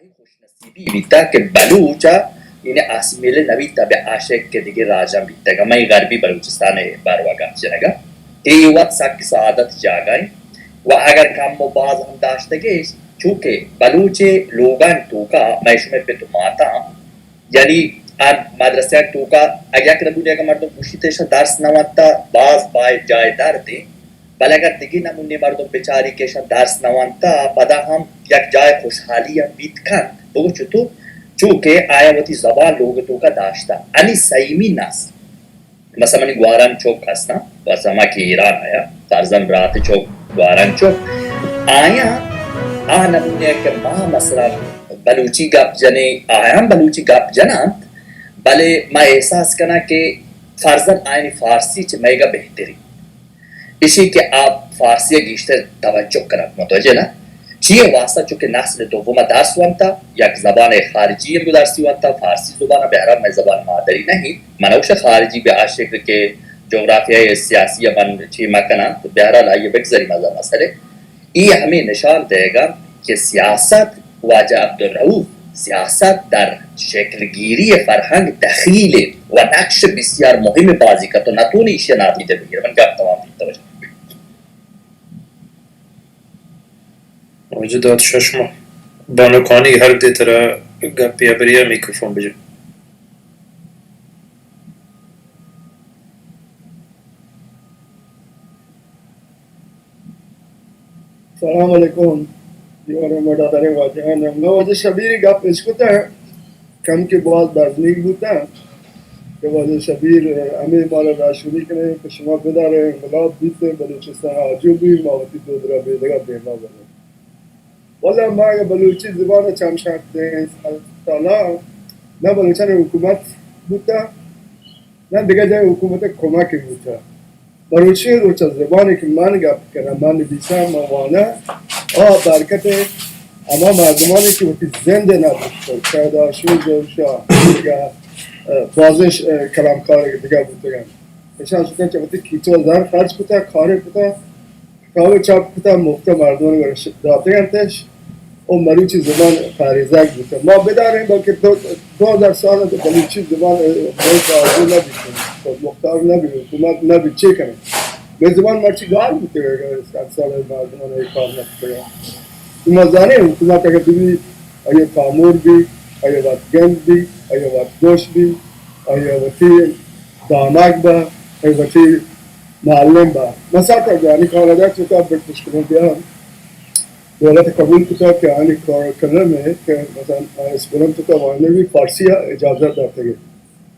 خوش نصیبی بیتا کہ بلوچ ء یعنی آسمیلے نہ بیتا بہ آشک کہ دگہ راجاں بیتگ، ہمے غربی بلوچستان ء باروا گپ جنگا کہ اے وت سک سعادت جاگہ انت و اگر کم و باز ہم داشتگش، چونکہ بلوچ لوگانی توکا مئے شمئے پت و ماتاں یعنی آ مدرسہ توکا اگہ یک نمونے اگہ مردم گوشیت ایشاں درس نہ ونتا، باز پائے جائے درد انت، بلے اگر دگہ نمونے مردم بچاری کہ ایشاں درس نہ ونتا، پدا ہم یک جائے خوشحالی ہم بیت کنت۔ بگو چطور؟ چونکہ آیا وتی زبان لوگ توکا داشتا۔ انی سیمی نسل، مثلا منی گواران چک ہستاں، بس ہما کہ ایران آیا، فرزن برات چک، گواران چک، آیا آ نمونے کہ ما مثلا بلوچی گپ جنیں، آیاں بلوچی گپ جنانت، بلے ما احساس کناں کہ فرزن آیانی فارسی چہ مئیگا بہتری۔ ایشی کہ آ فارسی ء گیشتر توجہ کنت، متوجہ نہ؟ چی ء واسطہ؟ چونکہ نسل دوم ء درس ونتا، یک زبان خارجی ء درسی ونتا، فارسی زبان ء بہرحال مئے زبان مادری نہیں۔ من اوش خارجی بہ آ شکل کہ جغرافیہ سیاسی ء من چی مکناں، بہرحال آئی ء بگذری مزہ مسئلے۔ ای ہمے نشان دئیگ انت کہ سیاست، واجہ عبدالرؤف، سیاست در شکلگیری فرہنگ دخیل و نقش بسیار مہم بازی کت و نتونی ایشی نادیدہ بگیر۔ من گپ تمام بیت، توجہ۔ واجہ داد شاہ، شما بانکانی ہر دے ترا گپی ابریا میکروفون بجا۔ سلام علیکم۔ دیوان مڈا داریں واجہان، من واجہ شبیر گپ اشکتا، کم کہ باز بزنیگ بوتا کہ واجہ شبیر ہمیں مارا راشونی کنے کہ شما بدارے انقلاب بیتے، بلوچستان آجو بھی، ما وتی دود را بیدگا دیما بریں۔ واللہ ما اگہ بلوچی زبان چم شرط دیں سالا نہ بلوچان حکومت بوتا، نہ دگہ جای حکومت کمک بوتا۔ مروچی روچ زبانی کہ من گپ کنم، من نبیسم، من وانم، آ برکت ہما مردمانی کہ وتی زند نہ بوتگ، سید ہاشمی ظہور شاہ، دگہ، اه، بازیں ش-، اه، کلامکار دگہ بوتگن۔ اشان شتن چہ وتی کیچو زر خرچ کتا، کارے کتا، کاوہ چاپ کتا، مفت مردمان گوش داتگ انتش و مروچی زبان پاریزگ بوتا۔ ما بداریں بلکہ دو، دو ہزار سال بلوچی زبان ملک آزو نہ بیت، مختار نہ بیت، حکومت نہ بیت، چے کنیں؟ مئے زبان مرچی گار بوتے، صد سال مردمان ای کار نہ کتگا۔ ما زانیں حکومت اگر بی، آیا پامور بی، آیا وت گند بی، آیا وت گوش بی، آیا وتی دامگ با، آیا وتی معلم با۔ مثال تا جانی کار ادا چوکا بلکش کنم بیا۔ دولت قبول کتا کہ آنی کار کنم ہے کہ مثلا اسکولم تو کا وانوی فارسی اجازت داتے گئے۔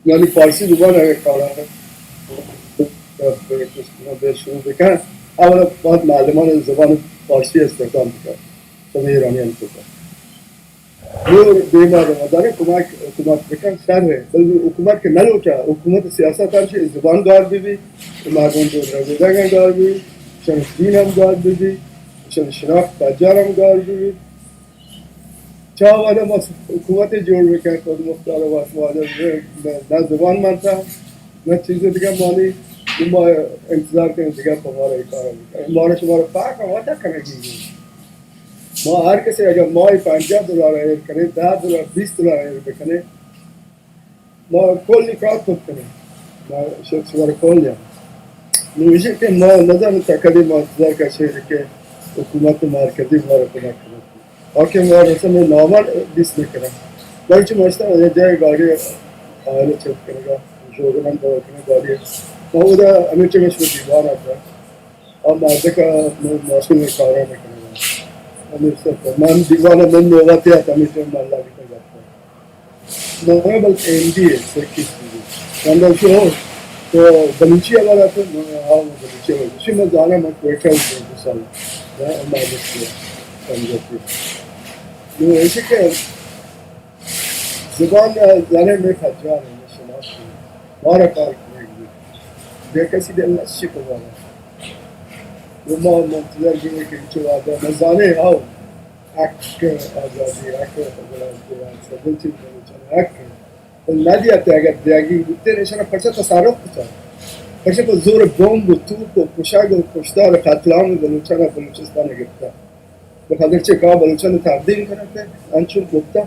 یعنی فارسی زبان اگر کارا بہ شروع بکن، اولا باید معلمان زبان فارسی استخدام بکن، چمے ایرانیان تو کا۔ نور دیما رو دارے کمک، حکومت بکن شر ہے، بل حکومت کہ نہ لوٹا، حکومت سیاست ہم چہ زبان گار بی بی، مردم دور رسیدگان گار بی، شن دین ہم گار بی بی، شن شناخت پجار ہم گار بی بی۔ چا وعدہ ما حکومت جوڑ بکن، خود مختار واسطہ وعدہ نہ زبان مانتا، نہ چیز دیگہ مانی، ما انتظار کنیں دیگہ پہ مارا ای کار بکن۔ مارا شمارا پاک وعدہ کنگی۔ ما ہر کسی اگر ماہی پنجاہ دلار ایر کنیں، دہ دلار، بیست دلار ایر بکنیں، ما کلی کار کت کنیں۔ ما شخص وار کل یا نوشی کہ ما نظر تکلی ما انتظار کشے کہ حکومت مرکزی مارا کمک کنت۔ آ کہ ما رسم نامن بیس نکنن۔ بلکہ مشتا یہ جائے گاڑی آئل چیک کنگا، شوگران دور کنگا گاڑی۔ ما اودا ہمیں چگش میں دیوان آتا۔ آ مردک ء ماشین ء کارا نہ کنگ ء۔ ہمے سر من دیوان ء من نوبت ء ہمیش ء من لاگت ء گپ ء۔ من بلکہ ایم بی اے سیکس بی۔ من دل شو تو بلوچی ء والا تو من ہاں من بلوچی ء والا۔ اسی من زاناں من کوئٹہ ء دو سال۔ میں ہمارے سمجھتی۔ نو ایسے کہ زبان ء زانیں مئے پجار ء، مئے شناخت ء، مارا کار کنگ بیت۔ بے کسی دل نشی پہ زاناں۔ و ما منتظر بیں کہ انچو وعدہ مزانیں ہاو حق آزادی، حق غلام دیوان، سبھل چیز بلوچان حق۔ بل نہ دیاتے اگر دیاگی بوتے ایشانا پرچہ تصرف کتا۔ پرچہ پہ زور بمب و توپ و کشگ و کشتار و قتل عام بلوچان بلوچستان گپتا۔ بخاطر چہ کہ بلوچانی تقدیم کنگ ءَ انچو گپتہ،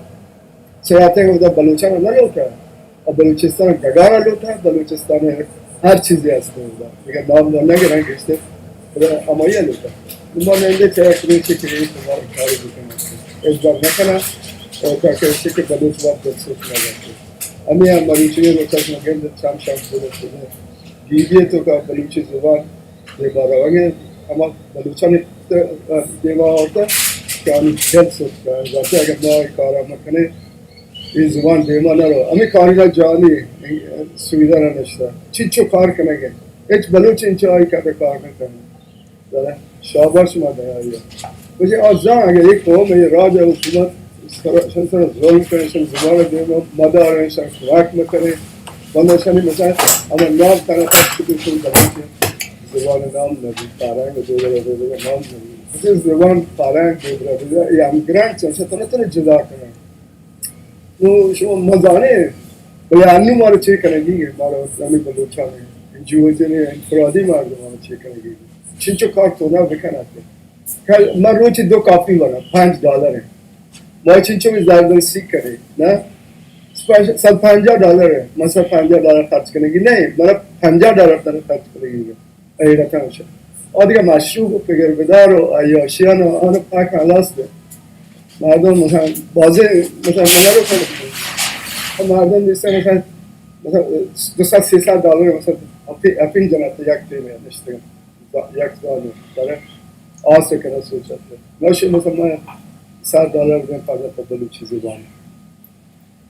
سیاتے اودا بلوچان نہ لوٹا، ءُ بلوچستان ڈگار لوٹا، بلوچستان ہر چیزی ہست اودا۔ اگر نام نہ گرن گشتے، خدا ہمائی لوٹا۔ ما نندے چہ یک روچے کہ اے کار کاری بکنن۔ اجبار نہ کنن، اور تاکہ ایسے کہ بلوچ وقت دسترس نہ کرتے۔ ہمیں ہم مروچی روچا شما گند چم شم بولتے۔ بی بی اے تو کا بلوچی زبان دیما روگ ءَ، ہما بلوچانی دیما آورتہ کہ آنی دل سوتکہ، زانتے اگر ما اے کارا مکنیں، اے زبان دیما نہ رو۔ ہمیں کاری را جانی سویدان نشتہ۔ چنچو کار کنگ ءَ؟ ہچ بلوچ انچو آئی کار کار نہ کنت۔ زاناں؟ شاباش ما دیا۔ بجے آ زان اگر یک قوم، اے راج ءِ حکومت سر، سر، سر ظلم کنت، سر زبان دیما مدار، سر خوراک مکنت، بندہ شانی مثلاً ہمیں نام کنت، تک چکے سن بلوچ زبان نام نبی، فرهنگ دیگر، دیگر نام نبی۔ مثلاً زبان، فرهنگ دیگر، دیگر، یہ ہمگرنچ، چنچہ تنہ تنہ جدا کنن۔ نو شما مزانے، بلے انو مارا چے کنگی ہے، مارا ہمیں بلوچان ہے، انجیوزن ہے، انفرادی مردم مارا چے کنگی ہے۔ چنچو کار تو نہ بکناتے۔ کل من روچی دو کاپی ورا، پنج ڈالر ہے۔ ما چنچو بھی زردن سیک کرے، نا؟ صد پنجاہ ڈالر ہے، من صد پنجاہ ڈالر خرچ کنگی نہیں، مارا پنجاہ ڈالر تر خرچ کنگی ہے۔ حیرتاں شت۔ آ دگہ معشوق و پگر بدار و عیاشیان و آن پاک خلاص بہ۔ مردم مثلاً بازے، مثلاً من رو کنت۔ مردم دیستے مثلاً، مثلاً دو صد سیصد ڈالر مثلاً اپی، اپین جنت یک ٹیم نشتے۔ یک زانو، برای آس کنه سوچت۔ نوشی مثلاً من صد ڈالر دیں پردہ پہ بلوچی زبان۔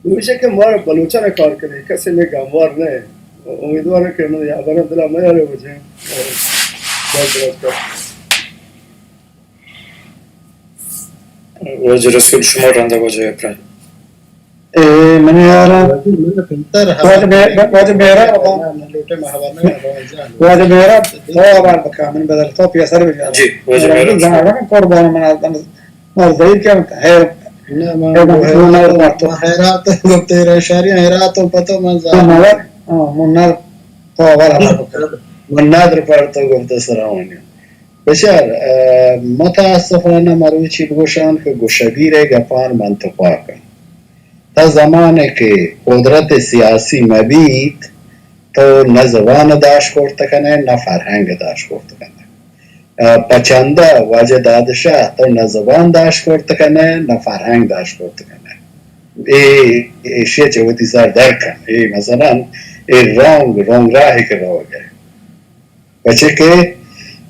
نوشی کہ مارا بلوچان کار کنی، کسی میں گموار نہ۔ امیدوارم کہ من یا برا دلا میارے وجہ۔ باز درست کر۔ واجہ رسول، شما رندا واجہ ابراہیم۔ اے، منی ہیال ءَ واجہ مہراب، واجہ مہراب، تو آوار بکا، من بدل تو پیسر بجا۔ جی، واجہ مہراب۔ زاناں قربان من آدم، مر زہیر کیا ہے؟ نہ، من حیرات، من حیرات گپتے رہے، شاری حیرات ہوں پتہ من زاناں۔ ہاں، من نہ، تو آوار بکا۔ من نادر پر تو گپتے سراونی۔ بشار، اه، متاسفانہ مروچی بگوشان کہ گوشگیر ءِ گپان من تو پاکن۔ تا زمانے کہ قدرت سیاسی مبیت، تو نہ زبان داشت کرت کنے، نہ فرہنگ داشت کرت کنے۔ اه، پچندہ واجہ دادشاہ، تو نہ زبان داشت کرت کنے، نہ فرہنگ داشت کرت کنے۔ اے، ایشی چہ وتی سر در کن۔ اے مثلاً، اے رونگ، رونگ راہی کہ روگ ءَ۔ پچے کہ،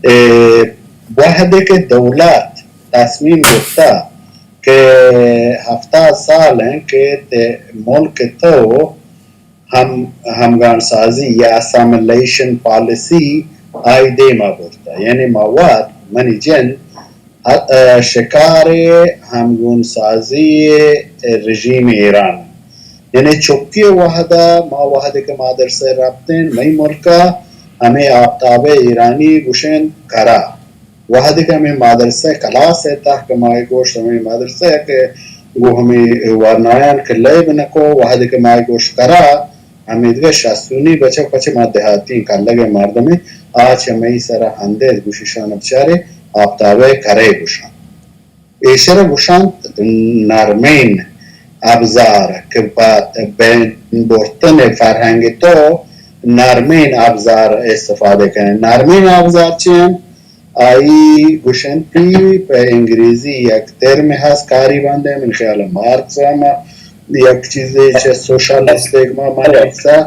اے، وہدے کہ دولت تصمیم گپتا کہ ہفتاد سال ہیں کہ تے ملک تو ہم، ہمگان سازی یا اسیمیلیشن پالیسی آئی دیما برتا، یعنی ما وت منی جند ہ-، اه، شکار ہمگون سازی رژیم ایران۔ یعنی چکی وہدا ما وہدے کہ مادرسہ رپتین، مئی ملکا ہمیں آفتاب ایرانی گوشین کرا۔ وہدے کہ ہمیں مادرسہ کلاس ہے تہ کہ ما گوشت ہمیں مادرسہ کہ گو ہمیں ورنایان کہ لیب نکو، وہدے کہ ما گوشت کرا، ہمیدگہ شستونی بچک پچے ما دیہاتی کلگ ءِ مردمے، آ چہ مئی سرا ہندے گوشیشان بچارے آفتاب ءِ کرے گوشان۔ ایشرا گوشانت نرمین ابزار کہ پہ بین برتن فرہنگ تو نرمین ابزار استفادہ کنیں۔ نرمین ابزار چی انت؟ آئی گوشنتی پہ انگریزی یک ترم ہست کاری بندے، من خیال مارکس ہم یک چیزے چہ سوشل اسٹیگما من حصہ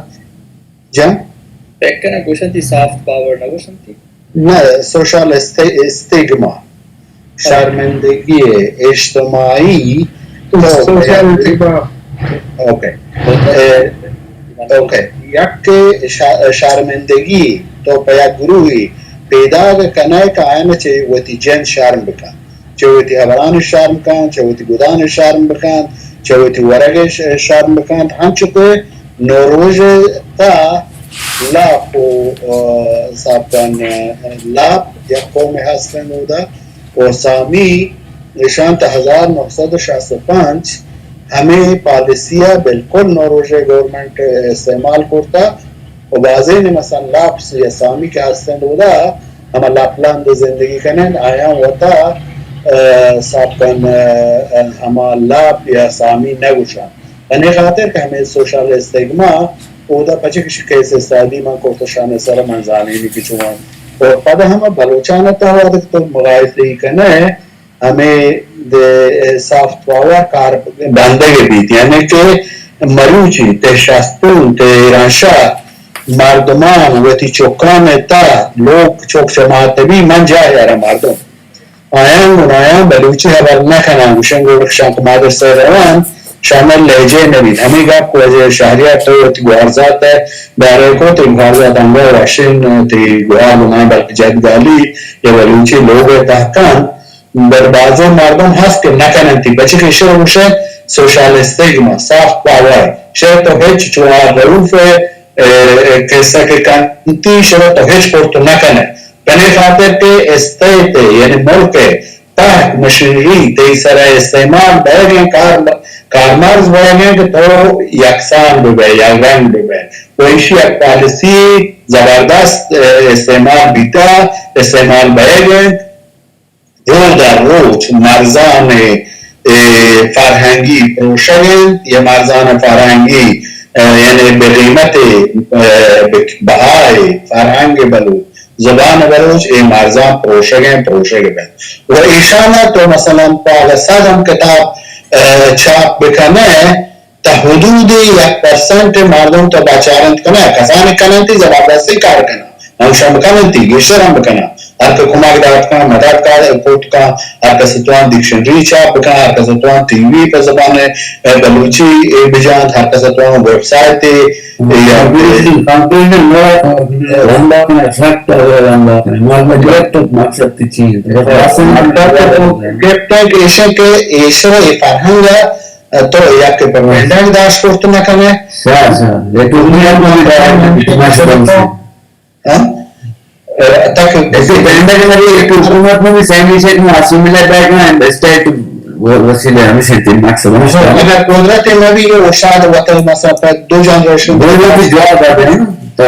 جان۔ پکنا گوشنتی سافٹ پاور نہ گوشنتی؟ نہ، سوشل استے-، اسٹیگما، شرمندگی اجتماعی۔ تو سوشل اسٹیگما۔ اوکے۔ اے، اوکے۔ یک شا-، شرمندگی تو پہ یک گروہی پیداگ کنئے کہ آیان چہ وتی جند شرم بکن، چہ وتی ہبران شرم کن، چہ وتی گدان شرم بکن، چہ وتی ورگ ش-، شرم بکن، ہنچو کہ نوروژ تا لاپ و، اه، سابقاً، اه، لاپ یک قوم ہستن اودا و سامی ایشان تا ہزار نو سد و شست و پنچ ہمیں پالیسی ءَ بالکل نوروژ گورنمنٹ استعمال کرتا و بازین مثلاً لاپ یا سامی کہ ہستن اودا ہما لاپلانڈ زندگی کنن، آیاں وتا ء، سابقاً، ء، ہما لاپ یا سامی نہ گوشاں۔ پمے خاطر کہ ہمے سوشل استگما اودا پچے کشی کیس استادی من کرت شان سر من زانینی کہ چون۔ اور پدا ہم بلوچان تہا وہدے کہ تو مقایسہ ای کنے، ہمے دے سافٹ پاور کار بندگ بیت، یعنی کہ مروچی تے شستون تے ایرانشہ مردمان وتی چکان تا لوگ چک چماتبی من جاہ یارا مردم آیاں گوں آیاں بلوچی ہبر نہ کناں، گوشن گڑ شاں کہ مادرسہ روان شامل لہجے نہ بیت۔ ہمے گپ کہ واجہ شہریار تو وتی گوارزات ء بارے کو، تئی گوارزات انگا وشن، تئی گوار بنا بلکہ جدگالی یا بلوچی لوگ ء تحقان، بر بازیں مردم ہست کہ نہ کننتی، پچی کہ ایشرا گوشے سوشل استگما، سافٹ پاور، شے تو ہچ چوار روف ء، ء، قصہ کہ کنتی، شرا تو ہچ کرت نہ کنے۔ پمے خاطر کہ اسٹیٹ ء، یعنی ملک ء تحت مشینری تئی سرا استعمال بئیگیں کار، کارمرز بئیگیں کہ تو یکسان ببئے، یک رنگ ببئے۔ و ایشی یک پالیسی زبردست، ء، استعمال بیتا، استعمال بئیگیں۔ روز در روچ مرزان، ء، فرہنگی پروشگ انت، یا مرزان فرہنگی، ء، یعنی بہ قیمت، ء، بہ بہائے فرہنگ بلوچ، زبان بلوچ، اے مرزان پروشگ انت، پروشگ بنت۔ و ایشانا تو مثلاً پہ اگہ صد ہم کتاب، ء، چاپ بکنے، تا حدود یک پرسنٹ مردم تو بچارنت کنہ، کسانی کننتی زبردستی کار کنہ، ہمشان بکننتی، گیشتر ہم بکنہ۔ ہر کہ کمک دات کن، مدد کار کوت کن، ہر کس توان ڈکشنری چاپ بکن، ہر کس توان ٹی وی پہ زبان، ء، بلوچی، ء، بجانت، ہر کس توان ویب سائٹ، ء، یا کمپیریزن، کمپیریزن نہ کنہ، رندا کنہ، فیکٹ رندا کنہ، ما گرفت مقصد تی چیز۔ گرفت کہ ایشن کہ ایشرا اے فرہنگ تو یک پروپیگنڈا داشت کرت نہ کنے۔ شاہ، شاہ، یہ تو دنیا کو بھی دار ہے، اتنا شبن سے۔ ہاں؟ ء، تک ایسے پروپیگنڈا کے مری ایک حکومت میں بھی سیمی سے میں اسیمیلیٹ بیگ میں اسٹیٹ وسیلے ہمیشہ تین مقصد ہمیشہ۔ اگر قدرت میں بھی یہ اشاد وطن مثلاً پر دو جنریشن دو جنریشن جواب دے دیں۔ تو،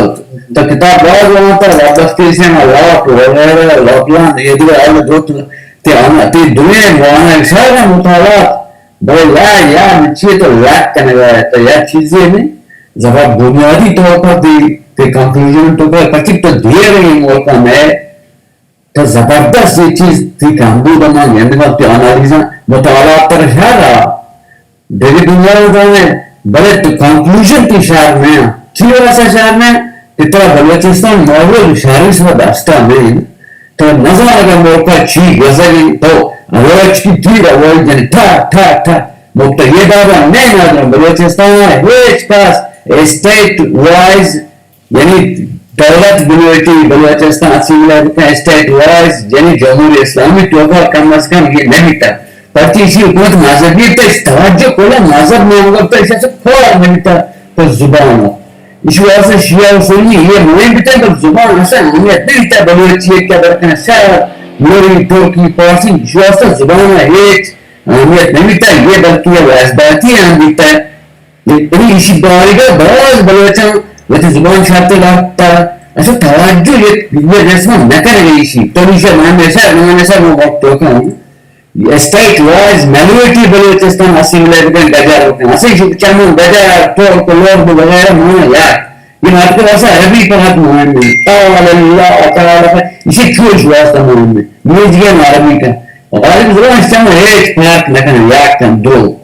تو کتاب باز وہاں پر وابستگی سے ہم لاپ وغیرہ، لاپلان، یہ دو آل دو تو، تے آنا، تے دنیا میں وانا شاید مطالعات بلے یا، یا من چی تو لک کنگا ہے، تو یا چیزے میں زبر بنیادی طور پر تی، تی کنکلوژن تو پر پچک تو دیر ہے ملکا میں، تو زبردست یہ چیز تی کمبود ما گندگا تی آنالیزاں مطالعات پر شاید آ، دیگہ دنیا زانے، بلے تو کنکلوژن تی شہر میں، چی واسا شہر میں، کہ ترا بلوچستان ماحول شہری سر دستا میں، تو نزان اگر ملکا چی گوزگ انت، تو روچ کی تیر روچ جن ٹھا، ٹھا، ٹھا۔ مفت یہ بابا نہیں نادرم بلوچستان ہے، ہیچ کس اسٹیٹ وائز، یعنی دولت بنویتی بلوچستان اسیمبلی بکن اسٹیٹ وائز، یعنی جمہوری اسلامی توبہ کم از کم یہ نہیں تھا۔ پرچی اسی حکومت مذہبی تے توجہ کولا مذہب نام کرتا اسے کار نہیں تھا۔ تو زبان ہو۔ ایشی واسطہ شیعہ و سنی یہ مهم بیتن، بلے زبان اصلاً اہمیت نہ دیتا۔ بلوچی یک قدر کن شاعر، لوری، ترکی، فارسی، ایشی واسطہ زبان ہیچ اہمیت نہ دیتا، یہ بلکہ یہ واجباتی ہم دیتا۔ یعنی ایشی بارگا باز بلوچاں وتی زبان شرط داتا، اصلاً توجہ یک، یک رسم نہ کرے ایشی۔ تو ایشی من ایسا، من ایسا وہ وقت تو کہوں۔ اسٹیٹ وائز مینورٹی بلوچستان اسیمبلی بکن گجر بکن۔ اسے شو چمن گجر، ترک، لرد وغیرہ مانا یار۔ یہ مطلب اسے عربی فقط مهم ہے۔ قال اللہ تعالی، اسے چوش واسطہ مهم ہے۔ میزگین عربی کا۔ غالب زبان چمن ہیچ فرق نہ کن، یک کن دو۔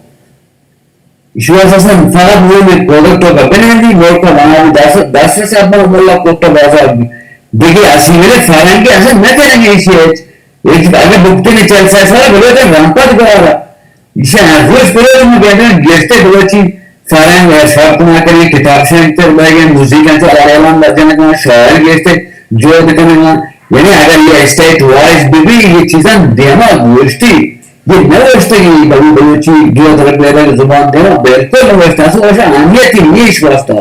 ایشی واسطہ اصلاً فقط مهم ہے پروڈکٹ کا بنندی، ملک کا بنا بھی دس، دس سے اب ملا کوٹا بازار بھی۔ دیکھیے، اسیمبلی فرنگی اصلاً نہ کریں گے ایشی ہیچ۔ ایک اگر بکتے نے چل سا سارا بلوچ رمپت گوارا۔ ایشی ہر روز بلوچ میں بیٹھے گیشتے بلوچی فرنگ شرط نہ کریں، کتاب سے انتر بہ گئے، موزیک انتر اعلان بجنے کا، شاعر گیشتے جو دکھنے کا۔ یعنی اگر یہ اسٹیٹ وائز بھی، بھی یہ چیزاں دیما گوشتی، یہ نوشتگی بلو-، بلوچی دو درک بیدگ زبان دیما بالکل نوشتہ، اصلاً وشا اہمیتی نیش واسطہ۔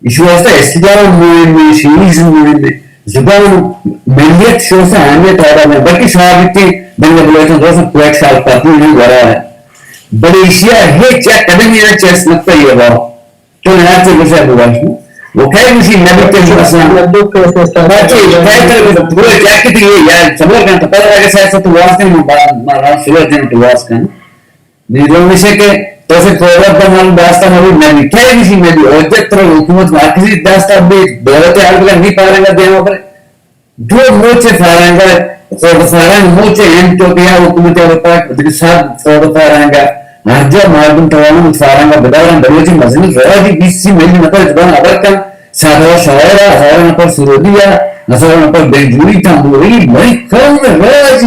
ایشی واسطہ استدلال مهم ہے، شیعیزم مهم ہے، زبان ملیت شوسا اہمیت آدم ہے، بلکہ شاہ بیتی بنگلہ بلوچستان دوستاں کویت شال پتنی نہیں ورا ہے۔ بلے ایشیا ہیچ یک قدمی نہ چست نکتا یہ بات۔ تو نہ چے گوشے بگوش۔ وہ کئے گوشی نبی تے مثلاً۔ بچے، کئے تر بلوچ جاکتی یہ یا صبر کن تو پتہ لگے سیاست تو واس کن، ما، ما، ما صورت دین تو واس کن۔ نی دومی سے کہ تو سے فوراً دا مال داستا مال نبی۔ کئے گوشی نبی؟ حجت تر حکومت مارکسی داستا بھی دولت حال بلا نہیں پارنگا دیما پر۔ دو مچ فارنگا، خود فارنگ مچ ہند تو بیا حکومت اروپا دگہ سب خود فارنگا، ہر جا مردم توانن فارنگا بدارن، بلوچی مزنی راجی بیست سی میلیون نفر زبان ابر کن، صدها شاعر، ہزار نفر سرودی، ہزار نفر بنجوری، تنبوری، مئی قوم راج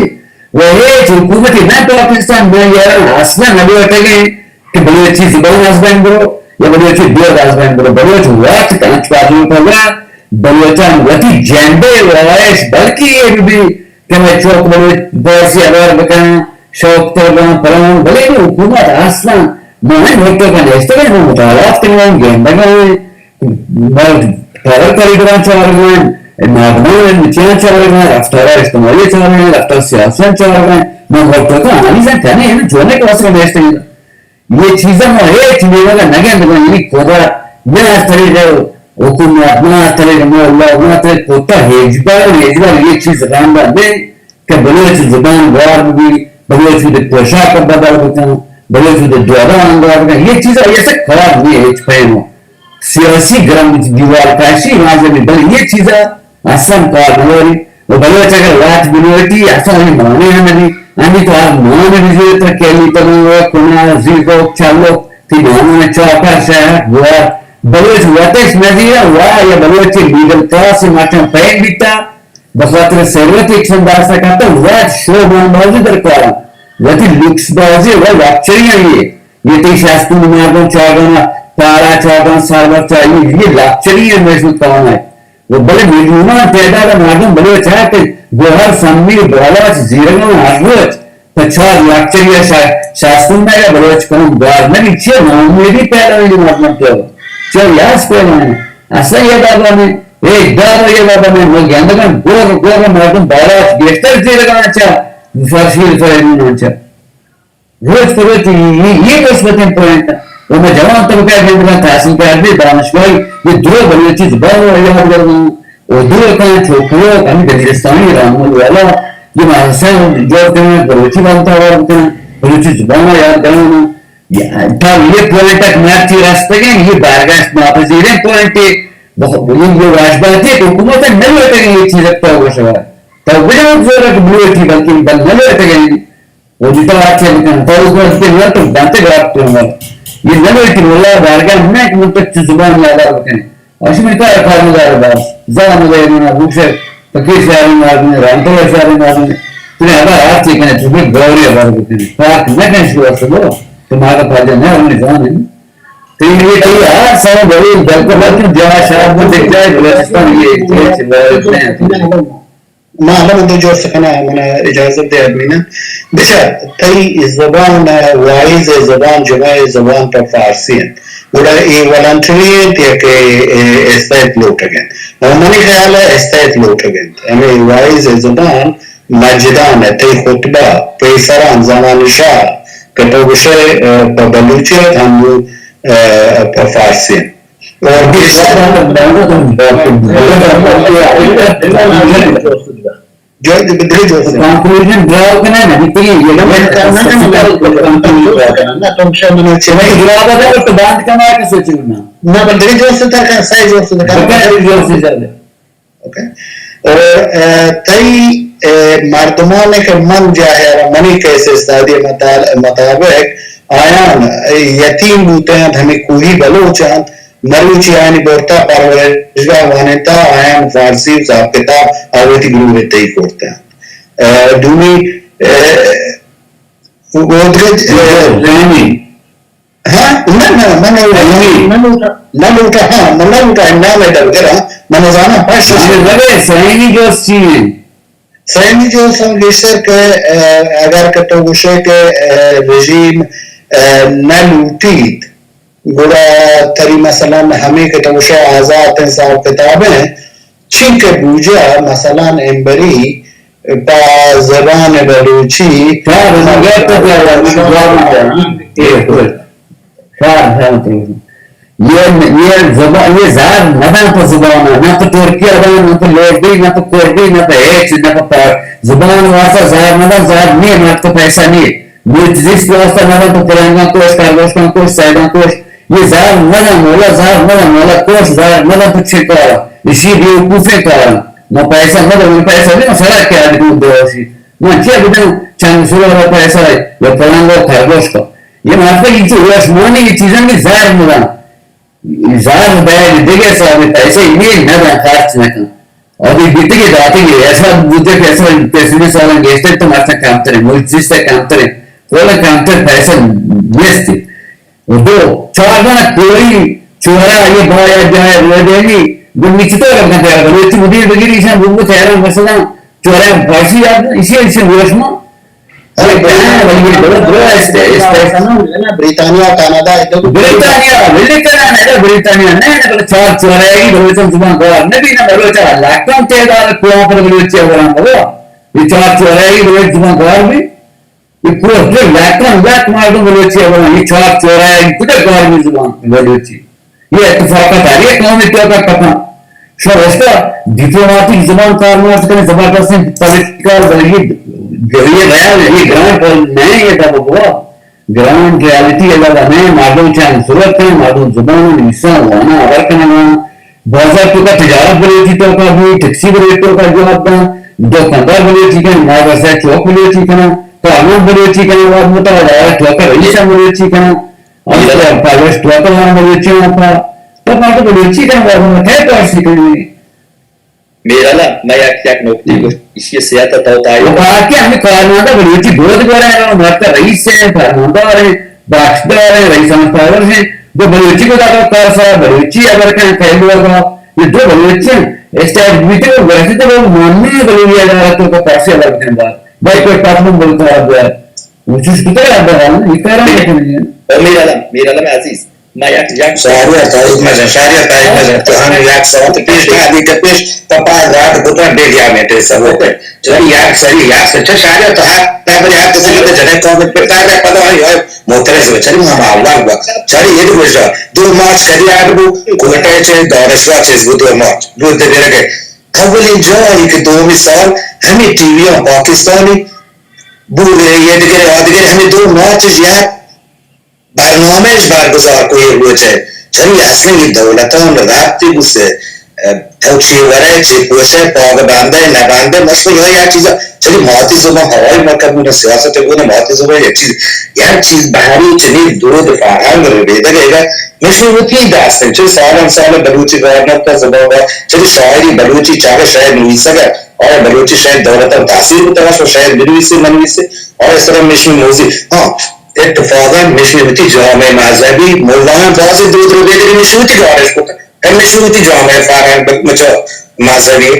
و ہیچ حکومتی نہ پاکستان نہ ایران اصلاً نہ لوٹگیں کہ بلوچی زبان از بین برو یا بلوچی دود از بین برو۔ بلوچ وقت انچ پاجو پگا بلوچان وتی جنبے و آئش بلکہ یہ بھی کہ میں چوک بلوچ فارسی ابر بکن، شوق تر بان پران، بلے بھی حکومت اصلاً ما ہم بھٹو کا نیستگیں، ما مطالعات کنگا، گندگا، ما پاور کریڈران چارگا، مردمان مچیان چارگا، رفتار اجتماعی چارگا، رفتار سیاسیان چارگا، ما بھٹو کا آنی زن کنے ہیں، جونے کے واسطے نیستگیں۔ یہ چیزاں ما ہیچ نیمگا نگندگا، یعنی خدا نہ از طریق حکومت، نہ از طریق مولا، نہ از طریق کتا، ہیچبر، ہیچبر یہ چیز رندا نہیں کہ بلوچ زبان گوار بھی، بلوچ بھی پوشاک بدل بکن، بلوچ بھی دودا انگار بکن، یہ چیز ایسے کار نہیں ہے ہیچ پیمو۔ سیاسی گرم دیوار کاشی واجب ہے، بلے یہ چیزا اصلاً کار نہ داری۔ و بلوچ اگر وات بلوٹی، اصلاً ہمیں مانے ہم نہیں، ہمیں تو آج مان بھی جو تر کیلی تنو و کنا زیرکو چالو، تی مانے چاکا شہر گوار۔ بلوچ وتش نزیرا وا یا بلوچ لیڈر کلاس ماٹن پین بیتا، بخاطر ثروت ایک سنداسا کرتا، وات شو مان بازی درکارا، وتی لکس بازی و لکچری ہیں یہ۔ یہ تی شاستون مردم چاگانا، پارا چاگان، سرور چاگان، یہ لکچری ہیں، میں شو کام ہے۔ و بلے میلیونان تعداد مردم بلوچ ہے کہ گوہر سمی بالاچ زیرگان ہر روچ پہ چار لکچری شا-، شاستون میں یا بلوچ قوم گار نبی چیئے ناامیدی پیدا ہوئی مردم تو چیئے یاس پیدا ہے۔ اصلا یہ بابا میں، ایک بابا یہ بابا میں، وہ گندگان گور، گور مردم بالاچ گیشتر زیرگان چا، فرشیر فرینون چا۔ روچ پہ روچ یہ، یہ، یہ مثبتیں پوائنٹ ہے۔ و میں جوان طبقہ گندگا تحصیل کردے دانشگاہی، یہ دو بلوچی زبان و یاد کرنا، و دو کان چوکلوک، ہمیں دبیرستانی رامل والا، یہ مدرسہ جوڑ کرنا، بلوچی بانتا وار کرنا، بلوچی زبان یاد کرنا۔ یہ، تا یہ پوائنٹ تک مرچی رستگیں، یہ بارگاہ ناپذیریں پوائنٹ ہے۔ بخ-، یہ، یہ واجباتی ہے کہ حکومت نہ لوٹے یہ چیز تو گوشوا۔ تو بجا زورک بلوچی بلکہ بل نہ لوٹے۔ و جتا آچے بکن، تو اس وقت کے نہ تو دانتے گراب تو ہمار۔ یہ نہ لوٹی واللہ بارگاہ میں کہ من تک چو زبان یاد آ بکنے۔ اش میں کار کار مدار باس، زا مدار منا بوشے، پکی شاری مار نے، رانتو شاری مار نے۔ تنے ہمار آچے کنے، تو بھی گوری ہمار بکنے۔ پاک نہ کن شو اصلو، تو مارا پاجا نہ ہمیں جان ہے۔ تو یہ تو ہر سال بڑی دل کو مت جا شاید وہ دیکھ جائے، بلوچستان یہ ایک چیز ہے۔ ما الم دو جوست کناں، من ءَ اجازت دے ادمین ءَ۔ بچار، تئی زبان ءَ، واعظ ءِ زبان، جمعہ ءِ زبان پہ فارسی انت، گڑا اے والنٹری انت یا کہ اے استیت لوٹگ انت؟ و منی خیال ءَ استیت لوٹگ انت۔ ہمے واعظ ءِ زبان مسجدان ءَ، تئی خطبہ، پیسران، زمان شاہ کہ تو گوشئے، ءَ، پہ بلوچی انت، ہمو، ءَ، پہ فارسی انت۔ اور جو دگہ جوست کنکلوژن ڈراؤ کنئے نا، بہترین یہ نہ، من کار نہ کناں، من کنکلوژن ڈراؤ کناں۔ نہ، تو شاید من چہ جواب ادا تو بند کما کہ سوچ نہ۔ نہ، من دگہ جوست تر کناں، سہ جوست تر کناں۔ بکن جوست زیادہ۔ اوکے۔ اور، ءَ، تئی، ءَ، مردمان کہ من جاہر منی کیس استادی مطال-، مطابق آیان یتیم بوتگ انت، ہمے کوہی بلوچ انت، مروچی آیانی برتا پرورشگاہ وانینتا، آیان فارسی و حساب کتاب آ وتی گروہ ءَ تئی کرتگ انت۔ ءَ، دومی، ءَ، گودریج، ءَ، ہاں، نہ، نہ، من نہ لوٹاں، نہ لوٹاں، ہاں، من نہ لوٹاں، نام ءَ درگراں، من زاناں پش سائنی جو سی سیمی جوست ہم گیشتر کہ، ءَ، اگر کہ تو گوشئے کہ، ءَ، رژیم، ءَ، نہ لوٹیت، گڑا تری مثلاً ہمے کہ تو گوشئے آزات انت، حساب کتاب انت، چنکہ بوجا مثلاً امبری پہ زبان بلوچی یہ، یہ زبان، یہ زہر نہ داں پہ زبان، نہ پہ ترکی ءَ داں، نہ پہ لوڈی، نہ پہ کردی، نہ پہ ہچ، نہ پہ پا-، زبان واسطہ زہر نہ داں، زہر نیں، مارا تو پیسہ نیں۔ ملک زیست واسطہ نہ داں تو پلانگاں کوش، کارگوشکاں کوش، سیداں کوش۔ یہ زہر نہ داں مولا، زہر نہ داں مولا، کوش زہر نہ داں تو چے کار؟ ایشی بیوقوفیں کار۔ ما پیسہ نہ داں، من پیسہ نیں، سڑک کے آدمی دے ہوشی۔ من چے بدوں؟ چند سلور پیسہ یا پلانگا کارگوشکا۔ یہ مارا تو یہ چیز ہوش مانی، یہ چیزاں بھی زہر نہ داں۔ زار باید دگہ حساب پیسہ یہ نہ داں، خرچ نہ کن۔ ابھی بیتگی داتگی ایسا بوتے کہ ایسا پیسے میں سالن گیشتر تو مارتا کمتر ہے، ملک جس سے کمتر ہے، کولا کمتر پیسہ نیستی۔ دو، چار دانا کوئی چورا یہ بایا جائے روڈینی، گل نیچے تو رکھنا تیار، بلوچی مدیر بگیر ایشان بگو تیرا مثلا چورا پارسی یاد، اسی، اسی روش ما، ارے، بنا، بلکہ بڑا، بڑا است، است، است۔ بریتانیا، کاناڈا، ادھر۔ بریتانیا، بلے کنا، نہ، بریتانیا، نہ، نہ، بلے چار چورائے، بلوچ زبان گوار، نہ بھی، نہ، بلوچ لاکھاں تعداد، کواں پر بلوچی وران، بابا۔ یہ چار چورائے، بلوچ زبان گوار بھی۔ یہ کوہ، جو لاکھاں، لاکھ مردم بلوچی وران، یہ چار چورائے، کجا گوار بھی زبان، بلوچی۔ یہ اتفاقات ہر یک قوم ءِ توکا کپاں۔ شما واسطہ ڈپلوماٹک زبان کارمرز کنیں، زبردستیں پولیٹیکل، یہ، یہ ریال، یہ گرانڈ نہ ایں، یہ دابا بوا۔ گرانڈ ریالٹی ادا نہ ایں، مردم چہ ہم صورت ہیں، مردم زبان نویساں، وانا، خبر کناں، بازار توکا تجارت بلوچی توکا بھی، ٹیکسی بلوچی توکا جواب داں، دکاندار بلوچی کن، مدرسہ چوک بلوچی کنا، کارمند بلوچی کنا، واد متعلقہ توکا رئیس بلوچی کنا۔ آئی ءَ پہ گوشت وطن ءَ بلوچی ءَ پہ، تو پہ تو بلوچی کن، وطن ءَ کئے پارسی کنی؟ میرا نا، میں یک، یک نکتے گوشت، اسی صحت تو تائی۔ وہ پارٹی ہمیں کارمندہ بلوچی بود گورا ہے، مرتا رئیس ہے، فرماندار ہے، بخشدار ہے، رئیس ہم پاور ہے، وہ بلوچی کو داتا کار سا بلوچی اگر کن کہہ لوگا، یہ دو بلوچی ہیں، اسٹیٹ بیٹے وہ ویسے تو وہ ماننے ہیں بلوچی ادارہ تو کو پارسی الگ دن بار، بھائی کوئی پاس میں بولتا ہے۔ وچوش کتگ ءَ بہرحال اے کاراں بکنیں۔ او میر علم، میر علم عزیز، ما یک، یک شہریار تاریخ مزن، شہریار تاریخ مزن، تو ہمیں یک ساعت پیش، دہ دقیقہ پیش، پہ پاس رات بوتا ڈیڑھ یا منٹ سب ہوتے۔ چلی یک سری، یک سری، چل شہریار تو ہر، تابر ہر کسی کے جنے کامنٹ پہ تابر پدا ہی ہوئے معترض ہو۔ چلی ہم اول با۔ چلی یہ گوشا، دو مارچ کدی آد بو، کوئٹہ چے دانشگاہ چیز بو دو مارچ۔ دو دے بیرگے۔ اولی جائی کہ دومی سال ہمیں ٹی وی پاکستانی بوگ ءَ، یہ دگرے آ دگرے ہمے دو مارچ ءَ یک برنامہ اش برگزار کو یہ روچ ءَ۔ چری اصلاً یہ دولتان ربطی گوشت، اه، تو چی ورے، چی پوشے، پاگ بندے، نہ بندے، مشکل یہ یک چیز۔ چری ماتی زبان ہوائی مکمون سیاست گون ماتی زبان یک چیز، یک چیز بہری چنی دود فرہنگ ربیدگ ہے۔ مشی وتی دست انت، چہ سالان سال بلوچی گورنر تا زبان با، چہ شاعری بلوچی چاگہ شاعر نویسگ ءَ، آیا بلوچی شاعر دولت ءَ تاثیر بوتگ، شاعر بنویسے منویسے، آیا اس طرح مشی موضوع، ہاں، اتفاقا مشی وتی جامعہ مذہبی ملایاں بازی دود ربیدگی مشی وتی گارش کتگ، مشی وتی جامعہ فرہنگ مچا مذہبی۔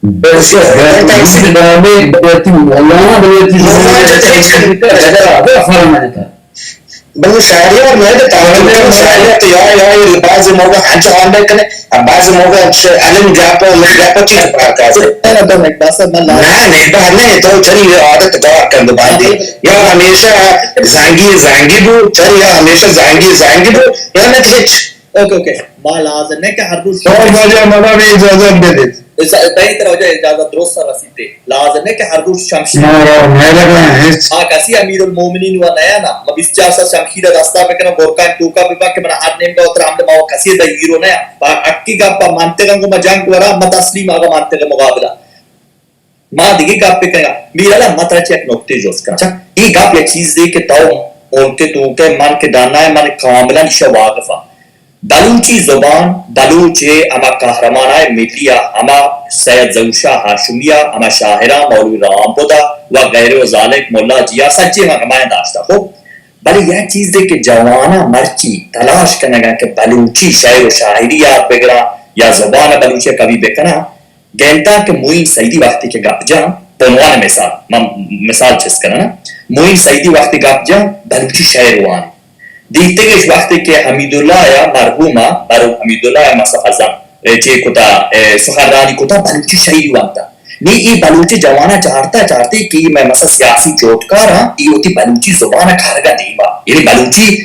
بلکہ بلوچی نامے، بلوچی مولانا، بلوچی مولانا چہ چیز کرتا، جگہ آگا فرمائتا۔ بلو شاعری اور میں تو تعلق کروں، شاعری تو یا، یا، یہ بعض موقع ہنچ آن نہیں کرنے، اب بعض موقع ہنچ علم گیاپا، علم گیاپا چیز پار کار سے۔ نہ، نہ، بس میں لا- نہ، نہیں، بس نہیں، تو چلی یہ عادت گار کن دو باندی۔ یا ہمیشہ زنگی، زنگی بو، چلی یا ہمیشہ زنگی، زنگی بو، یا نہ ہچ۔ Okay, okay. ما لازم نہ کہ ہر روز تو واجہ منا بھی اجازت دے دے۔ اس-، تئی ترا واجہ اجازت درست رسیتے۔ لازم نہ کہ ہر روز شمشیر۔ ما را نہ لگا ہچ۔ ما کسی امیر المومنین و نیا نا۔ ما بیست چار سال شمشیر دستا بکنم، برکان توکا ببا کہ منا ہر نیمگا اترا ہم ما کسی دا ہیرو نیا۔ با حقی گپ با منطق انگو ما جنگ ورا، ما تسلیم آگا منطق مقابلہ۔ ما دگہ گپ بکنگا، میر علم، ما ترا چہ یک نکتے جست کناں۔ چا؟ اے گپ یک چیزے کہ تو ملک توکے من کہ دانا ہے، من کاملاً ایشا واقف ہاں۔ بلوچی زبان، بلوچ ءِ ہما قہرمانائے ملی ءَ، ہما سید ظہور شاہ ہاشمی ءَ، ہما شاعراں مولوی رام بد ءَ و غیرہ و ذالک ملا جی ءَ سجیں ہمایاں داشتہ۔ خب، بلے یک چیزے کہ جواناں مرچی تلاش کنگا کہ بلوچی شعر و شاعری یاد بگراں یا زبان بلوچی قوی بکناں، گنداں کہ معین سعیدی وقتی کہ گپ جاں، بہ عنوان مثال، من مثال چست کناں، معین سعیدی وقتی گپ جاں، بلوچی شعر وان۔ دیتگش وقتی کہ حمیداللہ یا مرحوم، مرحوم حمیداللہ یا مصطفی زن، اے، چے کتا، اے، سخنرانی کتا، بلوچی شعری وانتا۔ نی اے بلوچی جوانا چارتا، چارتی کہ میں مثلا سیاسی چوٹکاراں، اے وتی بلوچی زبان کارگا دیما۔ یعنی بلوچی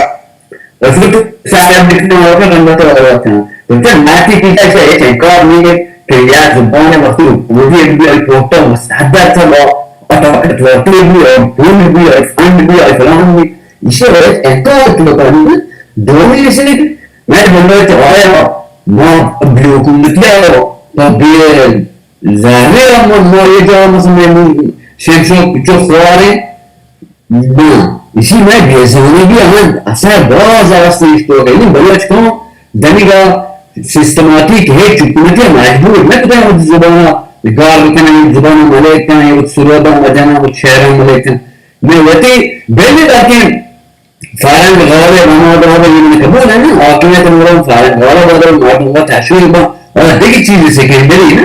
رسول تو سارے بکنے اور کا گندا تو اور کا تو تے ماتی پیتا سے ایک انکار نہیں ہے کہ یا زبان وقت وزیر بھی اور پوتا مستحدر تھا وہ، اور طاقت ورتے بھی اور پول بھی اور فنڈ بھی اور فلان بھی، اسے وجہ انکار تو کرنے دومی سے میں بندہ تو آیا ما بی حکومتی آیا ما بی ظاہر ہے، ما ما یہ جو مثلا شمشو چو خوارے، نہ، ایشی مئے بے زانگی ہند اثر باز است ایش تو کہ بلوچ قوم دنیگا سیستماتیک ہچ حکومتی مجبور نہ کتہ وتی زبان گار بکنن، زبان ملک کنن، وتی سرودا مجنن، وتی شعران ملک کنن۔ میں وتی بلے داکیں فارنگ غالب ہما دابا یہ من قبول ہے نا، حاکمیت مرم فارنگ غالب بدل مردم و تشویق با اور دیگه چیز سیکنڈری نا۔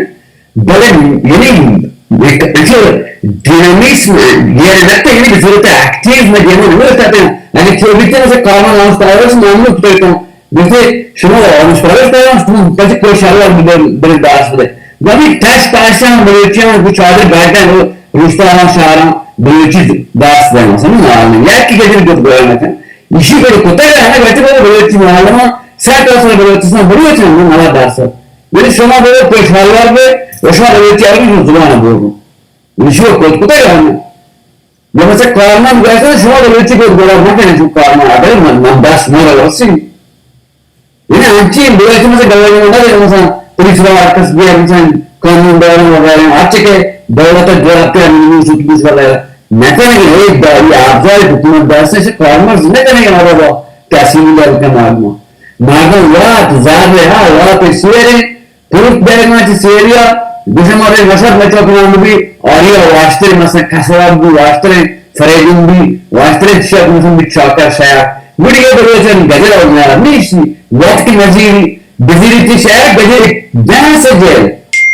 بلے یعنی ایک ایسے ڈینامیزم یہ رکھتے ہیں، یعنی بصورت ایکٹیو میں دیما نہیں رکھتے ہیں۔ اگر چو بھی تو سے کارمن آنس پاورس معاملے اٹھتے ہیں، جیسے شما آنس پاورس کا شما کسی کوئی شلوار بر-، برداشت دے۔ یعنی ٹس پاشان بلوچیان کو چادر بیٹھا ہو، روشتاراں شہراں بلوچی داشت دے، مثلا معلوم یا کہ جدید گفت گویا نہ کن۔ اسی پر کتا ہے نا، بیٹھے بلوچی معلوم ہے، سر کا سر بلوچستان بلوچ ہیں، ہمارا داشت۔ یعنی شما برو پیشوار بے، و شما بلوچی آگی جو زبان بولو۔ یعنی شما کت کتا ہے ہمیں۔ یا مثلا کارمند گوشت، شما بلوچی کو گوڑا مکنه، شما کارمند، اگر من، من دست نہ رسی۔ یعنی انچین بلوچی مثلا گورنمنٹ نہ، مثلا پولیس را کس بیا، مثلا قانون داران وغیرہ، اچھے کہ دولت جواب پہ نیوز اتبوس وغیرہ۔ نہ کنگے، ایک داری آبزار حکومت دست سے کارمرز نہ کنگے، ہمارا با تحصیل دار کا معلوم۔ مردم وات، زار رہا، وات سیرے، پروت بیگاں چہ سیریا، گوشے مارے نشد نہ چوک نام بی، آریا واشتر مثلا کسوات بی، واشتر فریدن بی، واشتر شک مثلا بی چاکر شایا۔ گڑی یہ بلوچن گجر اور میار نیشتی، وقت کی نظیری، بزیری تی شاید گجر دان سے جیل،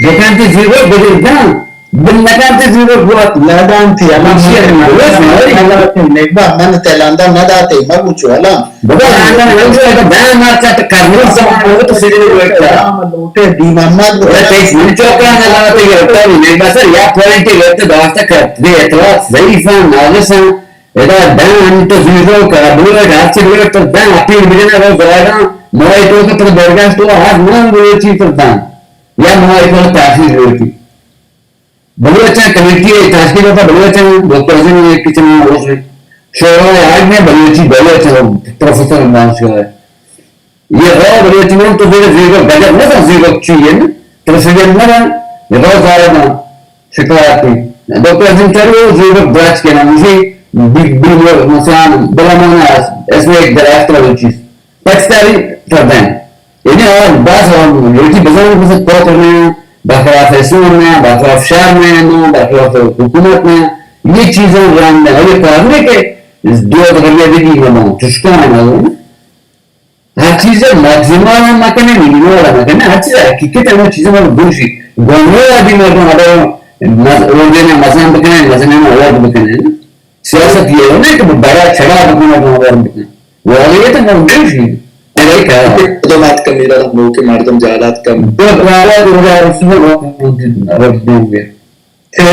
بکنتی زیرو گجر دان، بل نکنتی زیرو گوات۔ لادان تی، ہمشی ہمیں بلوچ ماری۔ اللہ تی نگبہ من تیلاندا نہ داتے، مگو چو الان۔ بابا، آنگن ہم جو ہے، بہن مارتا تو کرنی سامان ہو تو سیدھے بیٹھتا۔ ہم لوٹے، بی محمد بابا، تے من چوکا نہ لاتے، یہ تو نہیں، بس یا پوائنٹ یہ تو داشتا کر، یہ اعتراض ضعیف ہیں، ناقص ہیں۔ ادا بہن ہم تو زیرو کا، بلو ہے، ہاتھ سے بلو ہے، تو بہن اپیل بجنا رو زیادہ، موائی تو کا پر درگاہ تو ہاتھ نہ بلو چی پر بہن۔ یا موائی تو تاخیر ہوتی۔ بلوچاں کمیٹی ء تشکیل داتا، بلوچاں ڈاکٹر عظیم ء یک چمے روز شعراء آگ میں بلوچی بلوچ ء پروفیسر عمران شعراء۔ یہ غور بلوچی نام تو زیر زیرو گجر نہ تھا، زیرو چی ہے نا؟ ترسگن نہ، یہ غور زارا نا شکایت تھی۔ ڈاکٹر عظیم چارو زیرو دراج کے نام مجھے بی-، بی-، مثلاً بلامانا اس میں ایک درخت بلوچی۔ پاکستانی پردہ ہیں۔ یعنی اور بعض ہم لوٹی بزن مثل کوکر میں، برخلاف اسلام میں، برخلاف شہر میں، نہ برخلاف حکومت میں، یہ چیزیں رنگ میں، اور یہ کار نہیں کہ دو اگر یہ بھی نہیں بناؤ، چشکا ہے نا، ہر چیز ماکسیمم ہم نہ کرنے، منیمم ہم نہ کرنے، ہر چیز حقیقت ہے، وہ چیزیں ہم دوشی۔ گنوہ آدمی مردم اگر مز-، اور دینا مزن بکنے، مزن میں اور بکنے۔ سیاست یہ نہیں کہ بڑا چھڑا بکنا تو ہمارا بکنا۔ واقعیت ہم گوشی۔ کدوم آتکہ میرا موقع مردم جالات کم۔ دو کارا دو ہزار بیست میں وقت ممکن رب دیں گے۔ اے،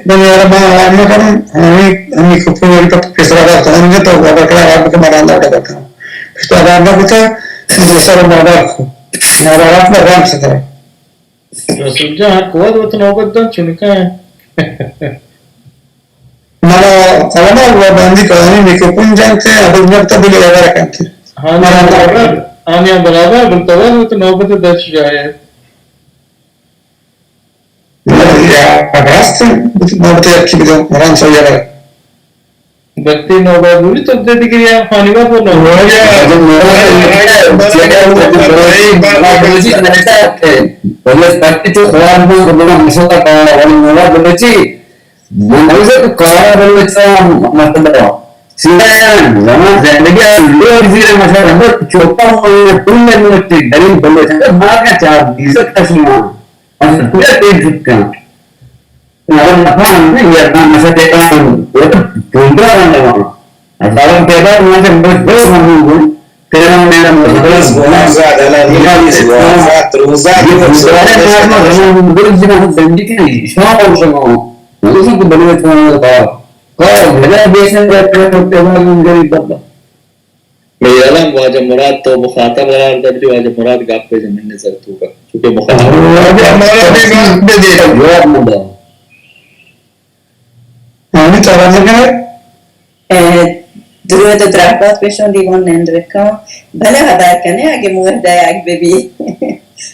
من یار ما آرام کنم، ہمیں، ہمیں کو پورا پت پیسرا دار تو ہمیں تو بابا کرا آرام کے مارا اندر کا کرا۔ تو آرام نہ کتا، دوسرا مارا کو۔ مارا رات میں آرام سے کرا۔ رسول جان، ہر کو وت نوبت دن چنکا ہے۔ مارا علما و باندی کہانی میکروفون جانتے ہیں، اب نکتا بلے وغیرہ کنتے۔ ہاں، مارا آنیا برابر، آنیا برابر، بل تو وت نوبت دچ جائے۔ یا راست، نوبت یکی بدو، آرام سے یار۔ بلکہ نوبت بولی تو دے دیگری یا خانی بات بولو۔ بلے پاکی تو خوار بو، بلے مسئلہ کا، بلے نوبت بلے چی؟ من نوزه که کارا بلوچا مطلب سیدایان زمان زندگی لوگ زیر مثلا ہمیں چوپا ہوں، ٹول میں مجھے دلیل بلوچا مارا چار بیزت کشنا۔ اصل پورا تیز جت کن۔ نظر نفان نه یا نام مثلا تیران، وہ تو ٹونڈا رہنے والا۔ ہزاروں پیدا ہوا سے بس بس ہم لوگ تیرہ میرا مطلب روزہ، دلال، یہ روزہ، روزہ، یہ روزہ، روزہ، روزہ، زندگی نہیں، شام اور شام۔ نہ تو بلوچ ہونے کا، کار بھلا بیچنے کا، پیغام غریب بندہ۔ میرا نام واجہ مراد تو مخاطب قرار دے، واجہ مراد گپ پہ زمین نظر تو کا، چونکہ مخاطب۔ واجہ مراد بھی گپ پہ دے۔ جواب نہ دے۔ ہمیں تو راضی کرے۔ اے، درود و درہبات بشون دیوان نندرکاں۔ بلے ہبر کنے اگہ موہ دئیگ ببی۔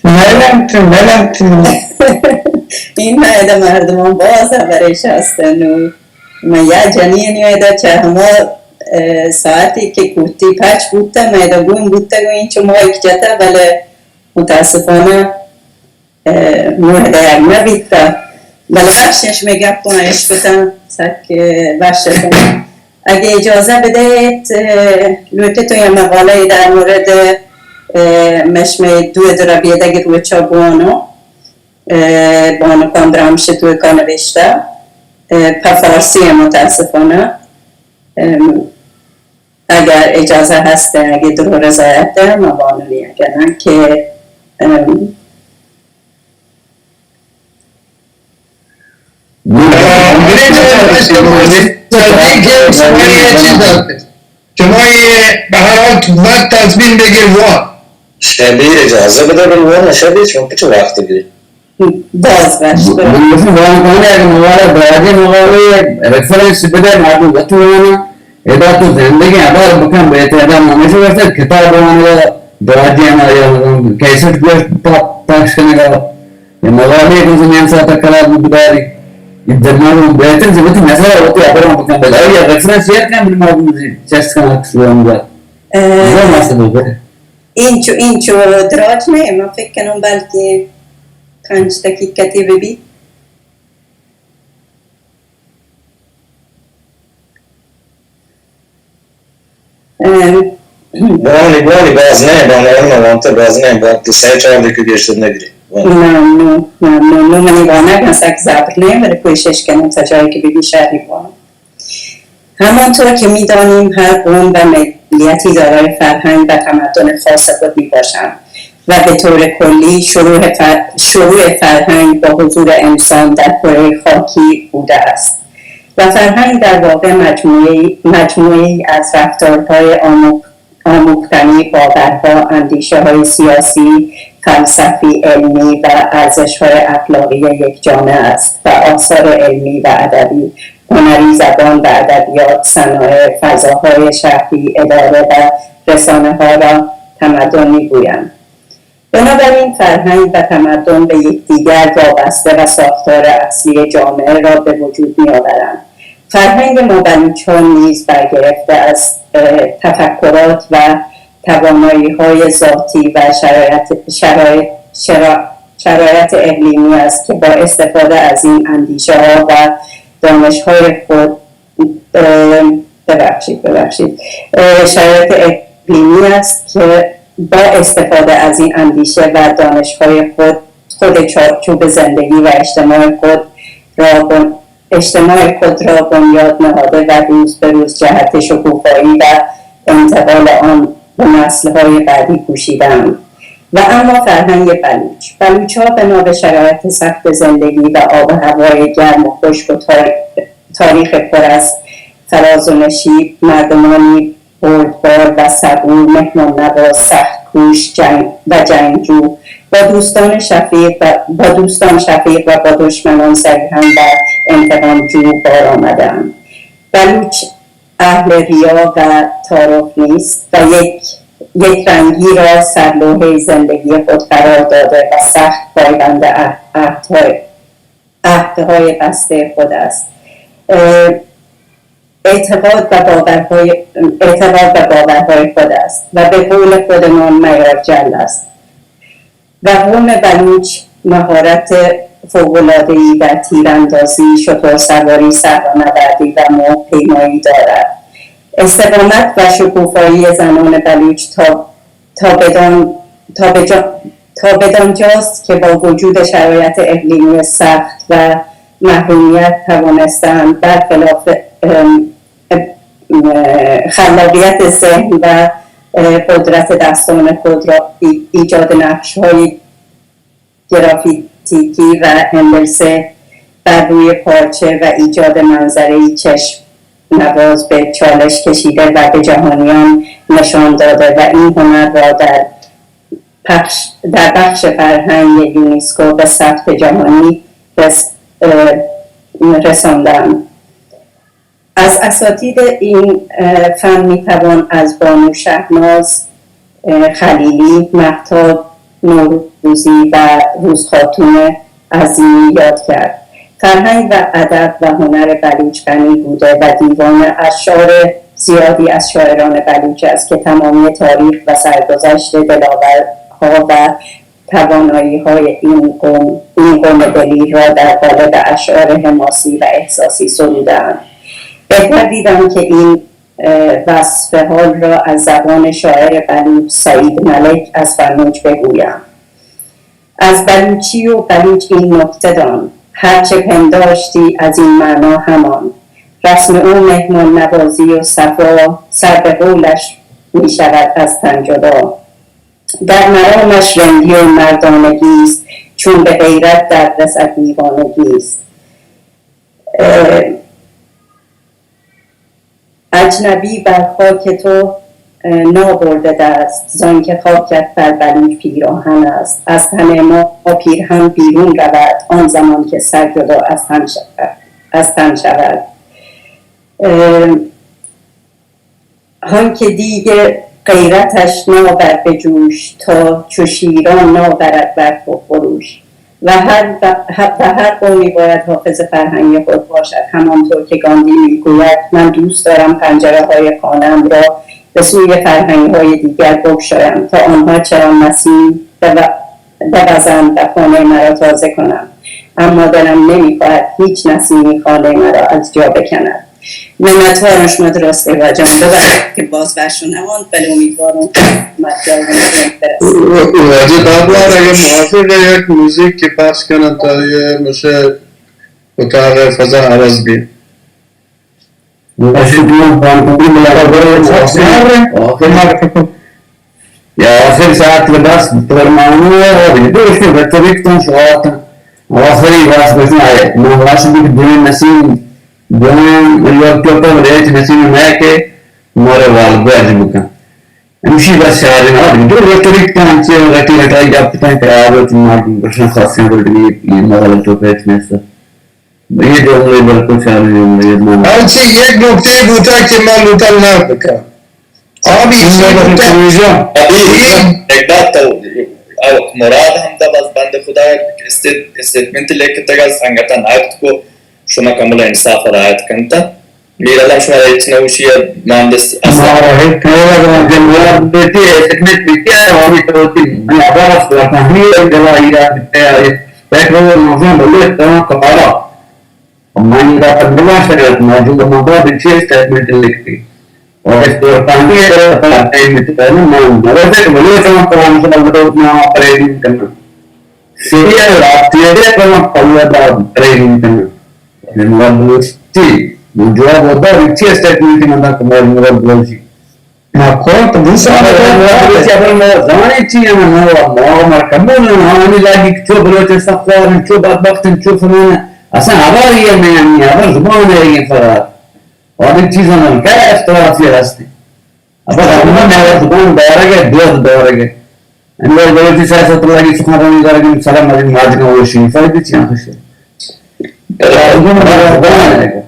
ملنت، ملنت۔ این ما ادا مردمان باز ہبرش ہستن و من یا جنینی ادا چہ ہما، اے، ساعتی کہ کوتی پچ بوتا، من ادا گون بوتا، گون اینچو مایک جتا، بلے متاسفانہ اه، موہ دئیگ نہ بیتہ، بلے بخش اش مئے گپاں اشکتاں، سک، اه، بخش اتاں۔ اگہ اجازہ بدئیت، اه، لوٹتوں یا مقالہ در مورد، اه، مش مئے دود ربیدگ روچا بوانوں، اه، بانکان درامش توکا نوشتہ، اه، پہ فارسی ء متاسفانہ، ام، اگر اجازہ ہست، اگہ درو رضایت، ما بانونی اگر نہ کہ، ام، شما یہ بہرحال تو وقت تضمین بگیر وان۔ شبیر اجازہ بدہ بل وان، شبیر شما پچ وقت بگیر۔ باز وش تو۔ من گوشم، وان کنه، اگه موبایل دراجی موبایل ریفرنس بده، مردم وقتی وانه، ادا تو زندگی عبر بکن، بهتر ادا من همیشه گوشتم، کتاب وانه، دراجی انا یا کیسٹ گوش پا-، پخش کنه، یا موبایل کو زمین ساعت قرار بداری۔ این در من بهتر زمین نظر وقتی عبر بکن، بداری یا ریفرنس شیئر کن، بل مردم چست کن، عکس وانه۔ اه، مست بوده۔ اینچو، اینچو دراج نہ، من فکر کنم بلکہ پنچ دقیقتی ببی۔ ام۔ بوانی، بوانی، باز نہ، بانوان ما وانتہ باز نہ، باز دو سہ چار دقیقہ گیشتر نہ گری۔ ممنون، ممنون۔ نو منی وانگ ہم سک زبر نہ، بلے کوشش کنم تا جایی کہ ببی شری بوان۔ همانطور که می‌دانیم، هر قوم و ملیتی دارای فرهنگ و تمدن خاص خود می‌باشند و به طور کلی شروع فر-، شروع فرهنگ با حضور انسان در کرهٔ خاکی بوده است و فرهنگ در واقع مجموعه‌ای، مجموعه‌ای از رفتارهای آموخت-، آموختنی، باورها، اندیشه‌های سیاسی، فلسفی، علمی و ارزش‌های اخلاقی یک جامعه است و آثار علمی و ادبی، هنری، زبان و ادبیات، صنایع، فضاهای شهری، اداره و رسانه‌ها را تمدن می‌گویند. بنابراین فرهنگ و تمدن به یکدیگر وابسته و ساختار اصلی جامعه را به وجود می‌آورند. فرهنگ ما بلوچ‌ها نیز برگرفته از، اه، تفکرات و توانایی‌های ذاتی و شرایط، شرایط، شرا-، شرایط اقلیمی است که با استفاده از این اندیشه‌ها و دانش‌های خود، اه، ببخشید، ببخشید، اه، شرایط اقلیمی است که با استفاده از این اندیشه و دانش‌های خود، خود چارچوب زندگی و اجتماع خود را بن-، اجتماع خود را بنیاد نهاده و روز به روز جهت شکوفایی و انتقال آن به نسل‌های بعدی کوشیده‌اند. و اما فرهنگ بلوچ، بلوچ‌ها بنا به شرایط سخت زندگی و آب و هوای گرم و خشک و تار-، تاریخ پر از فراز و نشیب، مردمانی بردبار و صبور، مهمان نواز، سخت کوش جنگ و جنگجو، با دوستان شفیق و با دوستان شفیق و با دشمنان صریحاً و انتقام جو بار آمده‌اند. بلوچ اهل ریا و تعارف نیست و یک، یک رنگی را سرلوحهٔ زندگی خود قرار داده و سخت پایبند عهد-، عهدهای، عهدهای بسته خود است. اه، اعتقاد و باورهای، اعتقاد و باورهای خود است و به قول خودمان میارجل است. و قوم بلوچ مهارت فوق‌العاده‌ای در تیراندازی، شترسواری، صحرانوردی و مرغ‌پیمایی دارد. استقامت و شکوفایی زنان بلوچ تا، تا بدان، تا به جا-، تا بدانجاست که با وجود شرایط اقلیمی سخت و محرومیت توانستند برخلاف، ام، ام، خلاقیت ذهن و، اه، قدرت دستان خود را ای-، ایجاد نقش‌های گرافیتیکی و هندسه بر روی پارچه و ایجاد منظره‌ای چشم نواز به چالش کشیده و به جهانیان نشان داده و این هنر را در پخش، در بخش فرهنگ یونسکو به ثبت جهانی رس-، اه، رساندند. از اساتید این، اه، فن می‌توان از بانو شهناز، اه، خلیلی، مهتاب نوروزی و روزخاتون عظیمی یاد کرد. فرهنگ و ادب و هنر بلوچ غنی بوده و دیوان اشعار زیادی از شاعران بلوچ است که تمامی تاریخ و سرگذشت، دلاورها و توانایی‌های این قوم، این قوم دلیر را در قالب اشعار حماسی و احساسی سروده‌اند. بهتر دیدم که این، اه، وصف حال را از زبان شاعر بلوچ سعید ملک از فرمنج بگویم. از بلوچی و بلوچ این نکته دان، هر چه پنداشتی از این معنا همان. رسم او مهمان نوازی و صفا، سر به قولش می‌شود از تن جدا. در مرامش رندی و مردانگی است، چون به غیرت در رسد دیوانگی است. اه، اجنبی بر خاک تو، اه، نابرده دست، زان که خاکت بر بلوچ پیراهن است. از تن ما پیرهن بیرون رود، آن زمان که سر جدا از تن ش-، از تن شود. اه، هان که دیگ غیرتش ناور به جوش، تا چو شیران ناورد بر خروش. و هر، و هر قومی باید حافظ فرهنگی خود باشد. همانطور که گاندی می‌گوید: «من دوست دارم پنجره‌های خانه‌ام را به سوی فرهنگ‌های دیگر بگشایم، تا آنها چرا نسیم بو-، بوزند و خانهٔ مرا تازه کنند، اما دلم نمی‌خواهد هیچ نسیمی خانهٔ مرا از جا بکند.» منتوارم شما، درسته واجان، ببخشید که باز بر شما نماند، ولی امیدوارم مطلب برسه. واجه دادوار، اگه موافقه، یک موزیک که پخش کنن تا یه میشه اتاق فضا عوض بی. باشه، تو هم پان کنی، بلا بلا بلا. آخر، آخر. یا آخر ساعت لباس پرمانو ہے، دوست رتوریک تم شوات. آخری باس بچنا ہے، ما واش بھی دین نسیم، دین یوک تو تو ریچ نسیم میں کہ مارے وال گوج بکن. ہمشی بس شاعر نا، دو رتوریک تم چے رتی رتائی جب تم کرا تو ما بشن خاصیں بلدی مغل تو پیچ میں سر. یہ جملے بالکل شاعر جملے نا. ہاں جی، یک نکتے بوتا کہ ما لوٹا نہ بکا. آ بھی چی بوتا. ابھی ایک بات تو، او، مراد ہمدا بس بند خدا اسٹیٹ-، اسٹیٹمنٹ لکھتگا، سنگتا نقد کو، شما کملا انصاف رعایت کنتا. میر علم شما ہچ نہ ہوشی ہے، مان دست اصلا. مارا ہچ نہ ہوگا، جب مراد بیٹی ہے، اسٹیٹمنٹ بیٹی ہے، ہمیں تو ہوتی، میں آواز کرتا ہوں، یہ گواہی ہے، پیٹرول موضوع بولے، تو کپارا. من دا پندرہ شریعت موجود مبا بچے اسٹیٹمنٹ لکھتی. اور اس دور پانی ہے، پر ٹائم میں تو پہلے مان، مگر سے بولے تو کلام سے بولے تو اتنا پرہیز نہیں کرنا. سیریل رات تیرے تو پلوہ دا پرہیز نہیں کرنا. من بلوچی، من جواب ہوتا، بچے اسٹیٹمنٹ من دا کمال مگر بلوچی. ما کور تو دل سال اگر ما بلوچی، اگر ما زانیں چی ہم، ما، ما، ما قبول ہیں، ہم ہمیں لاگی کہ چو بلوچستان خوار ہیں، چو بدبخت ہیں، چو فلان ہیں۔ اصلاً ہبر یہ نہیں، ہمیں ہبر زبان ہے یہ فرار۔ اور ایک چیز ہم کیا اختلافی ہستے۔ اب ہم ہمیں زبان دارگ ہے، دود دارگ ہے۔ انور بلوچی سیاست لگی سخنرانی دارگ ہے، سلام علیکم، ماجنا و شریفہ بھی چیاں خوش ہے۔ زبان ہے۔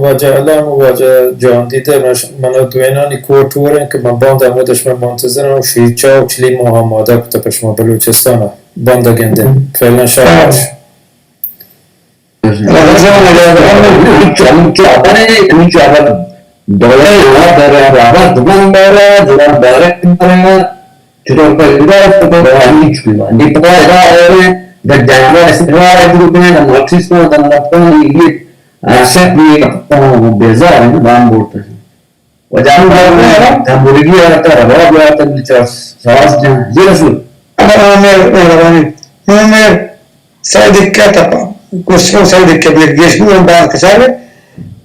واجہ علم و واجہ جہاندیدہ، من ش-، من ء دوئینانی کوٹ ور انت کہ من باندا ہمود ء شمئے منتظر آں و شیرچاہ و کلیم و آمادہ کتہ پہ شما بلوچستان ء باندا گندیں۔ فعلاً شاباش۔ دولت ء زبان دارہ، زبان دارہ، زبان دارہ، چطور پیدا است؟ تو بہانی چکے با۔ نی پدا ادا آئے، در جنگا استقرار ہے، گروپ ہیں، در مارکسیست ہیں، در نفتان، یہ، آ، شک نہیں، بیزار ہیں، بان بورتے ہیں۔ و جان بورگی آتا، رباب آتا، چار ساز جان، جی رسول۔ اگر ہمیں مہربانی، ہمیں سید کیا تپا، گوشتگوں سید کیا بیر گیش بو، ہم بار کچارے،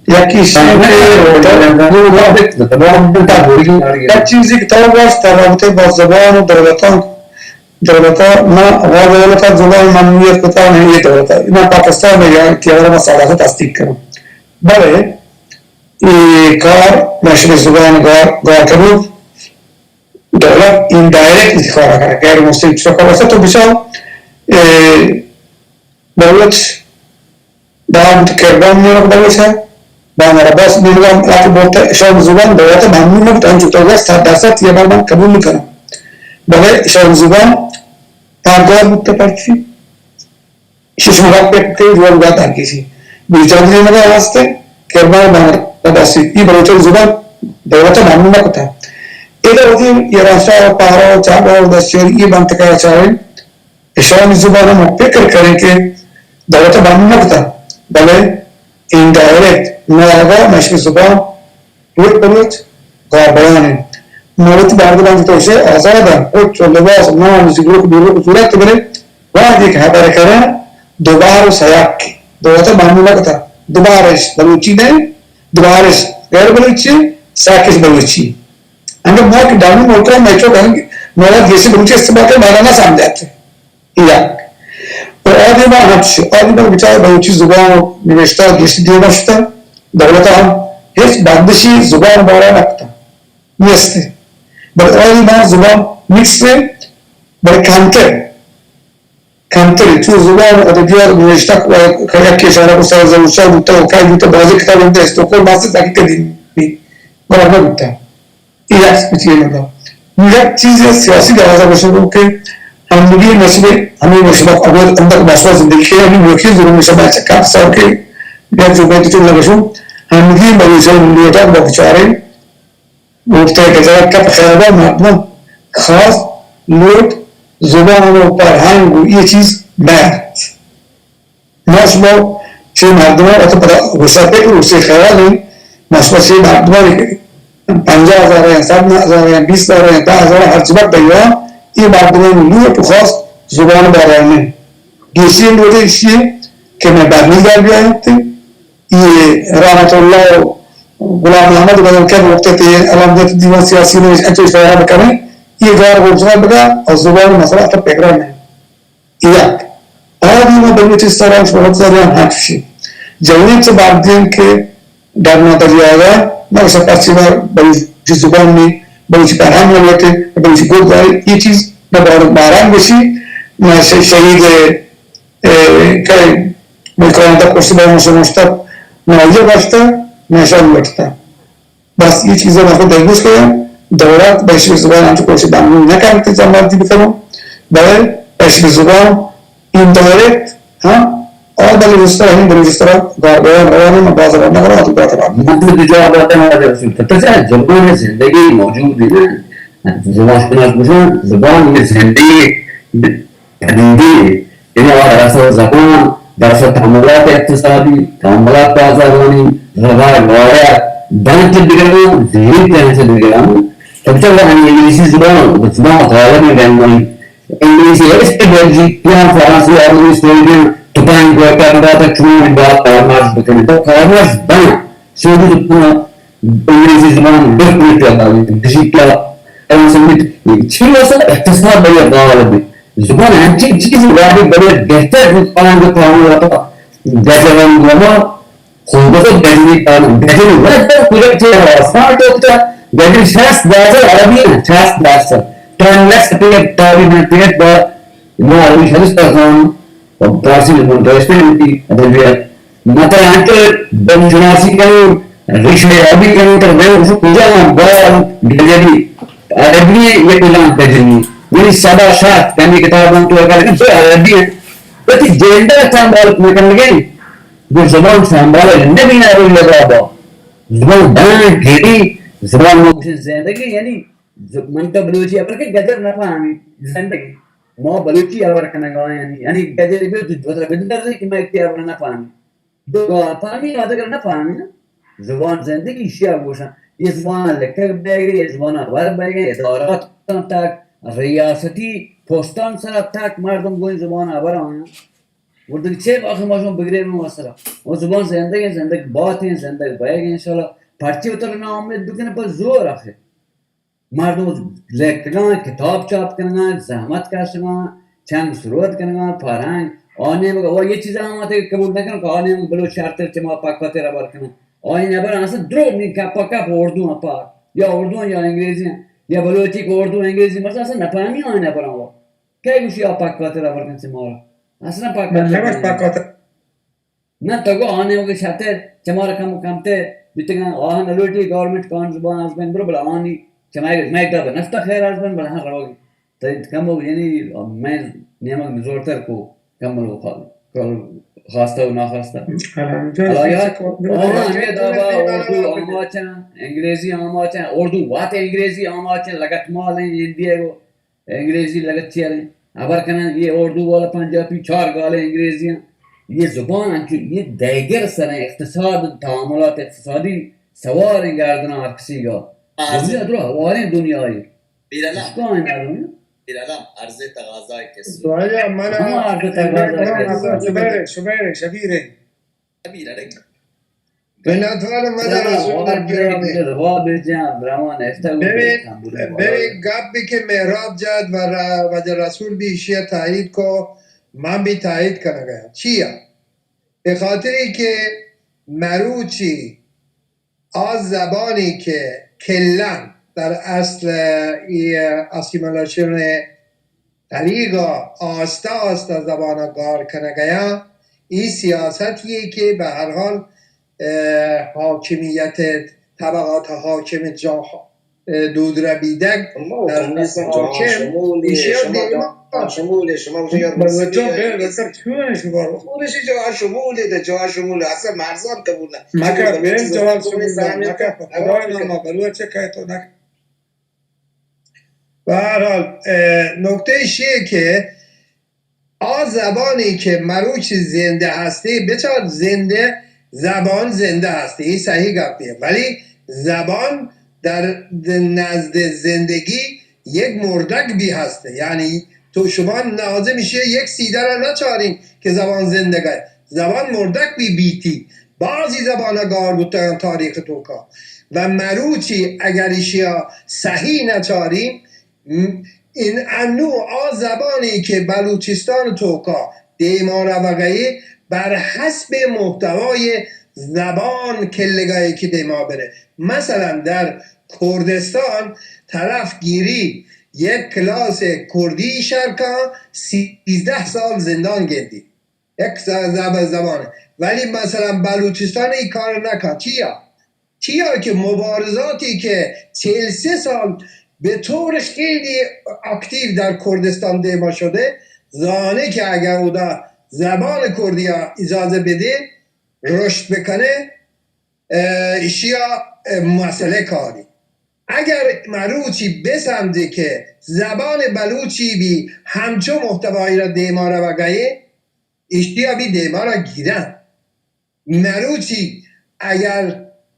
یکی شی کہ یک چیزی کہ تو گوشت در رابطہ با زبان و دولتان، دولتا ما، ما دولتا زبان ممنوعیت کتا نہیں، یہ دولتا، ما پاکستان میں یا کہ ما صداقت تصدیق کروں۔ بلے اے کار مشرق زبان گار، گار کنوک دولت انڈائریکٹ اے کار کرا، غیر مستقیم چیزا کار است۔ تو بچار، اے، بلوچ داد کربان نیمگ بلوچ ہے، بانر عباس نیمگ ہم آتے بولتے، اشان زبان دولت ممنوع نہ بوتا، انچو تو گوشت، صد درصد یہ بار من قبول نہیں کروں۔ بلے اشان زبان پاگار بوتا پرچی؟ شش مدت پہ کئی جوان گوات ہر کسی۔ بیجادری مدد ہستے، کربان بانر عباسی، ای بلوچان زبان دولت ممنوع نہ کتا۔ ادا وتی یہ راستا و پارا و چابا و دستیاری یہ منطقہ چاہے، اشانی زبان ہم فکر کریں کہ دولت بند نہ کتا، بلے انڈائریکٹ ناگا مشی زبان روچ بہ روچ گار بیان انت۔ ما وتی مردمان تو سے آزاد انت، روچ و لباس، نان، زیروک، بیروک، صورت بلے وہدے کہ حبر کریں، دوبار و سیاق کی دولت بند نہ کتا، دوبارش بلوچی نہیں، دوبارش غیر بلوچی، سیاقش بلوچی۔ انگہ ما کہ ڈامی ملکان میں چو کہ مارا دیسی بلوچی استعمال کریں، مارا نہ سمجھاتے۔ یک۔ و آ دیما ہمش، آ دیما بچار بلوچی زبان و نوشتہ گیشتر دیما شتا، دولت ہم ہچ بندشی زبان بارا نکتا، نیستے۔ بلے آ دیما زبان مکس ہے، بلے کمتر، کمتر۔ چو زبان و ادبیات نوشتہ و کڑک کے اشارہ کو سر زمین شاہ بوتا و کئی بوتا، بازی کتاب انتے استوکول ماستے تاکہ قدیمی گار نہ بوتا۔ اے یک سپیتی ء مردم۔ نوں یک چیزے سیاسی لحاظ ء گوشگ کہ ہمگی نشبے ہمے نشبہ ابید اندک ماشما زندگی کے ہمیں نوکی ضرور نشبہ چکا سر کے یک جو بیت چون نگشو ہمگی مریض لوٹا بچارے گفتے کہ جگہ کپ خیابا مردم خاص لوٹ زبان و فرهنگ و یہ چیز نیت۔ ما شما چه مردمان ات پدا گوشا پہ روسی خیال ہیں، ما شما چه مردمان پنجاہ ہزار ہیں، صد ہزار ہیں، بیس ہزار ہیں، دہ ہزار ہیں، ہر چی بات بھیا، یہ مردمان لوٹ و خواست زبان بارے میں۔ دوسری لوٹے اسی ہے کہ میں برمیل دار بھی آئے ہوتے، یہ رحمت اللہ و غلام محمد بدل کر وقت تے علم دیت دیوان سیاسی نے اچھے اشارہ بکنے، یہ گار گوشنا بگا اور زبان مسئلہ تک پکرا نہیں۔ یک۔ آ دیما بلوچستان ء شما وت زاناں ہنچوشی۔ جوانیں چہ بار دیم کہ ڈرنا دریاگا، نہ گوشاں پرچی بار بلوچی زبان نی، بلوچی فرہنگ نہ لوٹے، بلوچی گد داری، یہ چیز نہ بارک باران گوشی، نہ ش-، شہید، اے، کئے ملکان تک پشتی باران شمشتک، نہ یہ باشتا، نہ شان باشتا۔ بس یہ چیزیں مردم دلگوش کریں، دولت بہ ایشی زبان ہم چو کوشش بانگو نہ کرتے جا مردی بکنو، بلے بہ ایشی زبان انڈائریکٹ، ہاں، اور بلے رستر ہمیں بلے رستر گار بیان روان ہے، من باز روان نہ کروں، تو بات روان۔ من تو دو جواب داتا ہوں، اگر سنتا تو چاہے زبان زندگی موجود ہے نا، زبان شناس بشن، زبان میں زندگی پدیدے، یعنی آ درس زبان، درس تعاملات اقتصادی، تعاملات بازرگانی، روایت، دنچ بگران، ذہنی طرح سے بگران، تب چل رہا ہے انگلیسی زبان، زبان غالب میں بین بنی۔ انگلیسی ہے، اس پہ بلجیکیاں، فرانسیسی، آرمانی، سعودیاں، تو پائیں گوئے کا بات ہے، چون بات کارمرز بکنے، تو کارمرز بنا، سعودی تو انگریزی زبان بالکل پیدا بیت، ڈیجیٹل ٹرانسلیٹ، چی واسطہ؟ اقتصاد بلے غالب بیت۔ زبان ہنچین چیزی وابی بلے بہتر بیت، پانگ پانگ وتا گجران گوما، خود بخود گجری پانگ، گجری وقت کجا چی آسمان ٹوکتا، گجری شاست دازر عربی ہیں، شاست دازر۔ ٹائم لیس پیریڈ، ٹائم پیریڈ با ما عربی شاست دازر۔ و پارسی زبان ءِ داشتہ انتی ادبیات۔ مطلب انچو دم شناسی کنوں، ریشہ یابی کنوں، تر میں اس کجا ہم بال گجری، عربی یہ کلام گجری۔ یعنی سبا شاعت، یعنی کتاباں تو اگر کہ عربی ہیں، تو تی جینڈر سنبھال نہ کر لگے، جو زبان سنبھال نہ بھی نہ روی لگا با۔ زبان دان گری، زبان مکشن زندگی، یعنی ز-، من تو بلوچی ابر کہ گجر نہ پامی زندگی۔ ما بلوچی ہبر کنگ ءَ آں، یعنی، یعنی گجر بہ تو دوتر بدر کہ ما ایتی ہبر نہ پامی۔ دو پامی آدگر نہ پامی نا۔ زبان زندگی شیا گوشاں۔ یہ زبان لکھگ بیگے، یہ زبان ہبر بیگے، ادارات تک، ریاستی پوسٹان سر تک مردم گوئی زبان ہبر آیاں۔ وردگ چے آخر ما شما بگرے من وسرا۔ وہ زبان زندگی، زندگ باتیں، زندگ بیگے انشاءاللہ۔ پرچی اتر نا امید بکنے پر زور آخر۔ مردم لیکگاں، کتاب چاپ کنگاں، زحمت کشگاں، چنگ سرود کنگاں، پرنگ، آ نیمگ ءَ، و یہ چیزاں ہم آتے قبول نہ کناں کہ آ نیمگ ءَ بلوچ شرتر چہ ما پاک پاتر ہبر کناں۔ آئی ہبر اصلاً دروگ نی، کپ پہ کپ اردو ہم پاک، یا اردو یا انگریزی ہم، یا بلوچی کہ اردو انگریزی مثلاً اصلاً نہ پہمی آئی ہبر ہم۔ کئے گوشی آ پاک پاتر ہبر کن چہ مارا؟ اصلاً پاک پاتر نہ۔ پاک پاتر۔ نہ، تو گو آنے وگے شرطے چمارا کم کمتے بیتگاں، آہاں نلوٹی گورنمنٹ کان زبان از بین برو، بلے آنی چمائے مئے دب نفتا خیر از بین، بلے ہاں روگی۔ تو کم ہو، یعنی مئے نیمگ نزورتر کو کم لو خا-، کل خواستہ و ناخواستہ۔ الحمدللہ۔ حالا یار، آہاں ہمیں دابا اردو آماچاں، انگریزی آماچاں، اردو وات انگریزی آماچاں، لگت مال ہیں، ہندی ہے وہ۔ انگریزی لگت چیئر ہیں، ہبر کنن، یہ اردو والا پنجابی چار گالے انگریزی ہیں۔ یہ زبان انچو، یہ دیگر سر ہیں، اقتصاد، تعاملات اقتصادی سوار ہیں گردنا ہر کسی گا۔ دنیا درو ہواریں دنیا ہے۔ بیرلا۔ اس کو آئین آدم ہے۔ بیرلا، عرض تقاضا ہے کسی۔ تو آیا من ہم عرض تقاضا ہے کسی۔ شبیر، شبیر، شبیر ہے۔ شبیر ہے۔ منتوار مدن رسول در گرامی۔ ببی، ببی گپ بی کہ مہراب جاد و را-، واجہ رسول بی ایشی تایید کو، من بی تایید کنگا۔ چیا؟ به خاطری که مروچی آ زبانی که کلاً در اصل ای اسیمیلاسیون طریق آہستہ آہستہ زبان گار کنگ ءَ، ای سیاست یے کہ بہ ہر حال، اه، حاکمیت، طبقات حاکم جاہ، اه، دود ربیدگ در اصل حاکم ایشی دیما۔ شمول، شما گوشی یار بلوچاں بے بکر چون شما؟ خودشی جاہ شمول، جاہ شمول، اصل مرزان قبول نہ۔ مکہ بے جواب شمول، مکہ خدای نام بلوچ کہ تو نہ۔ بہ ہر حال، اه، نکتہ ایشی کہ آ زبانی که مروچی زنده هستی، بچار زنده، زبان زنده هستی، این صحیح گپیه، ولی زبان در نزد زندگی یک مردگ بی هسته. یعنی تو شما لازم ایشی یک سیده را نچارین که زبان زندگه، زبان مردگ بی بیتی. بعضی زبان گار بوتگن تاریخ توکا و مروچی اگر ایشیا صحیح نچارین، این انو آ زبانی که بلوچستان توکا دیما روگئی، بر حسب محتوای زبان کلگئی که دیما بره. مثلاً در کردستان طرف گیری یک کلاس کردی شرکا سیزده سال زندان گندی. یک ز-، زب-، زبانه. ولی مثلاً بلوچستان این کار نکن. چیا؟ چیا که مبارزاتی که چهل و سه سال به طور خیلی اکتیو در کردستان دیما شده، زانه که اگر اودا زبان کردی اجازه بده، رشد بکنه، اه، ایشیا، اه، مسئله کاری. اگر مروچی بسمجه که زبان بلوچی بی همچو محتوایی را دیما روگئے، ایشیا بی دیما را گیرن. مروچی اگر،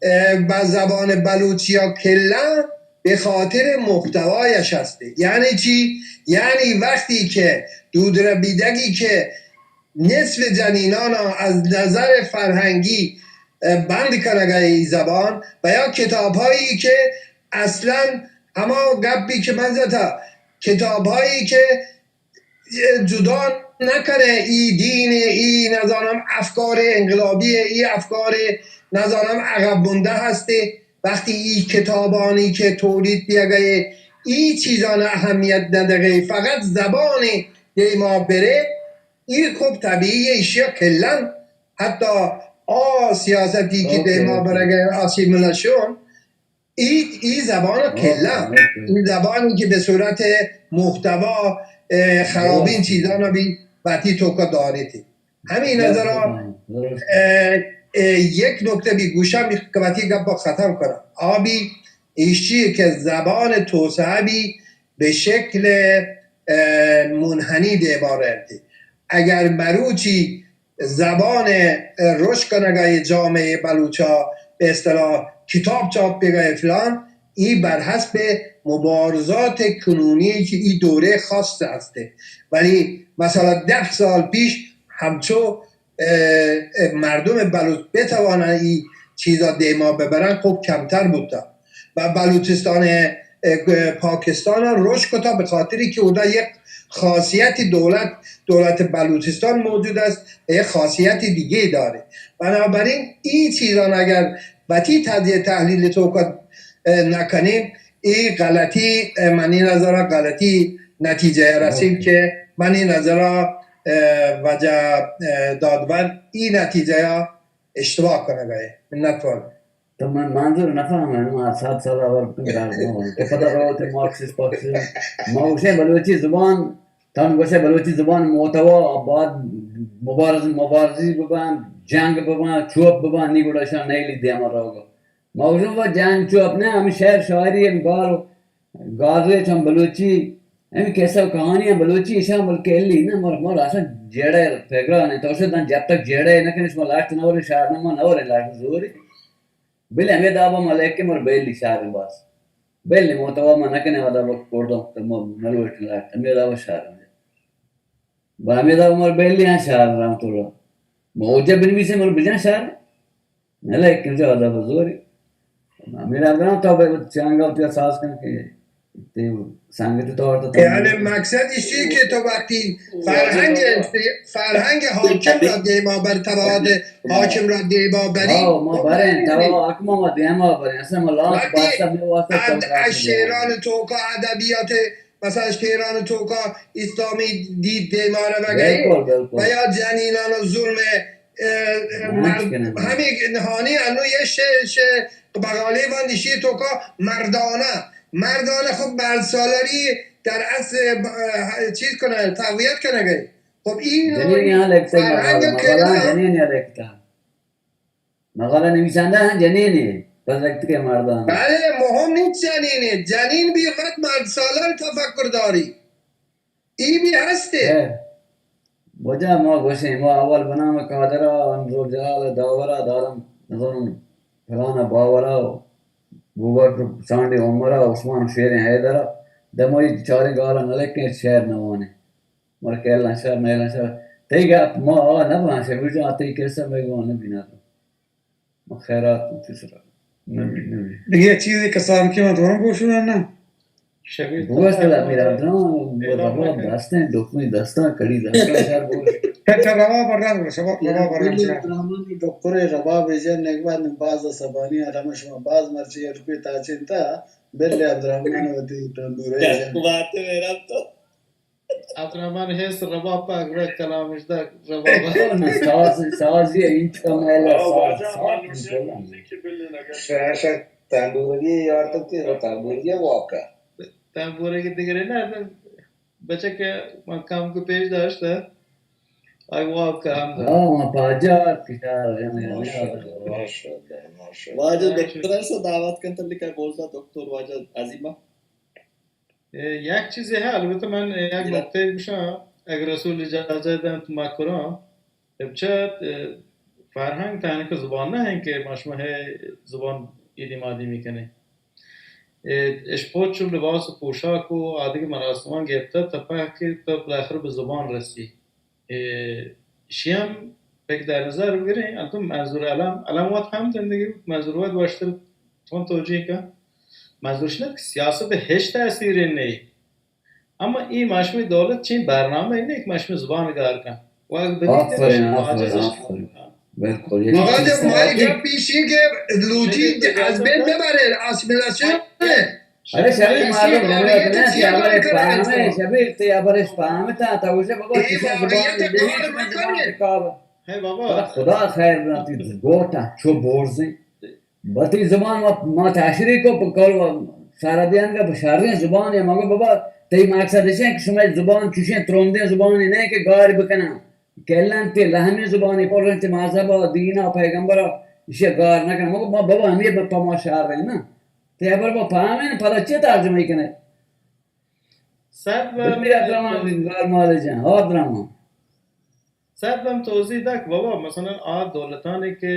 اه، به زبان بلوچیا کلا به خاطر محتوایش هستی. یعنی چی؟ یعنی وقتی که دود ربیدگی که نصف جنینان از نظر فرهنگی بند کنگ ءَ ای زبان، و یا کتاب‌هایی که اصلاً، هما گپی که من زدہ، کتاب‌هایی که جدا نکنہ ای دین، ای نزانم افکار انقلابی، ای افکار نزانم عقب مونده هستی. وقتی ای کتابانی که تولید بیگه، ای چیزان اهمیت ندگه، فقط زبان دیما بره، ای خب طبیعی ایشیا کلن. حتی آ سیاستی که دیما برگه، آسیمیلاسیون، ای، ای زبان کلا، این زبانی که به صورت محتوا، اه، خرابین چیزان بی وتی توکا داریتی. همین نظر، اه، اه، یک نکته بی گوشم که وتی گپ ختم کنم. آبی ایشی که زبان توسعه بی به شکل، اه، منحنی دیما رفتی. اگر مروچی زبان، اه، رشد کنگای جامعه بلوچا، به اصطلاح کتاب چاپ بگای فلان، ای بر حسب مبارزات کنونی که ای دوره خاص هسته. ولی مثلاً ده سال پیش همچو، اه، اه، مردم بلوچ بتوانن ای چیزا دیما ببرن، خب کمتر بوتا. و بلوچستان، اه، پاکستان رشد کتا، به خاطری که اودا یک خاصیتی دولت، دولت بلوچستان موجود است و یک خاصیت دیگه داره. بنابراین این چیزان اگر وتی تجزیه تحلیل توکا، اه، نکنیم، ای غلطی، اه، منی نظر غلطی نتیجه رسیم که منی نظر، اه، وجہ، اه، دادور ای نتیجه اشتباه کنگا. منتوار. تو من منظور نفهمم، ما صد سال اول بکن در تو پدا روت مارکسیست پاکسیست. ما گوشیں بلوچی زبان، تان گوشے بلوچی زبان محتوا باید مبارز، مبارزی ببن، جنگ ببن، چوپ ببن، نی گڑا شان نیلی دیما روگا. ما گوشم و جنگ چوپ نہ، ہمیں شعر شاعری، ہمیں گال، گالریچ ہم بلوچی، ہمیں قصہ و کہانی ہم بلوچی، اشاں بلکہ الی نہ، مر، مر اصلاً جیڑہ پگرا نہ، تو شدن جب تک جیڑہ نہ کنش، ما لاشت نہ ورے، شعر نہ، ما نہ ورے لاشت زوری. بلے ہمیں دابا ما لیکن مر بیلی شعر باز. بیلی محتوا ما نہ کنے، آ دابا کوڑ دو، تو ما نہ لوٹ لاشت، ہمیں دابا شعر. با ہمیں دابا مر بیلی ہاں شعر رام تو. ما اوجہ بنویسے مر بجان شعر. نہ لیکن جو آداب زوری. میرا گرام تو بے چانگا تو ساز کن کہ تے سنگت تو اور تو یعنی مقصد اسی کہ تو وقتی فرهنگ، فرهنگ حاکم را دیما بر، تواد حاکم را دیما بری. آه، ما برین، تو حاکم ما دیما برین. اصلاً ما لاس وقتی باسا می واسطه از، تو از شعران توکا ادبیات مثلاً شعران توکا اسلامی دید دیما روگئی، بالکل، بالکل. و یا جنینان و ظلم، اه، اه، مرد، همین هانی انو یه شعر، شعر بغالی وندشی توکا مردانه، مردانه خب مرد سالاری در اصل، اه، چیز کنه، تقویت کنه گئی. خب این جنین یہاں لکھتے ہیں، فرهنگ مغل، مغل کردار. جنین یہاں لکھتا. مقاله نویسنده هم جنینی، پزرکتگیں مردان. بله، مهم نیست جنینی، جنین بی وقت مرد سالار تفکر داری. ای بی هسته. خیر. واجہ ما گوشیں، ما اول بنام قادرا، انزور جلال داورا، دارم نزانم فلانا باورا، بوبکر سانڈی عمرا، عثمان شیریں حیدرا، دمائی چاریں گالا نلکیں شعر نوانیں. مر کہ اللہ شر، نہ اللہ شر. تئی گپ ما آ نہ باں، شبیر جان، تئی قصہ مئے گون نہ بینا تو. ما خیرات تو سرا. نہ بی، نہ بی. دیگه یک چیزی کسان که من تو هم گوشون نه. شبیر بوس تو کلا میرا دان، رباب دستیں، دکمه دستان، کڑی دستان، شر بوش. کچا رباب بران، شباب رباب بران. دکتر رباب جن نگبان باز سبانی آدم شما باز مرچی روپی تاچین تا، بل عبدالرحمن ودی تندوره جن. بات میرا تو. عبدالرحمن هست رباب پا اگر کلامش دا رباب. ساز، سازی این کمال ساز، ساز. شاہ، شاہ تندورگی یار تو تیرا تندورگی واقع. تندورگی دیگری نه، بچه که من کم کو پیش داشته. آئی واقع هم دا. آه، ما پاجار کشار. ماشاءالله، ماشاءالله. واجہ دکتر سے دعوت کن تلی کا بولتا دکتر واجہ عظیمہ. اه، یک چیزے هست، البته من یک نکته گوشاں، اگر رسول اجازه دنت ما کراں، بچه، اه، فرهنگ تنها که زبان نه انت که ما شما هی زبان ایدیم آدیمی کنیں. اه، اش پوچ و لباس و پوشاک و آدگه مراسمان گرفته تا پهکه تا بالاخره به زبان رسی. اه، شیم پک در نظر بگریں، انتم منظور علم، علم وت ہم زندگی بوت، منظور وت وشتر تون توجیہ کن۔ منظور شنت کہ سیاست ہچ تاثیر نہیں۔ اما ای ماشمی دولت چین برنامہ نہیں کہ ماشمی زبان گار کن۔ و اگر بدیت آفرین، آفرین، آفرین۔ بالکل، یعنی آقا جب ہماری گپ پیشی کہ لوٹی از بین ببرے، آسیمیلاسیون ہے۔ ارے شبیر، مردم ضرورت نہیں، تی ابر پاہمے، شبیر، تی ابر پاہمے تا، تا اسے بابا، اے کسے زبان نہیں، زبان کاب۔ ہے بابا۔ خدا خیر بنا، تی گوٹا چو بورزیں۔ بتی زبان ما، ما تشریح کو، کل سارا دیان کا شریں زبان ہے، مگر بابا، تی مقصد ہے کہ شما زبان چوشیں ترندیں زبانی نہیں کہ گار بکنا۔ کلن تی لہمی زبانی پرن تی مذہب، دین، پیغمبر، اشیا گار نکنا۔ مگر ما بابا ہمیں پہ ما شر ہے نا۔ تی ابر با پاہمین پدا چی ترجمہ کنے؟ صد بار بندی اکرمان بن گار مال جان، ہاں درمان۔ صد بار توضیح دک بابا، مثلاً آ دولتانی کہ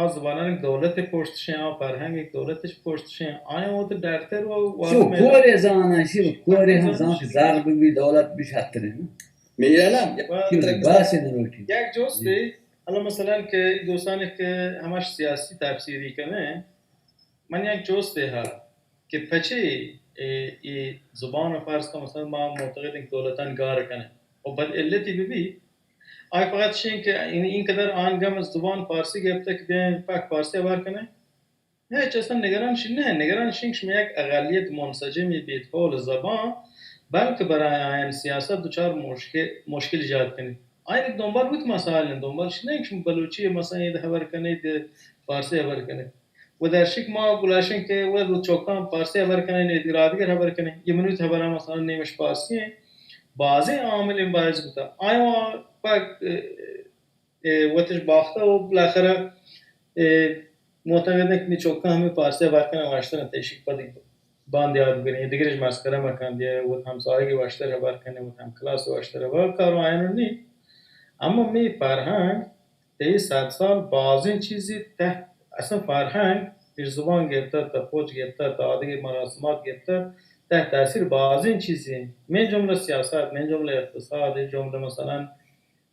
آ زبانان دولت پشتشیں، آ فرہنگ دولت پشتشیں، آیا وہ تو ڈاکٹر و شو کورے زانا، شو کورے ہم زان کہ زار بھی دولت بھی شاتر ہے۔ میرا نام باسی نروٹی۔ یک جوستے، اللہ مثلاً کہ دوستانی کہ ہمش سیاسی تفسیری کنے، من یک جوستے ہا کہ پچے اے، اے زبان و فرض کا مثلاً ما معتقدیں کہ دولتان گار کنے و بد علتی ببی، آئی فقط شین کہ این، این قدر آن گم از زبان فارسی گرفته کہ بیاین پاک فارسی بار کنے۔ ہچ اصلاً نگران شین نہ، نگران شین کہ شما یک اقلیت منسجمی بیت حول زبان، بلکہ برای آیان سیاست دچار مشکل، مشکل ایجاد کنیت۔ آیان دنبال بوت مسائل ہیں، دنبال شین نہ کہ شما بلوچی مثلاً اید خبر کنیت، فارسی خبر کنیت۔ و در شک ما گلاشن کہ و دو چوکان فارسی خبر کنیں، اید رادگر خبر کنیں۔ یہ منوت خبر ہم مثلاً نیمش فارسی ہیں۔ بازیں عامل باعث بوتا۔ آیا پاک اے، وتش باختہ و بالاخرہ، اے، معتقد انت کہ نی چکاں ہمے پارسی ء بار کناں واشتر انت، ایشی پد باندے آ بگریں، دگرش مسخرہ مہ کنت، یا وت ہمساہگ ء واشتر ء بار کنیں، وت ہم کلاس ء واشتر ء بار کارو آیان نی۔ اما می فرہنگ تئی صد سال بازیں چیزی تہ، اصلا فرہنگ اش زبان گپتہ، تہ پوج گپتہ، تہ آدگہ مراسمات گپتہ، تہ تاثیر بازیں چیزی انت۔ من جملہ سیاست، من جملہ اقتصاد، من جملہ مثلاً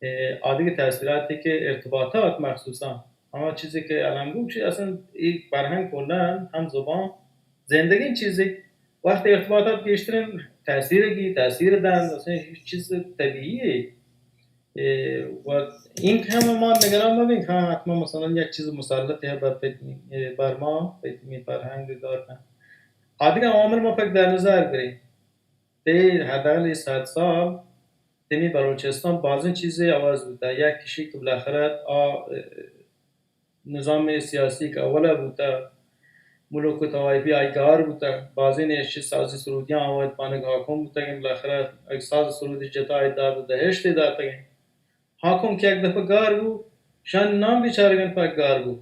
اے، آدگہ تاثیراتے کہ ارتباطات مخصوصاً، ہما چیزے کہ الان گوش اصلاً اے فرہنگ کلاً ہم زبان زندگیں چیزے، وقت ارتباطات گیشتریں تاثیر گی، تاثیر دن، اصلاً ہیچ چیز طبیعی ہے۔ اے، و این کہ ہم ما نگران مبیں کہ ہاں حتماً مثلاً یک چیز مسلط ہے بر پت-، اے، بر ما، پتمی فرہنگ گار کن۔ آدگہ عوامل ما پک در نظر گریں۔ تئی حداقل اے صد سال تئی بلوچستان بازیں چیزے عوض بوتہ۔ یک کشی کہ بالاخرہ آ، نظام سیاسی کہ اولا بوتہ، ملوک و طوائفی آئی گار بوتہ، بازیں ایشی ساز سرودیاں آوت پانگ حاکم بوتگیں، بالاخرہ اگہ ساز سرودی جتا داد و دہشت داتگیں۔ حاکم کہ یک دفعہ گار بو، شان نان بیچارگان پاک گار بو۔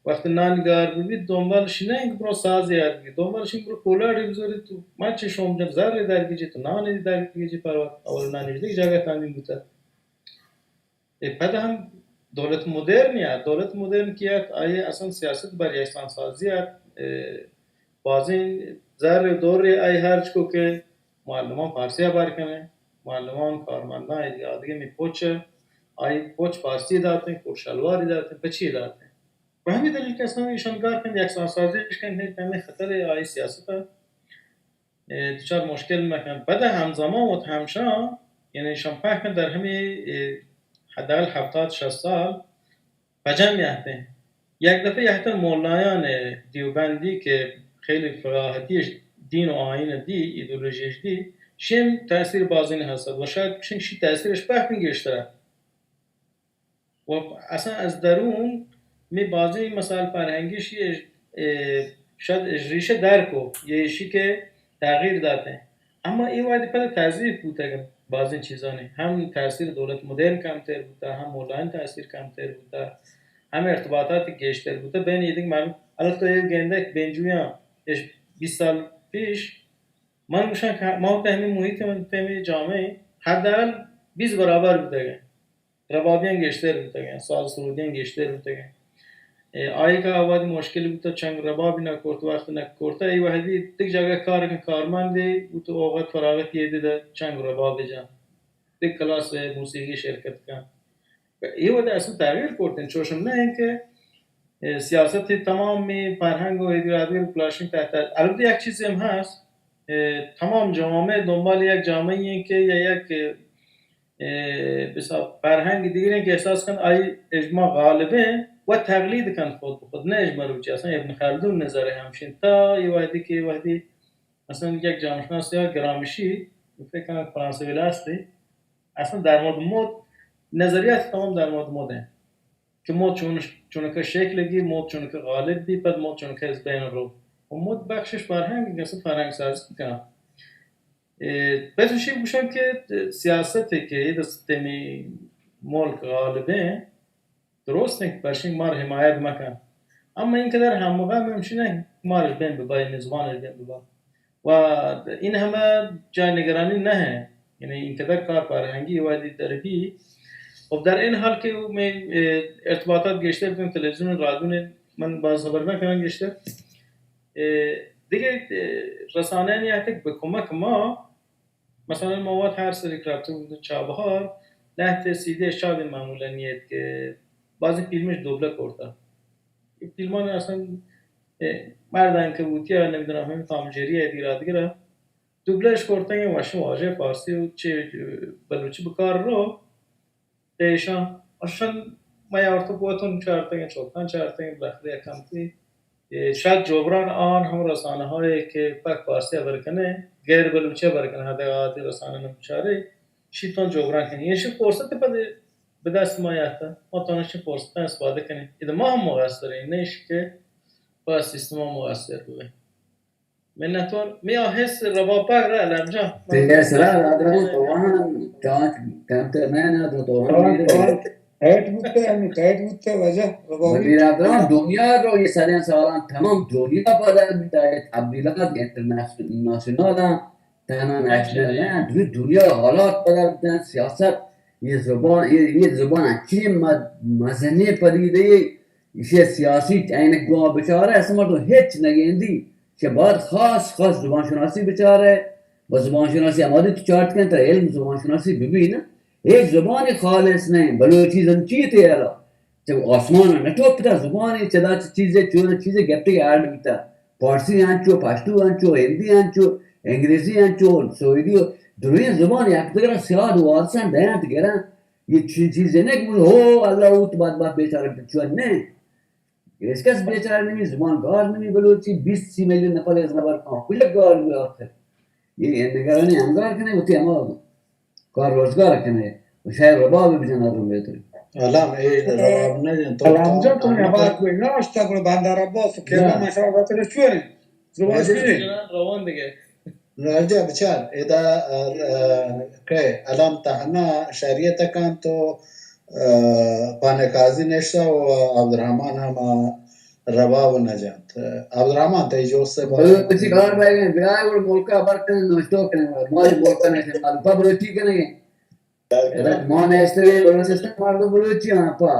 وقت نان گار بو بیت، دنبال شی نہ انت کہ برو سازے یاد بگی، دنبال شی برو کولاڑی بزوری تو، ما چی شوم جن زر در گیجی تو نان در گیجی پروا، اول نان دیگہ جگہ تامین بوتا۔ اے پد ہم دولت مدرن یا دولت مدرن کیت، آئی اصلا سیاست بر یکسان سازی ات، اے، بازیں زر و دور آئی ہرچ کو کہ معلمان فارسی ء بار کنیں، معلمان کارمنداں ایدگہ آدگہ می پوچ ء، آئی پوچ فارسی داتیں، کوٹ شلواری داتیں، پچی داتیں۔ و ہمے دلیل کہ اصلاً ایشان گار کنت، یکسان سازیش کنت، ہمے خطر ء آئی سیاست ء، اے، دچار مشکل مہ کنت۔ پدا ہمزمان وت ہمشاں، یعنی ایشان پہکن در ہمے، اے، حداقل ہفتاد شست سال پجم یہتیں۔ یک دفعہ یہتن مولایان دیوبندی کہ خیلی فقاہتی اش دین و آئین دی، ایدولوژیش دی، شیم تاثیر بازین ہست و شاید شین شی تاثیرش پہکن گیشتر ات۔ و اصلا از درون می بازین مسائل فرہنگی شی، اے، شاید اش ریشہ در کو، یہ اشی کہ تغییر داتیں۔ اما اے وہدی پدا تضعیف بوتگ انت بازیں چیزانی، ہم تاثیر دولت مدرن کمتر بوتہ، ہم مولایان تاثیر کمتر بوتہ، ہم ارتباطات گیشتر بوتہ بین ایدگہ مردم۔ البتہ تو اے گندہ کہ بینجویاں اش بیست سال پیش من گوشاں کہ ما وت ہمے محیط ء، من وت ہمے جامعہ ء حداقل بیست برابر بوتگ انت۔ ربابیاں گیشتر بوتگ انت، ساز سرودیاں گیشتر بوتگ انت۔ اے، آئی کہ آ وہدی مشکل بوتہ، چنگ ربابی نہ کرت، وقت نہ کرتہ، اے وہدی دگہ جاگہ کار کن، کارمندے بوت، اوقات فراغتی ایدی دہ چنگ رباب جن، دگہ کلاس موسیقی شرکت کن۔ اے وھد ءَ اصل تغییر کرتیں، چوشم نہ انت کہ، اے، سیاست ءِ تمامی فرهنگ و ایدگہ آدگر کلاشیں تحت. البتہ یک چیزے ہم ہست، اے، تمام جوامع دنبال یک جامعہ ایں کہ یا یک، اے، بسا فرهنگ دیگریں کہ احساس کن آئی اجماع غالبیں و تقلید کن خود بخود، نہ اجماع روچی. اصلا ابن خلدون نظر ہمشین تا اے وحدی کہ اے وحدی اصلا یک جامعہ شناس یا گرامشی، فکر کنم فرانسوی ہستی، اصلا در مورد مد، نظریات تمام در مورد مد ہیں کہ مد چون، چونکہ شکل گی، مد چونکہ غالب بی، پد مد چونکہ از بین رو. و مد بخشش فرهنگ، اصلا فرهنگ سازی کن. اے، بس اشی گوشن کہ سیاست کہ اے دست تیمی ملک غالبیں، درست انت، پرشنگ مار حمایت مکن. اما اینقدر ہمگام ہمشی نہ، مارش بین ببا، یعنی زبانش بین ببا. و این همه جای نگرانی نه، یعنی اینقدر کار فرهنگی وادی در بی. خب در این حال که می، اه، ارتباطات گیشتر بکنم، تلویزیون، رادیو، من باز خبر نکنم گیشتر. اه، دیگه، اه، رسانه نیاتک به کمک ما، مثلا ما وت هر سری که رفته بودیم چابهار، لهت سیدی شاد معمولا نیت که بعضی فیلمش دوبله کرده. این فیلمان اصلا، اه، مردن که بودی، نمیدونم، همین تام جری ادی رادگره دوبلش کرتن، وشی واژه فارسی و چه بلوچی بکار رو پیشان. اشان ما یارتو بوتون چارتگن، چوکان چارتگن، بالاخره یکم تی اے، شاید جبران آن هم رسانه هایی که پک فارسی خبر کنه، غیر بلوچی خبر کنه، حداقل آتی رسانه نمچاره، شی تون جبران کنه. یه شی فرصت پد به دست ما یاته، ما تونشی فرصت استفاده کنیم. اذا ما هم مقصرین، نه ایش که با سیستم ما مقصر بوه. منتوار، می آ حس رباب پاک را علم جان. تیرے سرا رادران تو وہاں، کمتر میں نہ دو تو وہاں میرے۔ ٹائٹ بوتے، ہمیں ٹائٹ بوتے وجہ ربابی۔ وزیر اعظم دنیا رو یہ سارے سوالان تمام دنیا پر بیتا ہے، تبدیلات انٹرنیشنل، نیشنل ہیں، تنہا نیشنل ہیں، دنیا حالات بدل بیتے ہیں، سیاست، یہ زبان، یہ، یہ زبان اچھی م-، مزنی پدیدے، یہ سیاسی اینک گوا بچارے، اسمر تو ہچ نگیندی، کہ بعد خاص، خاص زبان شناسی بچارے، و زبان شناسی ہماری تو چارت کن تا علم زبان شناسی ببی نا۔ اے زبان خالص نہیں، بلوچی زن چی تیرا؟ چہ آسمان نہ ٹوپتا زبان، چدا چیزے، چون چیزے گپتے ایڈ بیتا۔ فارسی انچو، پشتو انچو، ہندی انچو، انگریزی انچو، سوئدی و دروین زبان یک دگرا سیاد وارسن دینت گرن۔ یہ چیز، چیزے نہیں کہ ہو اللہ اوت بد بد بیچارہ چون نہیں۔ ہیچ کس بیچارہ نمی، زبان گار نمی بلوچی، بیست سی میلیون نفر از نبر کن، کجا گار بی آخر؟ یہ نگرانی ہمگار کنے، وتی ہما کار روزگار کنے، و شاید رباب بجن آدم بہتر۔ الان اے رباب نہ جن تو۔ الان جان تو ہمار کوئی نہ اشتا، گڑا بندر عباس و کیرا مشاورت چوئے؟ زبان چوئے؟ روان دیگه۔ راجا بچار، ادا، اه، اه، کہ الان تہنا شریعت کن تو، اه، پانہ قاضی نشتہ و عبدالرحمن ہم رباب نہ جنت۔ عبدالرحمن تئی جوست سے بلوچی کار بھائی گئے، بیا گڑ ملک خبر کنے، نوشتو کنے، مال ملک کنے، مال پا بلوچی کنے۔ ما نیستگیں بلوچستان مردم بلوچی آں پا۔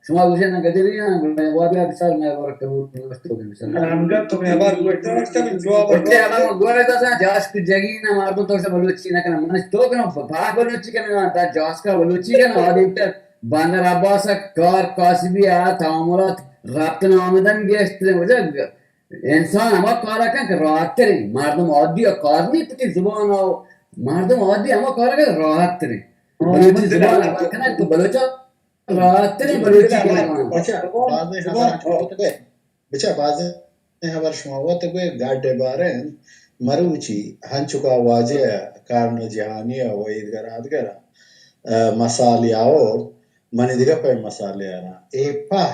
شما گوشے نہ گجری آں، گڑا وابیا بسار میں ورک کرو، بلوچ تو بسار۔ انگت تو میں بار گوشتا، جواب گوشتے ہمیں گورے دسا جاش کو جگی نہ مردم تو سے بلوچی نہ کنا، من تو کنا، پاک بلوچی کنا، تا جاش کا بلوچی کنا، آدم تے بندر عباس کار کاسبی آ تعاملات رابطہ آمدن گیشت وجہ انسان ہما کارا کن کہ راحت ترین، مردم عادی ء کار نہیں پتی زبان آو، مردم عادی ہما کارا کن راحت ترین۔ بلوچی زبان ء کار کنگ تو بلوچا راحت ترین بلوچی کن۔ بچا بازیں خبر شما وت گوئے، بچا بازیں خبر شما وت گوئے، گاڈ بارن مروچی ہنچکا واجہ کارن جہانی ء و ایدگر آدگر ء مسالی آورت، منی دگہ پہ مسالی آراں۔ اے پہ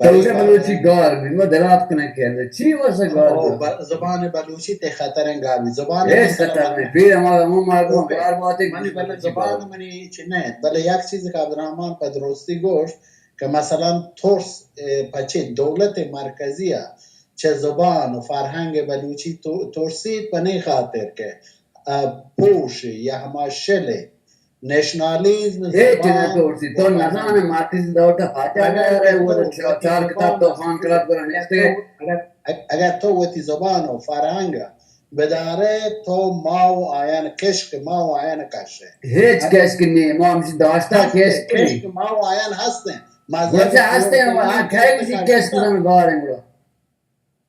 تو اسے بلوچی گار بی، ما دلات کنگ کرد۔ چی واسہ گار او، بی؟ ب-، زبان بلوچی تے خطریں گار بی۔ زبان ہیچ خطر نہیں۔ پیر ہمارا ہم مردم گار باتے منی بلے زبان منی چی نہیں۔ بلے یک چیز کہ عبدالرحمن پہ درستی گوشت کہ مثلاً ترس، اے، پچے دولت مرکزی ء چہ زبان و فرہنگ بلوچی تو-، ترسیت پہ نی خاطر کہ، ا، پوش یا ہما شل نیشنالیزم، ہچ نہ زبان ترسی۔ تو و نزانے فرہنگ۔ مارکسیزم دور تا فاتحہ اگر نہ رہے، تو وہ وتی چار، چار کتاب زبان تو خان کلات پر نشتے۔ اگر، اگر تو وتی زبان و فرہنگ بدارے، تو ما و آیان کشک، ما و آیان کشے۔ ہچ کشک نی، ما ہمشی داشتا ہستیں، کشک نی۔ کشک ما و آیان ہستیں۔ ما گوشے زیادہ ہستیں، آ کئی گوشی کشک زن گاریں گڑا۔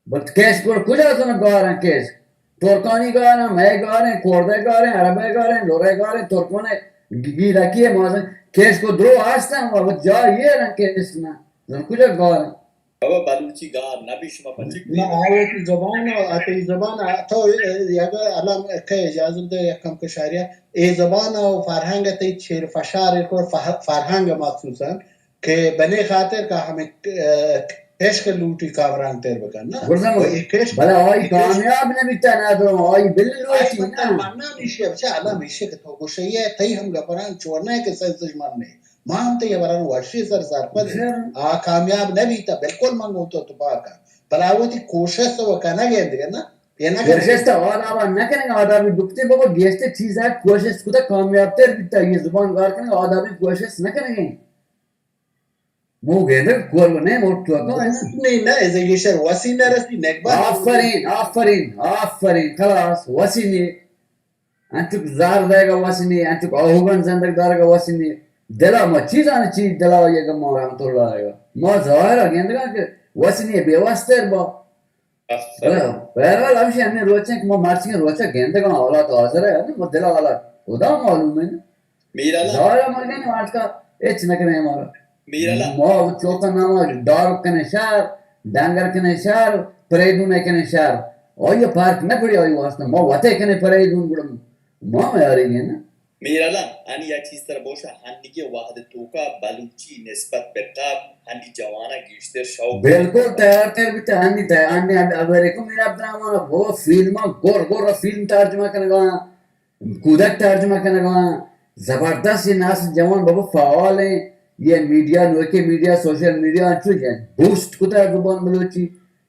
بلے کشک گڑا کجا زن گاریں کشک؟ ترکانی گاریں، مئے گاریں، کوردے گاریں، عربے گاریں، لورے گاریں، ترکمنے گی-، گیرکی ہے، ما زن کشک و درو ہستیں، و جا یہ رنگ کشک نہ۔ زن کجا گاریں؟ بابا، بلوچی گار نبی، شما پچی ما آوتی زبان و آتی زبان تو یک علم کہ اجازت دے یک کم کشاریا، اے زبان و فرہنگ تی چیر فشار کو فہ-، فرہنگ مخصوصاً کہ بنے خاطر کہ ہمیں، اه، عشق لوٹی کامران تیر بکن نا۔ گڑا تو اے عشق بلے آئی عشق کامیاب نبیتا نا، تو آئی بل آئی لوٹی مطلب نا۔ مانا نیشی، بچہ علم ایشی کہ تو گوشے یہ تئی ہم گپران چورنا ہے کہ سنسش من نہیں۔ ما ہم تئی ہبران وشی سر سرپد ایں۔ آ کامیاب نہ بیتا، بالکل من گوں تو تپاک آں۔ بلے آ وتی کوشست و کنگ ء دیگہ نا، اے نہ کنگ۔ کوشست آداب نہ کنگ، آدابی بکتے بابا گیشتر چیز ء کوشست کتا کامیاب تر بیتا، یہ زبان گار کنگ آدابی کوشست نہ کنگ۔ مو گندگ کور نے مو تو کو ہے نا۔ نہیں، نہ، ایزے گیشتر وسی نہ رسی، نگبان۔ آفرین، آفرین، آفرین، خلاص، وسی نے۔ انچک زار دئیگا وس نی، انچک آہوگان زندگ دارگا وس نی۔ دلا ما چیزان چیز دلا آئیگا ما رحمت اللہ آئیگا۔ ما ظاہرا گندگا کہ وس نی بے وس تر با۔ بلے بہرحال ہمشی ہمیں روچیں کہ ما مرچی روچا گندگا حالات حاضر ہے، ما دلا حالات خدا معلوم ہے۔ میراللہ۔ ظاہرا ما گندگا آج کا ہچ نہ کریں ہمارا۔ میراللہ۔ ما چوکا ناما دار کنے شہر، ڈنگر کنے شہر، پریدون کنے شہر۔ آئی پارک نہ کڑی آئی واسطہ۔ ما وتے کنے پریدون گڑا ما میاری گے نا۔ میراللہ، آنی یا چیز تر بوشا، ہنگی وہد توکا بلوچی نسبت بہ قبل ہنی جوانا گیشتر شوق۔ بالکل تیار تر بیتا، ہنی تیار، ہنی اب، اب ریکو میرا عبدالرحمن، وہ فیلم گور گور فیلم ترجمہ کنگا۔ کودک ترجمہ کنگا، زبردست یہ نسل جوان بابا فعال ہیں، یہ میڈیا، نوکے میڈیا، سوشل میڈیا انچو یہ بوسٹ کتا زبان بلوچی۔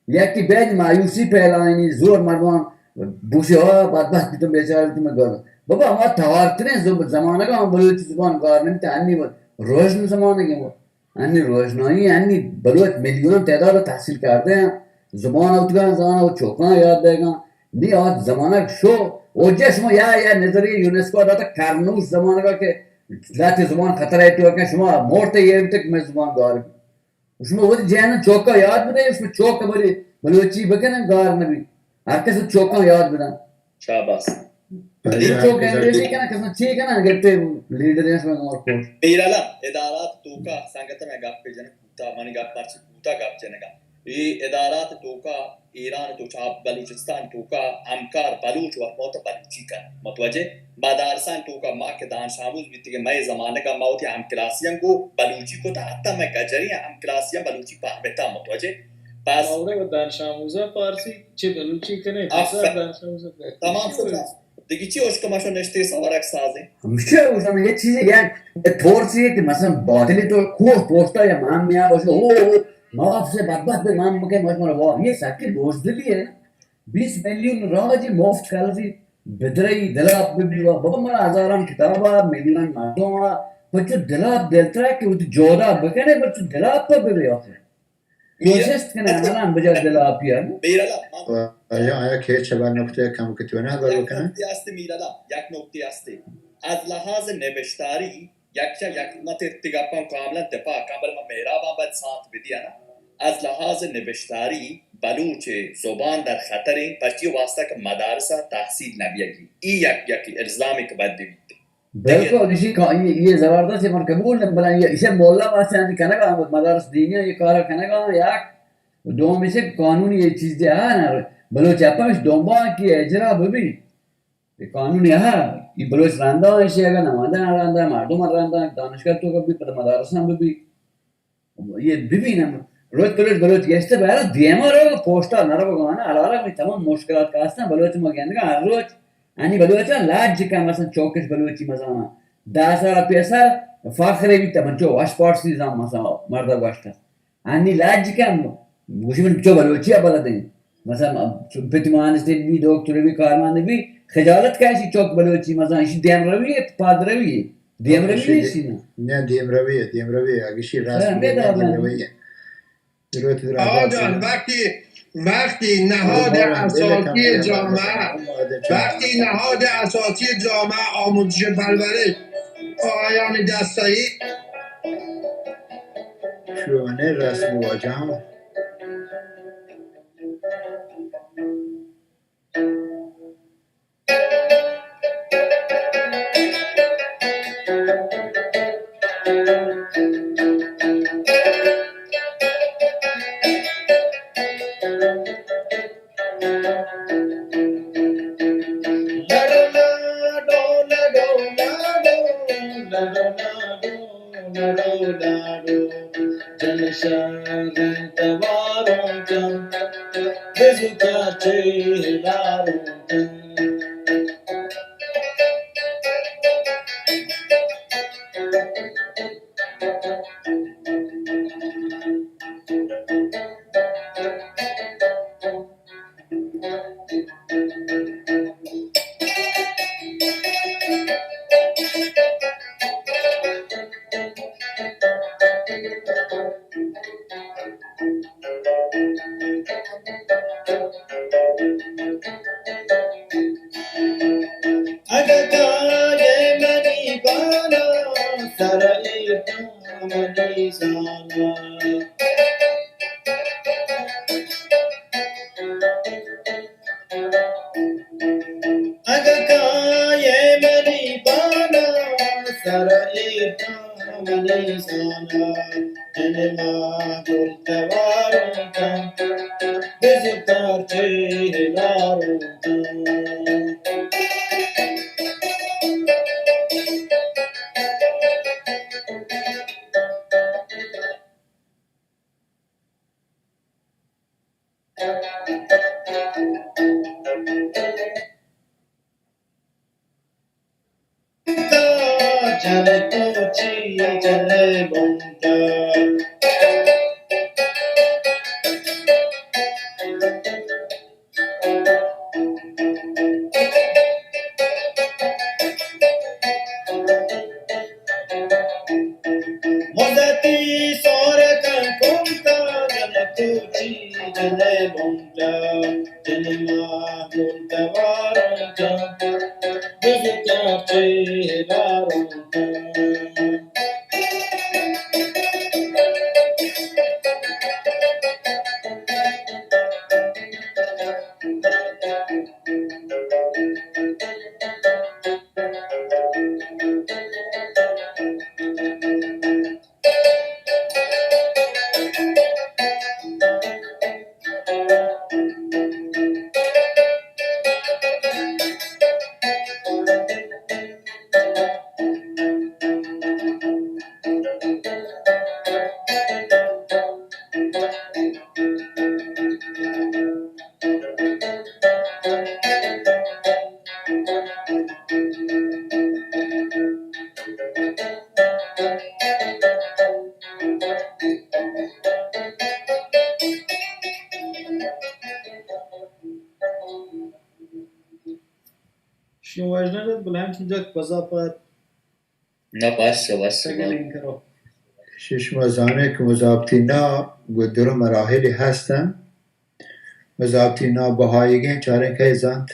یکی بید مایوسی پھیلائنی، زور مردمان بوشی ہوا بدبخت بیتم بیچارہ بیتم گل۔ بابا ہما توارترین زب-، زمانگا ہم بلوچی زبان گار نمیتا، انی روشن زمانگے وہ۔ انی روشنائی، انی بلوچ میلیوناں تعداد تحصیل کرتے ہیں، زبان اتگاں، زبان و چوکاں یاد دے گا۔ نی آج زمانگ شو، او جے شما یا، یا نظریہ یونیسکو داتا کرنوش زمانگا کہ لہتے زبان خطرہ تو کہ شما مورتے یہ تک میں زبان گار۔ شما وہ جہن چوکا یاد بدے، شما چوک بری بلوچی بکنن گار نبی۔ ہر کس چوکاں یاد بدن۔ شاباس۔ بلے چوک انگریزی کنا، کسا چی کنا، گپتے لیڈر ہیں شما مور کوش۔ میراللہ، ادارات توکا سنگتنا گپ جنگ کوتا، منی گپ مرچی کوتا گپ جنگا۔ اے ادارات توکا ایران تو چاپ بلوچستان توکا ہمکار بلوچ و موت بلوچی کن۔ متوجہ؟ مدارسان توکا ما کہ دانش آموز بیتی کہ مئے زمانگا ما وتی ہم کلاسیان گو بلوچی کتا، حتی مئے گجری ہم کلاسیان بلوچی پہمتا۔ متوجہ؟ پس مورے و دانش آموزا پارسی چہ بلوچی کنے، آفرین۔ دانش آموزا پارسی۔ تمام سپاس۔ دگہ چی اشکم شو نشتے سوارک سازیں؟ ہمشہ گوشم، یہ چیزیں یک، یہ تورسی ہے کہ مثلاً باطلی تو کوہ پوشتا یا مان میا باشه، او، او، ما آپ سے بدبخت به مان مکے مش مارا واہ، یہ سکی دوست دلی ہے۔ بیست میلیون راجی مفت کلزی بدرئی دلاپ ببی و بابا منا ہزاران کتابا، میلیونان مردم آ، پچو دلاپ دلترا کہ وتی جودا بکنے، پچو دلاپ پر ببی آخر۔ میرا کوشست کنه، منا بجا دل آپی آن۔ میراللہ، من آیا، آیا کہ چبا نقطہ کم کہ تو نہ بر یک بکنه؟ نقطہ است میراللہ، یک نقطہ است۔ از لحاظ نبشتاری، یک چا یک مت ارتگاپاں کاملاً دفاع کن، بلے من مہراباں باید ساتھ بدیانا۔ از لحاظ نبشتاری، بلوچ زبان در خطر ہیں، پرچی واسطہ کہ مدارسہ تحصیل نبیگی۔ ای یک، یک الزامی کہ باید بیت۔ بالکل، اسی کا-، یہ، یہ زبردست ہے، من قبول نہیں، بلے یہ، اسے مولا واسطے آنی کنگا، مدارس دینی یہ کارا کنگا، یک، دوم اسے قانون یہ چیز دے، ہاں نا، بلوچ اپا مش دومبا کی اجرا ببی۔ یہ قانون یہ ہے، یہ بلوچ رندا ہے، اسے اگر نماندہ رندا، مردم رندا، دانشگاہ تو کبھی، پتہ مدارس ہم ببی۔ یہ ببینم، روچ بلوچ، بلوچ گشتہ بہرحال دیما رو، پوسٹا نہ رو گوانا، الارا می تمام مشکلات کا ہستن، بلوچ ما گندگا ہر روچ، انی بلوچا لاج کم مثلاً چوکش بلوچی مزانا، دہ سال پیسر فخرے بیتا من چو وش پارسی زان مثلاً مردا گوشتا۔ انی لاج کم، گوشی من چو بلوچی بلدیں۔ مثلاً، پت مانستے بی، دکتر بی، کارمند بی، خجالت کا ایشی چوک بلوچی، مثلاً، ایشی دیم روی، پاد روی، دیم روی ایشی، ایشی نا۔ نہ، دیم روی، دیم روی، اگشی راست ہاں، بی، ہمیں دیم روی۔ ضرورت در آ آباد جان، ہے۔ باقی وقتی نهاد اساسی جامعه، وقتی نهاد اساسی جامعه آموزش پرورش آیان دستایی چونه رسم و واجه جن شریں تواروں کن، بزو کاچے لاروں کن۔ اگہ کائے منی بالا، سر ءِ منی زانا۔ اگہ کائے منی بالا، سر ءِ منی زانا۔ دل ما گل تواروں کن، بزو کاچے لاروں کن۔ چل تو چی چل بنتا۔ مزتی سورکاں کنتا، جن تو چی جن بنتا، جن ما گل تواروں کن، بزو کاچے لاروں کن۔ شما وجدان بلند اینجا بزاپت. نه، بس، بس، سگلین کرو. شما زانے کہ مزاپتی نا گو درو مراحلی ہستن. مزاپتی نا بہایگیں، چاریں کئے زانت؟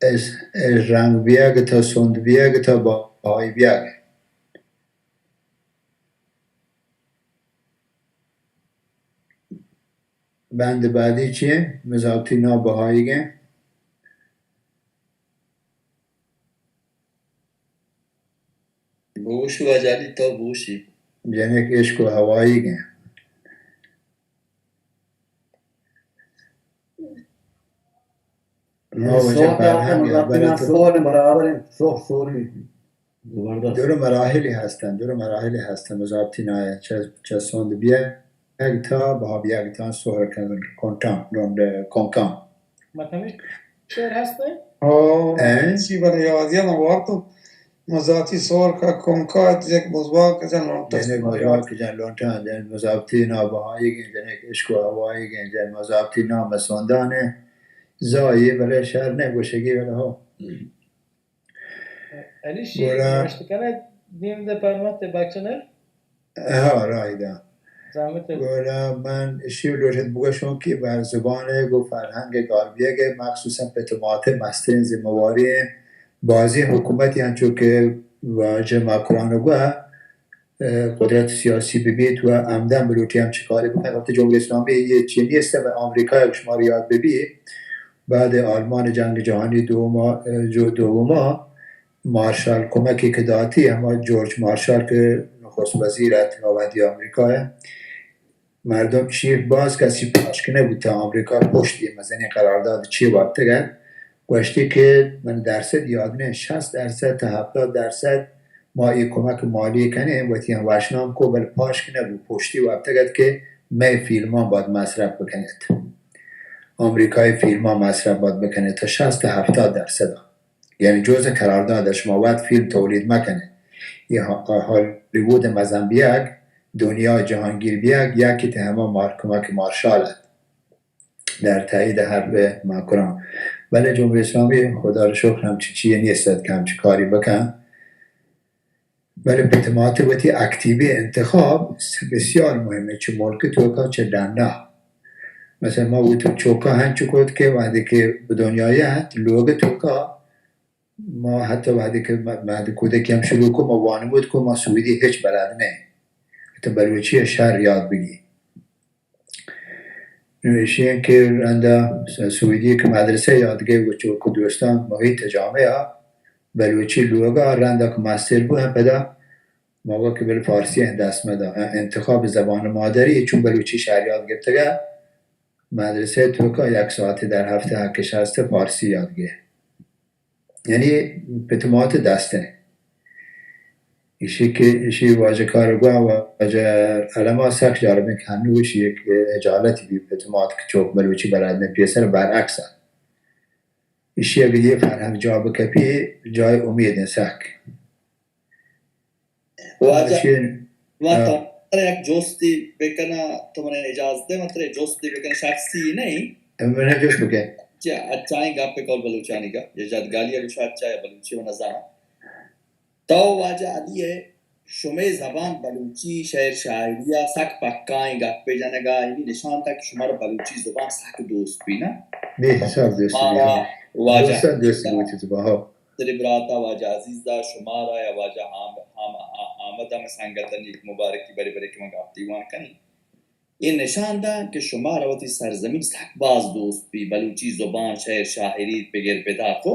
اس، اس رنگ بیگ تا، سند بیگ تا، بہائی بیگ. بند بعدی چیئے؟ مزاپتی نا بہایگیں. بوش و اجالی تو بوشی. جنک عشق و ہوایگیں. ما واجہ سوہر، فرہنگ مزاپتی نا برات. سوہر برابر انت، سوہر سوری. زبردست. درو مراحلی ہستن، درو مراحلی ہستن مزاپتی نا، چہ، چہ سند بیگ تا بہا بیگ تا سوہر کن-، کنٹان، لونڈ، کنکان. مطلب شعر ہست ہے؟ ہاں، اے؟ چی بلے یادیاں وارتو. مزاتی سور کا کنکا یک مزواک جن لونٹا. جنک مزواک جن لونٹا، جن مزاپتی نا بہایگیں، جنک عشق و ہوایگیں، جن مزاپتی نا مسوندانے. زائی بلے شعر نے گوشگی بلے ہو. علی شیر گڑا نوشت کنے دیم دے پرمت بخشنر. ہاں، راہی دا. گڑا من اشی لوٹت بگوشوں کہ بر زبان ء گوں فرهنگ ء گار بیگ ء مخصوصاً پت و مات ء مستریں ذمہ واری بازیں حکومتی انچو کہ واجہ ماکران گوا قدرت سیاسی ببیت و عمداً بلوٹی ہم چکاری بکن. وقتی جمهوری اسلامی یہ چی نیست، به آمریکا یک شما یاد ببی بعد آلمان جنگ جهانی دوما، جو دوما مارشال کمکی که داتی، هما جورج مارشال که نخست وزیر ات آوندی آمریکا، مردم چی باز کسی پاش کنه بوتا آمریکا پشتی مزنی قرارداد چی وقتگه گوشتی که من درصد یاد نه، شصت درصد تا هفتاد درصد ما ای کمک مالی کنه وتی هم وشنام کو، بل پاش کنه بو پشتی وقتگت که می فیلمان باید مصرف بکنید، آمریکای فیلمان مصرف باید بکنه تا شصت تا هفتاد درصد. یعنی جزء قرارداد شما وت فیلم تولید مکنه. یہ ها-، هالیوود مزن بیگ، دنیا جهانگیر بیگ، یکی ته هما مار-، کمک مارشال ات در تایید حرف ماکران. بله جمهوری اسلامی خدا رو شکر همچی چیه نیست که همچی کاری بکن. بله پت مات وتی اکتیوی انتخاب بسیار مهمه، چه ملک توکا چه ڈنڈا. مثلاً ما وتی چوکا هنچو کت که وقتی که به دنیای ات لوگ توکا ما حتی وقتی که م-، مهد کودکی هم شروع کو ما وانمود کو ما سویدی هچ بلد نه، حتی بلوچی شر یاد بگی. نوشی که رندا س-، سویدی که مدرسه یادگه و چوک و دوستان محیط جامعه بلوچی لوگا رندا که مستر بو هم پدا ما وقت بل فارسی هم دست مدا. انتخاب زبان مادری چون بلوچی شر یاد گرتگه مدرسه توکا یک ساعت در هفته هکش هسته فارسی یاد گه. یعنی پت مات دسته. ایشی که ایشی واجه کارگوه واجه علما سک جاربین که هنو ایشی یک اجالتی بی پت مات که چوک بلوچی بلد نه پیسر برعکس ات. ایشی اگه یه فرهنگ جا بکپی جای امید سک. واجہ، من ترا یک جستی بکناں، تو من اجازت دے، من ترا جستی بکناں، شخصی نہیں. من جست بکن. چہ اچائیں گپ قول بلوچانی گپ، یا جدگالی گوشا اچا یا بلوچی و نزاناں. تو واجہ علی ہے، شمے زبان بلوچی شعر شاعری سک پکائیں گپ جنگا، یعنی نشان تا کہ شمارا بلوچی زبان سک دوست بی نا. بے حساب دوست بی، ہاں. واجہ دوست، دوست بی بلوچی زبان، ہاں. ترے براتا واجہ عزیز دا شمارا یا واجہ حام-، حام-، آ-، آمد ہم سنگت نیک مبارکی بری بری کہ من گپ دیوان کنی. اے نشان دا کہ شمارا وتی سرزمین سک باز دوست بی، بلوچی زبان، شعر، شاعری بگر بدا کو.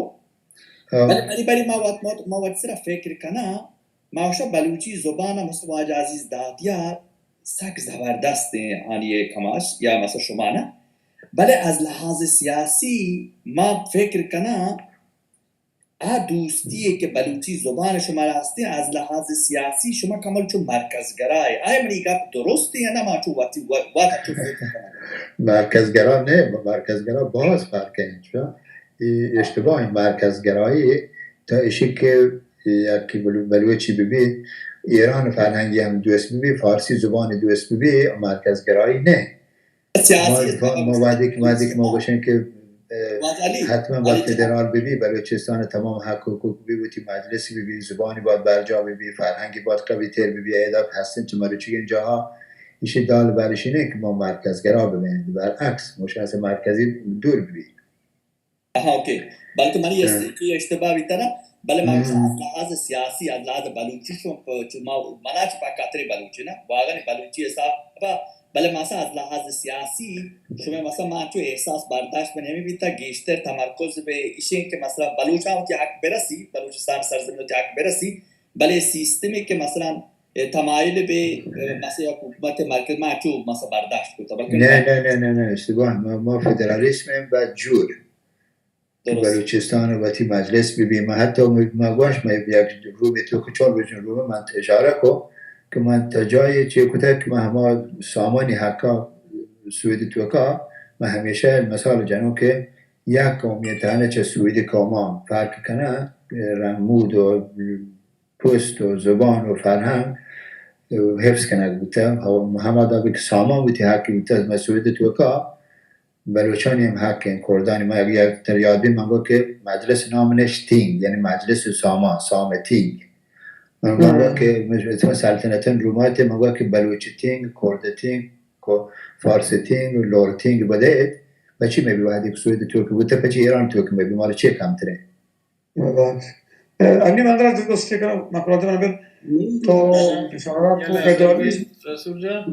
ہاں. بلے بری بری ما وت، ما وت، ما وت سرا فکر کناں، ما وشا بلوچی زبان مثل واجہ عزیز دادیار سک زبردست ہیں آنی کماش یا مثل شما نا. بلے از لحاظ سیاسی ما فکر کناں آ دوستی ء کہ بلوچی زبان شمارا ہستیں، از لحاظ سیاسی شما کمل چو مرکزگرا ئے. آیا منی گپ درست یا نہ؟ ما چو وتی و-، وت چو فکر کناں. مرکزگرا نہ، مرکزگرا باز فرق ہے. چون اے اشتباہ مرکزگرائی تا اشی کہ یکی بلو-، بلوچی ببی، ایران فرهنگی هم دوست ببی، فارسی زبان دوست ببی، مرکزگرائی نه. سیاسی ما، ما، ما وقتی که، وقتی که ما گوشن که، اه، حتما باید فدرال ببی، بلوچستان تمام حق و حقوق ببی، وتی مجلس ببی، زبانی باید برجا ببی، فرهنگی باید قوی تر ببی، ایدا هستن چه مروچی این جاها ایشی دال برشی نه که ما مرکزگرا ببین، برعکس، مشخص مرکزی دور ببی. آہا، اوکے. بلکہ منی است-، چی اشتباہ بیتا نا، بلے ما گوشاں از لحاظ سیاسی، از لحاظ بلوچی شون پ-، چ-، ما، منا چ پکا ترے بلوچی نا، واگن بلوچی حساب، بلے مثلا از لحاظ سیاسی، شما مثلا ما چو احساس برداشت بن ہمیں بیتا، گیشتر تمرکز بہ اشیں کہ مثلا بلوچاں وتی حق برسی، بلوچستان سرزمین وتی حق برسی، بلے سیستمی کہ مثلا، اے، تمایل بہ، اے، مثلا حکومت مرکز ما چو مثلا برداشت کتا، بلکہ نہ، نہ، نہ، نہ، نہ، اشتباہ، ما، ما فدرالیسم ہیں بعد جور. درست. بلوچستان ء وتی مجلس بہ بی. من حتی ما گوش، من یک رومے تو کہ چون بجن رومے من اشارہ کو کہ من تا جای چے کتگ کہ من ہما سامانی حقا سوید توکا من ہمیشہ مثال جنوں کہ یک قومی تہنا چہ سوید قوما فرق کنہ، رنگ مود و پوست و زبان و فرهنگ حفظ کنگ بوتہ. ہما دابی کہ سامان بوتی حقی بوتہ، من سوید توکا بلوچانی ہم حق ہیں، کردانی. ما اگر یک تر یاد بی من گو کہ مجلس نام نش تینگ، یعنی مجلس ساما، سام تینگ. من گوشت کہ مثلاً سلطنتان رومات، من گوشت کہ بلوچ تینگ، کرد تینگ، کو-، فارس تینگ، لور تینگ بدئیت، پچی مئے بی وہدی کہ سوید توک بوتہ، پچی ایران توک مئے بی، مارا چے کمتریں؟ علی، من در جستی کنم، مقالات من بر تو اشارات کو فدرالیسم. رسول جان.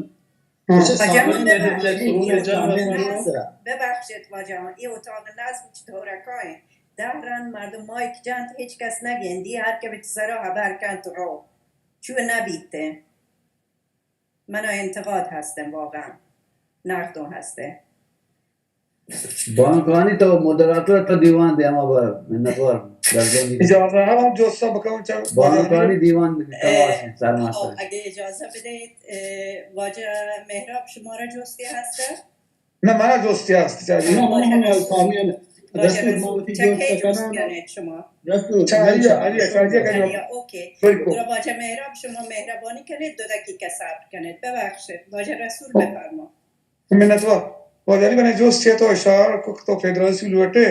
ببخشید واجہ، ای اتاق نظم چطورکای؟ دهران مردم مایک جنت، هیچ کس نگندی، هر که به سرا خبر کنت رو. چو نبیته. منا انتقاد هستن واقعاً. نقدم هسته. بانکانی تو مودراتور تو دیوان دے، اما بر منتوار گردانی. اجازه هم جسته بکنم چه بانکانی دیوان تماش سرماسته. خب، اگه اجازه بدهید، اه، واجه مهراب، شما را جستی هسته؟ نه، من جستی هست، چه علی؟ نه، من هم از کامیان. واجه رسول، رسول، ما وتی چه جست کی جست کنم. کنید شما؟ رسول، چه علی، علی، چه علی، علی، اوکی. برو واجه مهراب، شما مهربانی کنید، دو دقیقه صبر کنید. ببخشید، واجه رسول، خب. بفرما. منتوار. واجه علی، من جست چه تو اشاره کو تو فدرالیسم لوٹے؟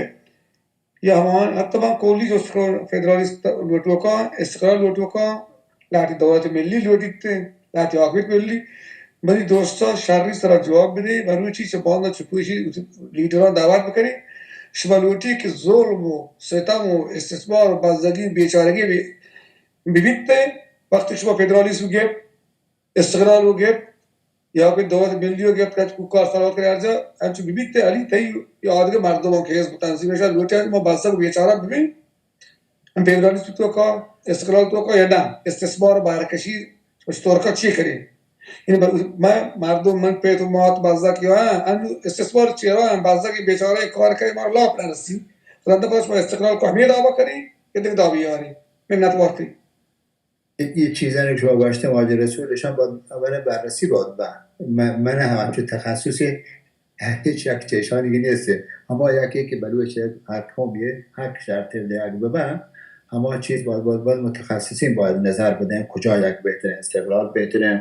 یا ہمان، حتی من کلی جست کو فدرالیست لوٹوکا، استقلال لوٹوکا، لہتی دولت ملی لوٹیت، لہتی حاکمیت ملی. منی دوستا شری سرا جواب بدے، مروچی چہ باندا چکوشی لیڈران دعوت بکنی. شما لوٹی کہ ظلم و ستم و استثمار و بزگی و بیچارگی بی-، ببیت، وقتی شما فدرالیسم گپت، استقلال و گپت، یا کہ دولت ملی و گپت، کہ کوکار سلوات کرے ہر جا، انچو ببیت، علی تئی یا آدگہ مردمان کہ حزب تنظیم شان لوٹی، ما بزگ و بیچارہ ببین. ہم فدرالیسم توکا، استقلال توکا یا نہ، استثمار و بہرکشی، چطور کا چی کریں؟ یعنی ب-، من مردم، من پیت و مات بزگ یا ہاں، انو استثمار چیرا ہم بزگ بیچارہ کار کرے، مارا لاپ نہ رسی. رنده پس ما استقلال کو ہمیں دعویٰ کریں، کہ دیگه دعویٰ یاری. منت وارتی. اے، اے چیزانی کہ شما گوشتن واجہ رسول، اشان باید اولا بررسی باید بہ. من، من ہم ہمچو تخصصی هیچ یک چیشانی نیست. ہما یکی کہ بلوچ ہر قومی حق شرتر دیگ ببن، ہما چیز باید، باید، باید متخصصین باید نظر بدن، کجا یک بہترین استقلال بہترین،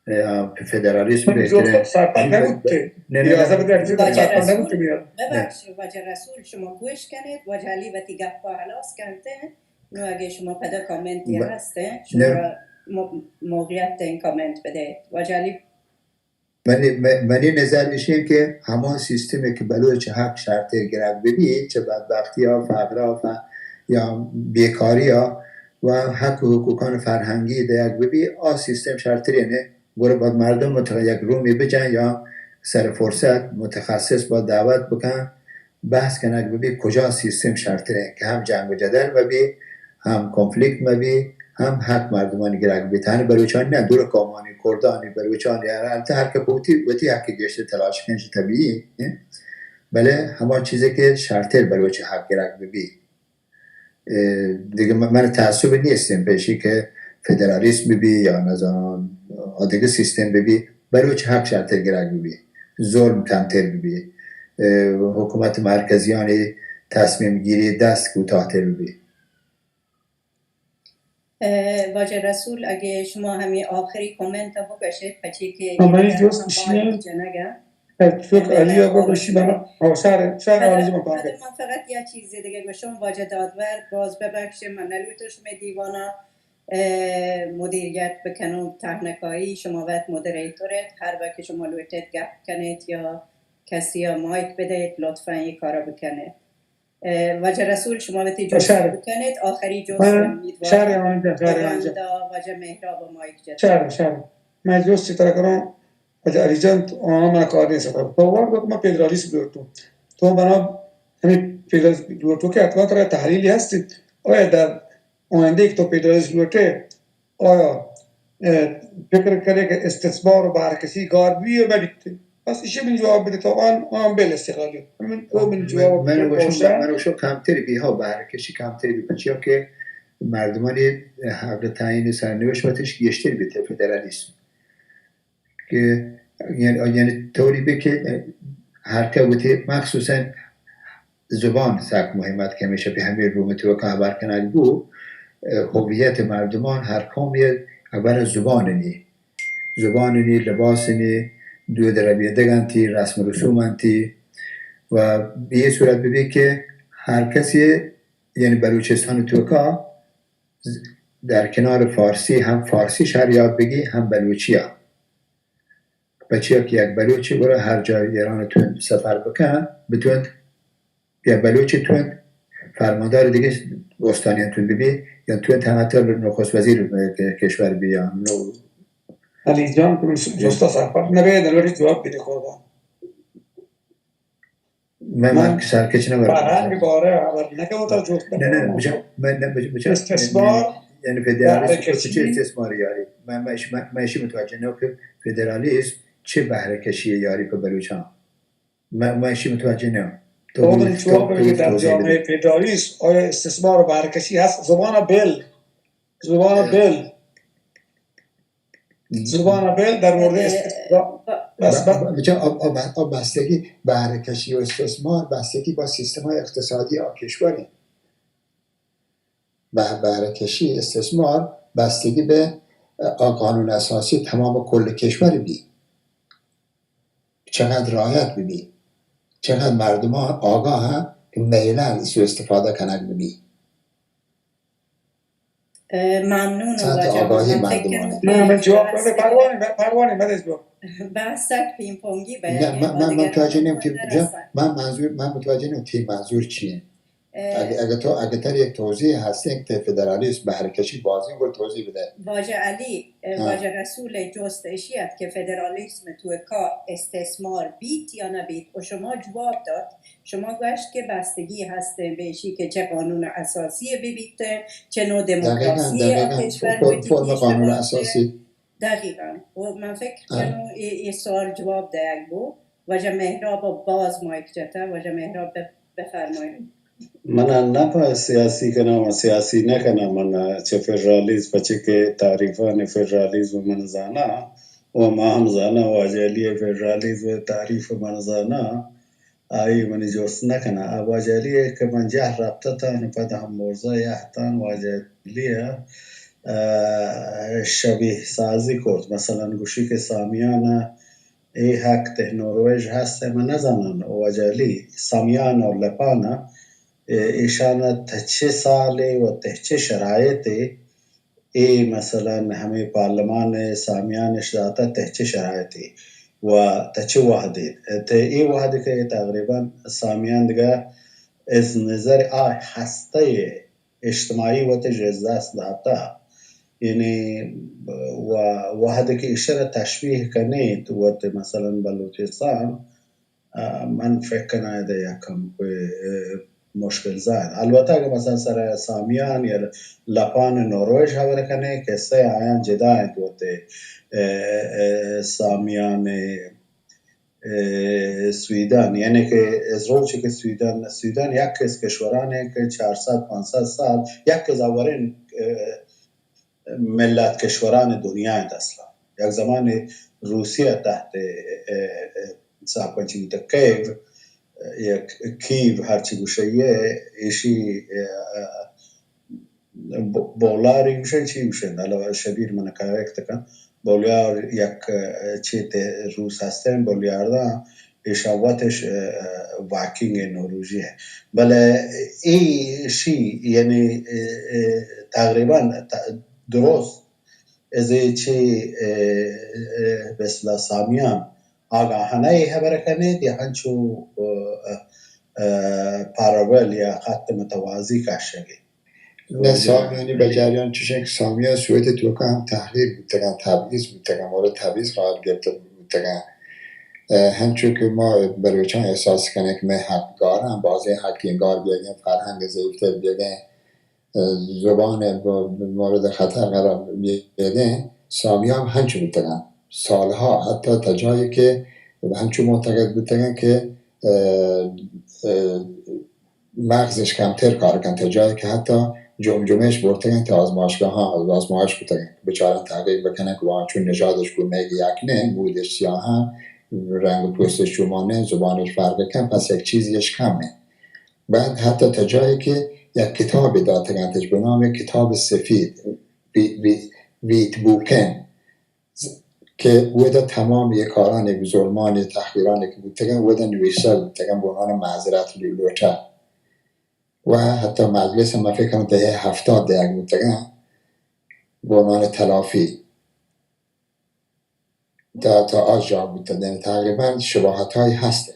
اه، فدرالیسم من بہترین. جواب سرپد نبوت. نه، نه، واجه نه. رسول، ببخشید، واجه رسول، شما گوش کنید، واجه علی وتی گپا خلاص کنته. نو اگه شما پدا کامنتی ب-، هسته، شما نه. را م-، موقعیت این کامنت بده. واجه علی. منی، م-، منی نظر ایشی کہ ہما سیستمی کہ بلوچ حق شرتر گرگ ببی، چہ بدبختی ها، فقر ها، ف-، یا بیکاری ها و حق و حقوقان فرهنگی دیگ ببی، آ سیستم شرترینه. گڑا باید مردم متقا یک رومی بجن یا سر فرصت متخصص با دعوت بکن، بحث کنگ ببی کجا سیستم شرترین کہ ہم جنگ و جدل مبی، ہم کنفلیکت مبی، ہم حق مردمانی گرگ بی. تہنی بلوچانی نہ، دور قومانی، کردانی، بلوچانی، ہر، البتہ ہر کہ وتی، وتی حق گشت تلاش کنش طبیعی، بلے ہما چیزی کہ شرتر بلوچ حق گرگ ببی. اه، دگہ من، من تعصب نیستیم پیشی کہ فدرالیسم ببی یا نزانم آ دگہ سیستم ببی، بلوچ حق شرتر گرگ ببی، ظلم کمتر ببی، اه، حکومت مرکزیانی تصمیم گیری دست کوتاهتر ببی. اه، واجه رسول، اگه شما همی آخری کامنت بکشید، پچی که منی دوست شیئن جنگه. چوک علی آقا بشی بنا. آه، شهر، شهر پدا، علی جمعه پدا من فقط یه چیز دیگه گوشم، واجه دادور، باز ببخشید، من نلوتو شما دیوانا، اه، مدیریت بکنم، تهنکایی، شما وقت مدیریتورت، هر وقت که شما لوٹید گپ کنید یا کسی یا مایک بدهید، لطفاً یه کارا بکنید. اه، واجه رسول، شما وتی جست بکنید، آخری جست، من امیدوارم شهر آنجا، شهر آنجا. واجه مهراب مایک جت. شهر، شهر. من جست ترا کنم، اچھا، علی جان، تو آ من کار نیست. تو وقت گفت من فدرالیسم لوٹوں. تو بنا ہمیں فدرالیسم لوٹو کہ حتما ترا تحلیلی ہستی. آیا در آینده که تو فدرالیسم لوٹے، آیا، اه، فکر کرے کہ استثمار و بہرکشی گار بی یا مبیت؟ بس ایشی من جواب بدے تو آن، آن بل استقلالی. من، او من جواب من، من گوشم، روشن. من گوشم کمتر بی ها، بهرکشی کمتر بی. پچیا که مردمانی حق تعیین سرنوشت وتش گیشتر بیت فدرالیسم. کہ یعنی، یعنی طوری بی کہ ہر کہ وتی مخصوصاً زبان سک مهم ات کہ همیشه به همه روم توکا خبر کنگ بو، هویت مردمان هر قومی خبر زبان نی، زبان نی، لباس نی، دود ربیدگ انتی، رسم رسوم انتی و به یه صورت ببی که هر کسی یعنی بلوچستان توکا ز-، در کنار فارسی هم فارسی شر یاد بگی، هم بلوچی ها. پچیا که یک بلوچی برو هر جای ایران تون سفر بکن، بتون یک بلوچی تون فرماندار دیگه استانی تون ببی، یا تون تمتر نخست وزیر کشور بی، یا نو علی جان، تو جستا سرپد نبی، در وڑی جواب بدی قربان. من، من من سرکچ نہ برم. فرهنگ باره خبر نکه وتا جوست نه، نه، نه، بچا، من، نه، بچا، بچا، استثمار، یعنی، یعنی فدرالیسم بهره کشی. چه استثمار یاری؟ من، من، من، من ایشی متوجه نه که فدرالیسم چه بهره کشی یاری په بلوچان. من، من ایشی متوجه نه. تو او من تو، جواب تو که در توضیح جامعه بده. فدرالیسم آیا استثمار و بهره کشی هست؟ زبان بل، زبان بل. زبان بل در مورد استثمار. ب-، بس ب-، ب-، بچه، آب، آب، آب بستگی، بهره کشی و استثمار بستگی با سیستم های اقتصادی آ کشوری. به-، بهره کشی، استثمار بستگی به، اه، آ قانون اساسی تمام کل کشوری بی. چقدر رعایت ببی، چقدر مردم آگاه که میلن سوء استفاده کنگ ببی. اه، ممنونم سطح واجه. آگاهی من فکر مردمان. کنم نه، من که جواب بس بده، پروانه، من پروانه، من از جواب. بحث سک پینگ پونگی به نه، یک من، من، من دیگر متوجه نیم که نرسن. من منظور، من متوجه نیم که منظور چیه. اه، اگه، اگه تو، اگه تر یک توضیح هستین که فدرالیسم بهره کشی بازی گل توضیح بده. واجه علی، اه، ها. واجه رسول جست اشی ات که فدرالیسم توکا استثمار بیت یا نبیت؟ و شما جواب داد، شما گوشت که بستگی هست به اشی که چه قانون اساسی ببیت، چه نوع دموکراسی دقیقاً، دقیقاً. کشور فور-، بوتیت، فرم قانون اشتباه اساسی. دقیقاً. و من فکر آه. کنم ای، ای سوال جواب دهگ بو. واجه مهراب باز مایک جتا. واجه مهراب بف-، بفرمایید. من نه په سیاسی کنم و سیاسی نکنم. من چه فدرالیزم، پچه که تعریفان فدرالیزم من زانا و ما هم زانا، واجه علی فدرالیزم تعریف من زانا. آئی منی جست نہ کناں۔ آ واجہ علی ء کہ من جہل رپتتاں، پد ہم مرزا یہتاں واجہ علی ء، ء، شبیہ سازی کرت۔ مثلاً گوشی کہ سامیان ء اے حق تہ نورویژ ہست ء من نزاناں۔ واجہ علی سامیان ء لپان ء ایشان ء تہ چہ سالے و تہ چہ شرائطے اے مثلاً ہمے پارلمان ء سامیان اش داتہ تہ چہ شرائطے و تہ چہ وہدے؟ تہ اے وہد کہ تقریباً سامیان دگہ از نظر آ ہستہ اجتماعی وت اش از دست داتہ، یعنی و وہد کہ ایشرا تشبیہ کنیت وت مثلاً بلوچستان، ء، من فکر کناں ادا یک ہمکوئے، ء، مشکل زاہر۔ البتہ اگہ مثلاً سر سامیان یا لپان نورویژ ہبر کنے، قصہ آیاں جدا انت وت ء، ء، ء، سامیان ء، ء، سویدن، یعنی کہ از روچ کہ سویدن، سویدن یک از کشوران انت کہ چار سد پانچ سد سال یک از اولین، ء، ملت کشوران دنیا انت اصلاً۔ یک زمانے روسیہ تحت، ء، ء، ء، صاحب چی بوتہ، کیو، یک کیو ہرچی گوشئے، ایشی، ء، ء، ب-، بولاری گوشن، چی گوشن؟ حالا شبیر من کریکٹ کن۔ بولیار یک، ء، چیتے روس ہستیں، بولیارداں ایشاں وتش، ء، ء، واکنگ نوروژی ہے۔ بلے ایشی یعنی، ء، ء، تقریباً ت-، درست ازے چہ، ء، ء، بسلا سامیان آگاہانہ اے ہبر کنیت یا ہنچو، ء، ء، ء، پارابل یا خط متوازی کشگے؟ نہ، سامیانی بہ جریان چشیں کہ سامیان سویت توکا ہم تحریر بوتگاں، تبعیض بوتگاں، مورد تبعیض قرار گرفته بوتگاں۔ ء، ہنچو کہ ما بلوچاں احساس کنیں کہ مئے حق گاراں، بازیں حقیں گار بیگیں، فرہنگ ضعیفتر بیگیں، زبان ب-، مورد خطر قرار بیگیں، سامیان ہنچو بوتگاں۔ سالہا حتی تا جاہے کہ ہنچو معتقد بوتگاں کہ، ء، ء، مغزش کمتر کار کنت، تا جاہے کہ حتی جمجمہش برتگاں تا آزمائشگاہاں آزمائش کتگاں، بچاراں تحقیق بکناں کہ واقعاً چون نژادش گوں مئیگ یک نہ، مودش سیاہاں، رنگ پوستش چو ما نہ، زبانش فرق کن، پس یک چیزیش کم انت۔ بعد حتی تا جاہے کہ یک کتابے داتگانتش بہ نام کتاب سفید، وی-، وی-، ویت بوکن، کہ اودا تمام اے ظلمانی تحقیرانی کہ بوتگاں، اودا نویسہ بوتگاں، بہ عنوان معذرت لو-، لوٹہ۔ و حتی مجلس ہم فکر کنم دہہ ہفتاد دیگ بوتگاں۔ به عنوان تلافی تا، تا آ جا بوتگ، یعنی تقریباً شباهت‌هایی هست.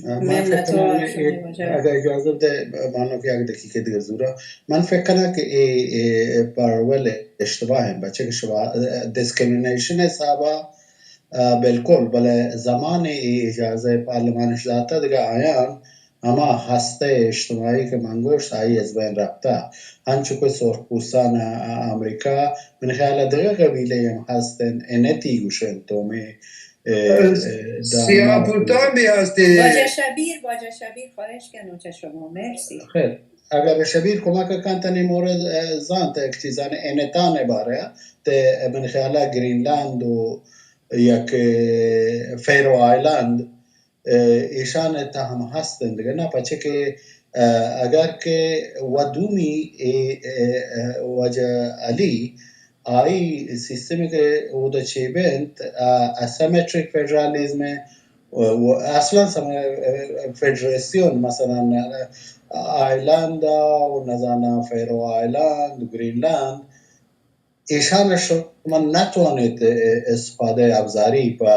من فکر کنم، اگر اجازه بده، بانک یک دقیقه دیگه زورا. من فکر کنم که ای، ای پارول اشتباه هم، بچه که شما، دیسکریمینیشن حسابا، اه، بالکل، بلے زمان ای اجازه پارلمانش داتا دیگه آیان ہما ہستہ اجتماعی کہ من گوشت، آئی از بین رپتہ۔ انچو کہ سرخ پوستان ء، ء امریکہ، من خیال ء دگہ قبیلہ ہم ہست انت، انتی گوش انت، دومی، ء، ء، سیاہ پوستان بھی ہست انت۔ واجہ شبیر، واجہ شبیر، خواہش کنوں چہ شما، مرسی۔ خیر، اگر شبیر کمک کنت، نی مورد، ء، زانت یک چیزان انتان بارہ ء، تے من خیال ء گرین لینڈ و یک، ء، فیرو آئلینڈ، ء، ایشان ء تہ ہم ہست انت دگہ نا، پچے کہ، ء، اگر کہ و دومی اے، ء، ء، واجہ علی، آئی سیستم کہ اود ء چے بنت، ء، اسیمیٹرک فیڈرالیزم ء، و، و اصلاً سم-، ء، فیڈریسیون، مثلاً، ء، آئرلینڈ ء و نزاناں فیرو آئرلینڈ، گرین لینڈ، ایشان ء شما نتوانیت، ء، استفادہ ابزاری پہ،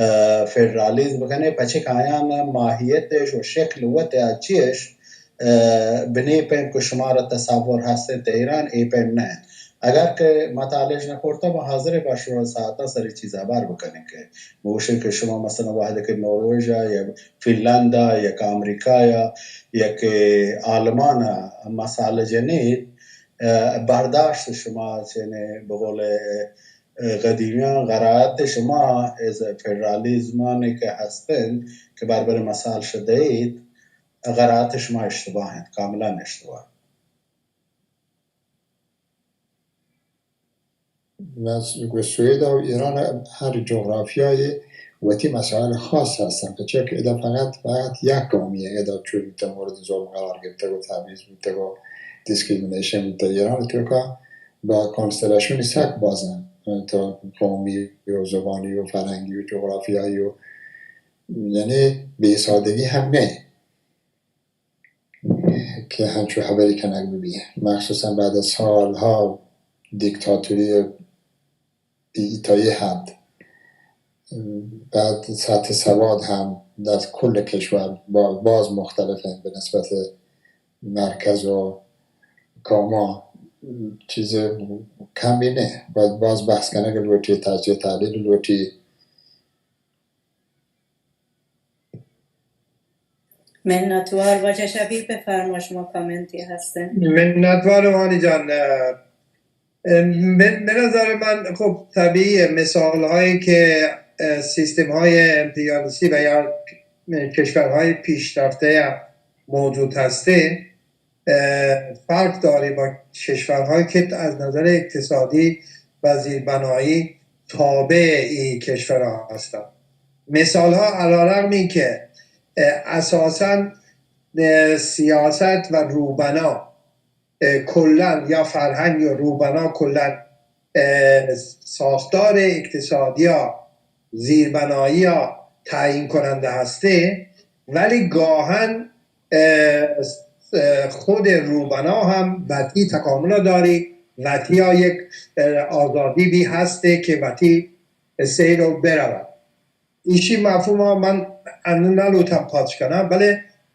ء، فیڈرالیزم بکنیت، پچے کہ آیان ماہیت اش و شکل وت ء چیش، ء، بنے پیم کہ شمارا تصور ہست انت ایران اے پیم نہ انت۔ اگر کہ ما تالش نہ کرتا، ما حاضر با شما ساعتاں سر چیز ہبر بکنیں کہ گوشیں کہ شما مثلاً وہدے کہ نورویج ء یا فنلنڈ ء یا کہ امریکہ ء یا کہ آلمان ء مسئلہ جنیت، ء، برداشت شما چنے بقول، ء، قدیمیان غرایت شما از فدرالیزمانی کہ ہست انت کہ بربر مسائل شدہ ایت، غرایت شما اشتباہ انت، کاملاً اشتباہ۔ بس گو سوئد و ایران ہر جغرافیای وتی مسائل خاص ہستن، پچہ کہ ادا فقط، فقط یک قومی ادا چون بوتہ، مورد ظلم قرار گرفتگ و تبعیض بوتگ و دیسکریمینیشن بوتہ۔ ایران توکا با کانستلیشن سک بازن، تا قومی و زبانی و فرهنگی و جغرافیایی و، یعنی، بے سادگی ہم نہ کہ ہنچو ہبری کنگ بہ بی۔ مخصوصاً بعد از سالها دیکتاتوری ای-، تا یه حد، بعد سطح سواد هم در کل کشور با-، باز مختلف انت به نسبت مرکز و کاما، چیز کمی نه۔ باز، باز بحث کنگ لوٹی، تجزیه تحلیل لوٹی۔ منتوار واجہ شبیر، بفرما، شما کامنتی هستن؟ منتوار وانی جان. اه، اه، من، به نظر من، خب، طبیعی مثال هایی که، اه، سیستم های امپریالیستی و یا کشورهای پیشرفته موجود هسته، اه، فرق داره با کشورهایی که از نظر اقتصادی و زیربنایی تابع این کشورها هستند. مثال ها علیرغم این که، اه، اساساً، اه، سیاست و روبنا، اه، کلاً یا فرهنگ یا روبنا کلاً، اه، ساختار اقتصادی یا زیربنایی یا تعیین کننده هسته، ولی گاهاً اه، اه، خود روبنا هم وتی تکامل داری، وتی ها یک، اه، آزادی بی هسته که وتی سیر و برود. ایشی مفهوم ها من انو نلوتم پاچ کنم، بلے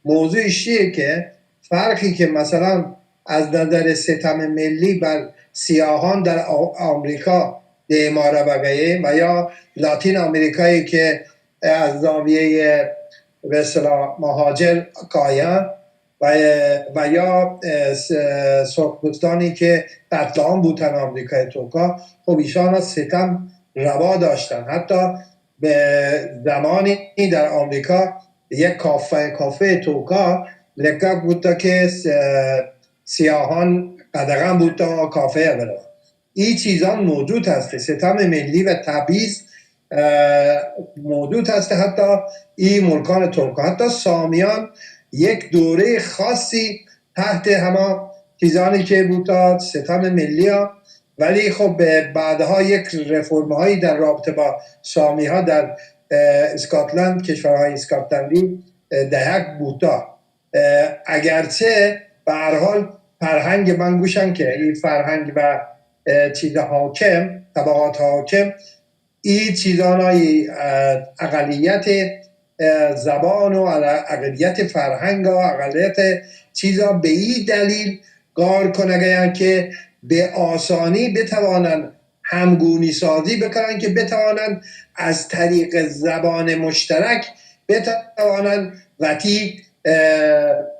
موضوع ایشیه که فرقی که مثلاً از نظر ستم ملی بر سیاهان در آ-، آمریکا دیما روگه و یا لاتین آمریکایی که از زاویهٔ، به اصطلاح، مهاجر کایان و، و یا، اه، س-، سرخپوستانی که قتل عام بوتن آمریکای توکا، خب ایشان ستم روا داشتن. حتی به زمانی در آمریکا یک کافه، کافه توکا لکه بوتا که س-، سیاهان قدغن بوتا کافه برو. این چیزان موجود هست. ستم ملی و تبعیض، اه، موجود هست. حتی این ملکان ترک، حتی سامیان یک دوره خاصی تحت هما چیزانی که بوتا ستم ملی ها، ولی خب بعدها یک رفرم هایی در رابطه با سامی ها در، اه، اسکاتلند، کشورهای اسکاتلندی، اه، دهک بوتا. اه، اگرچه به هر حال فرهنگ من گوشن که این فرهنگ و، اه، چیز حاکم، طبقات حاکم، این چیزانای، اه، اقلیت، اه، زبان و اقلیت فرهنگ و اقلیت چیزا به این دلیل گار کنگیان که به آسانی بتوانن همگونی سازی بکنن، که بتوانن از طریق زبان مشترک بتوانن وتی، اه،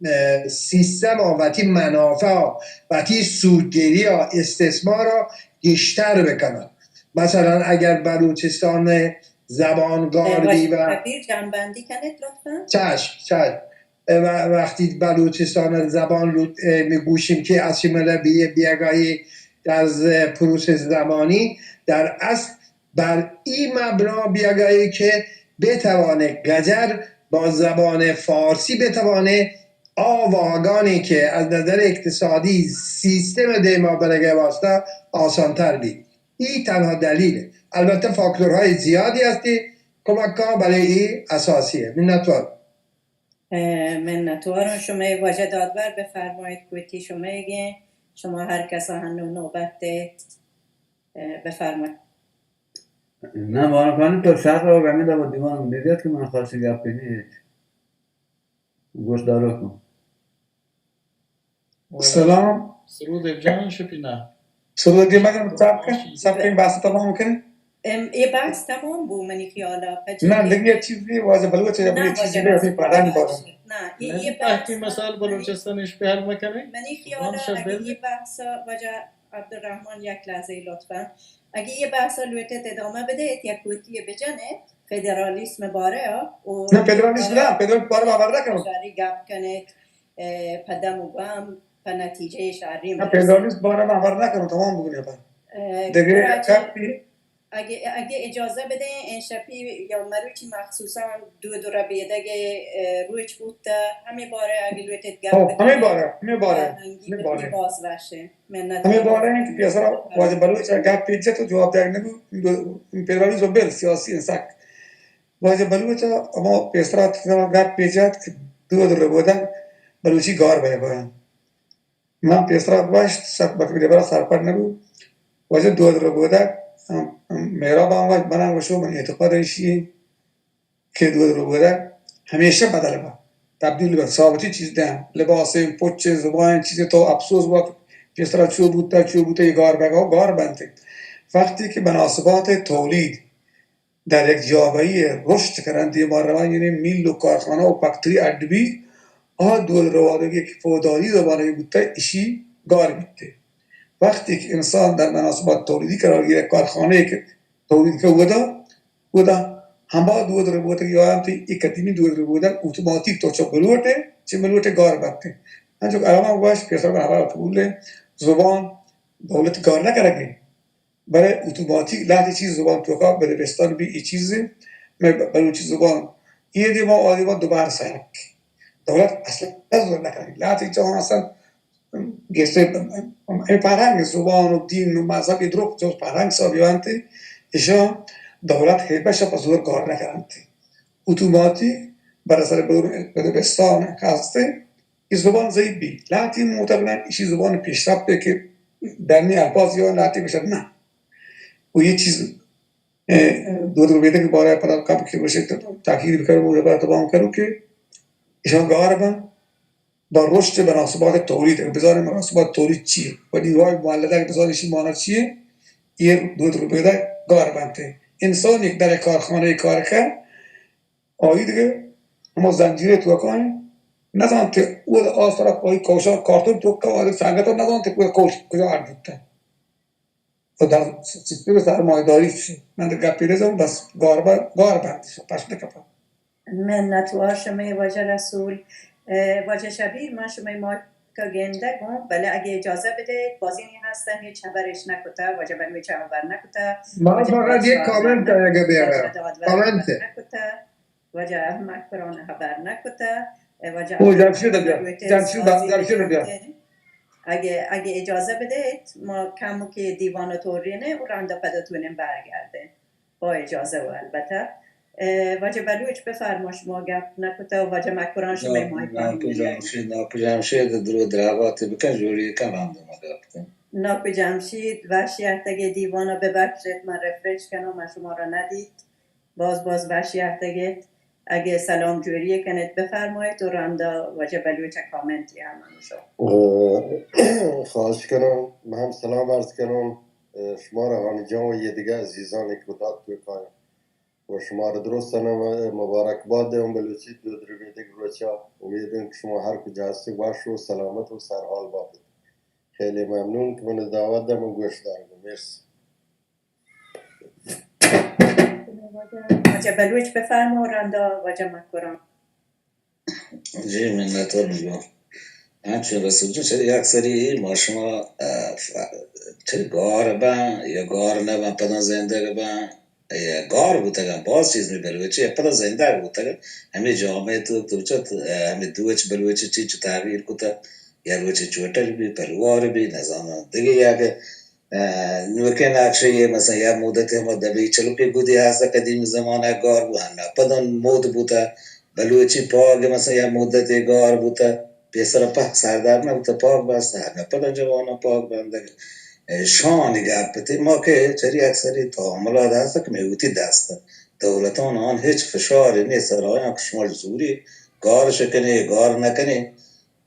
اه، سیستم و وتی منافع و وتی سودگیری و استثمار را گیشتر بکنن. مثلاً اگر بلوچستان زبان گار بی و کبیر جنبندی کنید لطفاً. چشم، چشم. و وقتی بلوچستان زبان رو، اه، می‌گوشیم که اسیمیله بی-، بیگاهی در ز-، پروسس زمانی در اصل بر این مبنا بیگاهی که بتوانه گجر با زبان فارسی بتوانه آ واگانی که از نظر اقتصادی سیستم دیما برگه واسطه آسانتر بی. این تنها دلیله. البته فاکتورهای زیادی هستی کمک کا، بله این اساسیه. منتوار. اه، منتوارم. شما واجه دادور بفرمایید، گوتی شما گه، شما هر کسا هنو نوبت دهید. اه، بفرمایید. نه، مانا خانم تو شرط رو گمید و دیوان می‌دید که من خاصی گپی نیست. گوش دارو کن. سلام. سرود جان شپینا. سرود دیگه مگم سب کن، سب کن بحث تمام کن. ام، اے بحث تمام بو منی خیالا. نه، دیگه یه چیزی واجه بلوچ یا نه، یه چیزی واجه به اپنی پادان بارو. نه، یه، یه بحث مثال بلوچستان اش پہ حل مکنے. منی خیالا اگه یه بحث واجه عبدالرحمن یک لحظه لطفاً. اگه یه بحث لوٹت ادامه بده، یک کوتی بجنه، فدرالیسم باره ها. نه، فدرالیسم نه، فدرالیسم باره باور نکنم. گپ کنه. اه، پہ دم و گم، پہ نتیجهٔ شرین نه، برسیم. پدرانیس بارہ من خبر نکنم، تمام بکنی اپا. اه، دیگه کراچی، کپی. اگه، اگه اجازه بدین، این شپی یا مروچی مخصوصاً دود و ربیدگ، اه، روچ بوتا، همه باره اگه لوٹت گپ خب، همه بکنین، باره، همه باره، اه، هنگی همه بکنی باره. باز باشه. منت همه باره این که پیسر واجه بلوچ گپ پیچه تو جواب دیگ نبو، پدرانیس و بل سیاسی انسک. واجہ بلوچ ء ہما پیسرا ترا گپ پیش اتک کہ دود ربودگ بلوچی گار بئیگ ء انت۔ من پیسرا گوشت، سک بکری دبرا سرپد نہ بو۔ واجہ دود ربودگ، ام، ام، مہراب آں گوشت، من آں گوشو، من اعتقاد ایشی انت کہ دود ربودگ ہمیشہ بدل بہ، تبدیل بہ، ثابتی چیز دیں، لباسیں، پچیں، زبانیں، چیزیں تو افسوس بہ، پیسرا چو بوتا، چو بوتا، یہ گار بئیگ ء، گار بنت۔ وقتی کہ مناسبات تولید در یک جاگہی ء رشد کننت، دیما روان، یعنی میل و کارخانہ و فیکٹری اڈ بی، آ دود روادگی کہ پوداری زمانگی بوتہ، اشی گار بیتے۔ وقتی کہ انسان در مناسبات تولیدی قرار گیرہ، کارخانہ کہ تولید کہ ودا، ودا ہما دود ربوتگی آیان تی ایک قدیمی دود ربوتگ اتوماتیک تو چو بلوٹے، چہ بلوٹے گار بنتے۔ انچو کہ علامہ گوش، پیسر من ہمارا قبول ہے، زبان دولت گار نہ کرگے۔ بلے اتوماتیک لہتے چیز زبان توکا بلوچستان بی ای چیز، مئے بلوچی زبان اے دیما آ دیما دوبار سرک۔ دولت اصلاً زور نکنی۔ لہتے جہان اصلاً گیشتر اے فرہنگ زبان و دین و مذہب اے دروک جو فرہنگ سا بیانتے، اشان دولت ہے بشا پہ زور گار نکنتے۔ اتوماتیک بر اثر بلوچستان ہستے۔ اے زبان ضعیف بی۔ لہتے معتقدن اشی زبان پیشرفت کہ ڈنی الفاظ یا لہتے بشد نہ۔ و یہ چیز، اے، دود ربیدگ بارہ پدا کم کہ گوشے تاکید بکن و تمام کرو کہ اشان گار بن با رشد مناسبات تولید، بزان مناسبات تولید چیے و نیروهای مولدہ بزان اشی مانا چیے، یہ دود ربیدگ گار بنتے۔ انسان یک در کارخانہ کار کن، آئی دگہ ہما زنجیرے توکا انت، نزانت کہ او آس طرف آئی کوشان کارتون توکا آئی سنگت نزانت کہ کوش کجا اڈ بوتہ۔ و در سیستم سرمایه‌داری چی؟ من در گپی نزانم، بس گار بند، گار بند، پشت نکپا۔ منتوار شمئے واجہ رسول۔ اه، واجہ شبیر، من شمئے مایک گندگ اوں، بلے اگہ اجازہ بدئیت، بازینے ہستن ہچ ہبرش نکتہ، واجہ بلوچ ہبر نکتہ، ما واجہ فقط یک کامنت اگہ بیارا۔ کامنت۔ نکتہ۔ واجہ احمد قرآن ہبر نکتہ، واجہ او، احمد جمشید بیا۔ جمشید با-، جمشید بیا۔ اگہ، اگہ اجازہ بدئیت، ما کمکے دیوان تورینہ و رندا پدا تونین برگردین۔ با اجازہ و البتہ، اه، واجہ بلوچ، بفرما، شما گپ نکتہ و واجہ مکران شمئے ماہی ناکو جمشید، ناکو جمشید، درو دراباتی بکن، جوڑی کن، رند ما گپ کن. ناکو جمشید، وشی اتگے دیوانا، ببخشید من ریفریش کنم، من شما را ندید. باز باز وشی اتگے. اگہ سلام جوڑی کنید بفرمایید و رندا واجہ بلوچ کامنتی ہم ہمشو. اه، خواہش کنم، من ہم سلام عرض کنم، اه، شما را ہانی جان و یہ دگہ عزیزانی کہ داد توکایا. و شما را درستاً مبارکباد دیم بلوچی دود ربیدگ روچا. امیدیں کہ شما ہر کجا ہستید وش و سلامت و سرحال باتید. خیلی ممنون کہ من دعوت داد، من گوش دارم. مرسی. واجہ بلوچ بفرما، رندا واجہ مکران. جی، منتوار میگو. انچو رسول جان، چرے یک سری ما شما، اه، ف-، چرے گار بن یا گار نہ بن، پدا زندگ بن، یا گار بوتگن، باز چیز می بلوچی پدا زندگ بوتگن. ہمے جامعہ تو، تو چت، اه، ہمے دوچ بلوچی چی چو تغییر کتگ، یا روچی چوٹل بی، پلوار بی، نزاناں دگہ یک اه، نوکیں نقشے، مثلاً یک مدتے ہما دبئی چلوکے گدی ہست، قدیم زمانہ گار بو، ہنہ پدن مود بوتہ، بلوچی پاگ مثلاً یک مدتے گار بوتہ، پیسر پاگ سردار نہ بوتہ، پاگ بستہ، ہنہ پدن جواناں پاگ بندگ. اه، شانی گپ تے ما کہ چری اکثری تعاملات ہست کہ مئے وتی دست. دولتان آن ہچ فشاری نیست سر آیاں کہ شما زوری گارش کنے، گار نکنے.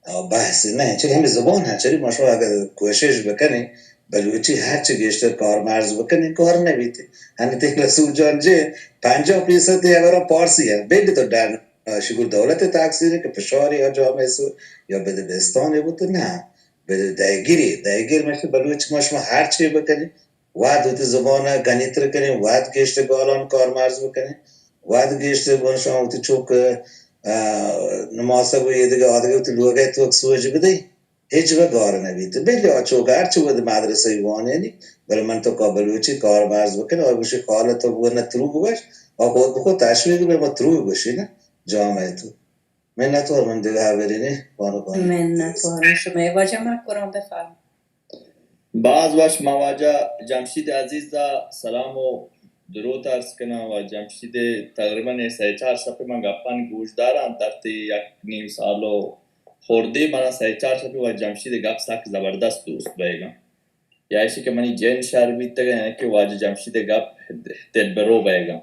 آ، بحث نہ، چرے ہمے زبان ہم، چرے ما شما اگر کوشش بکنیں، بلوچی ہرچی گیشتر کارمرز بکنیں، کار نہ بیت. ہمے تئی رسول جان جی، پنجاہ فیصد تے اگر پارسی ہے، بل تو ڈن، آ، شکر دولت تقصیر ہے کہ فشاری یا جامعہ سو یا بدبستان ہے، وہ تو نہ. بل دایگیری، دایگیر مشت بلوچ ما شما ہرچی بکنیں، وت وتی زبان ء گنیتر کنیں، وت گیشتر گالان کارمرز بکنیں، وت گیشتر گون شما وتی چوک، اه، نماسگ و ایدگہ آدگہ وتی لوگ ء توک سوج بدئے، ہچ وقت گار نہ بیت. بلے آ چوک ہرچی وت مدرسہ ء وانینی، بلے من تو کا بلوچی کارمرز بکن، آ گوشی خالہ تو بو نہ ترو بگوش، آ خود بخود تشویق بہ ما ترو گوشی نہ جامعہ تو. منتوار، من دگہ ہبرے نہ، بانک خانم. منتوار شمئے. واجہ مکران بفرما. باز وش. ما واجہ جمشید عزیز ء سلام و دروت عرض کناں. و جمشید تقریباً اے سئے چار شپ من گپانی گوش داراں، در تی یک نیم سال و خوردے منا سئے چار شپ و جمشید گپ سک زبردست دوست بئیگاں. یا ایشی کہ منی جند شر بیتگ، یعنی کہ واجہ جمشید گپ دل برو بئیگاں.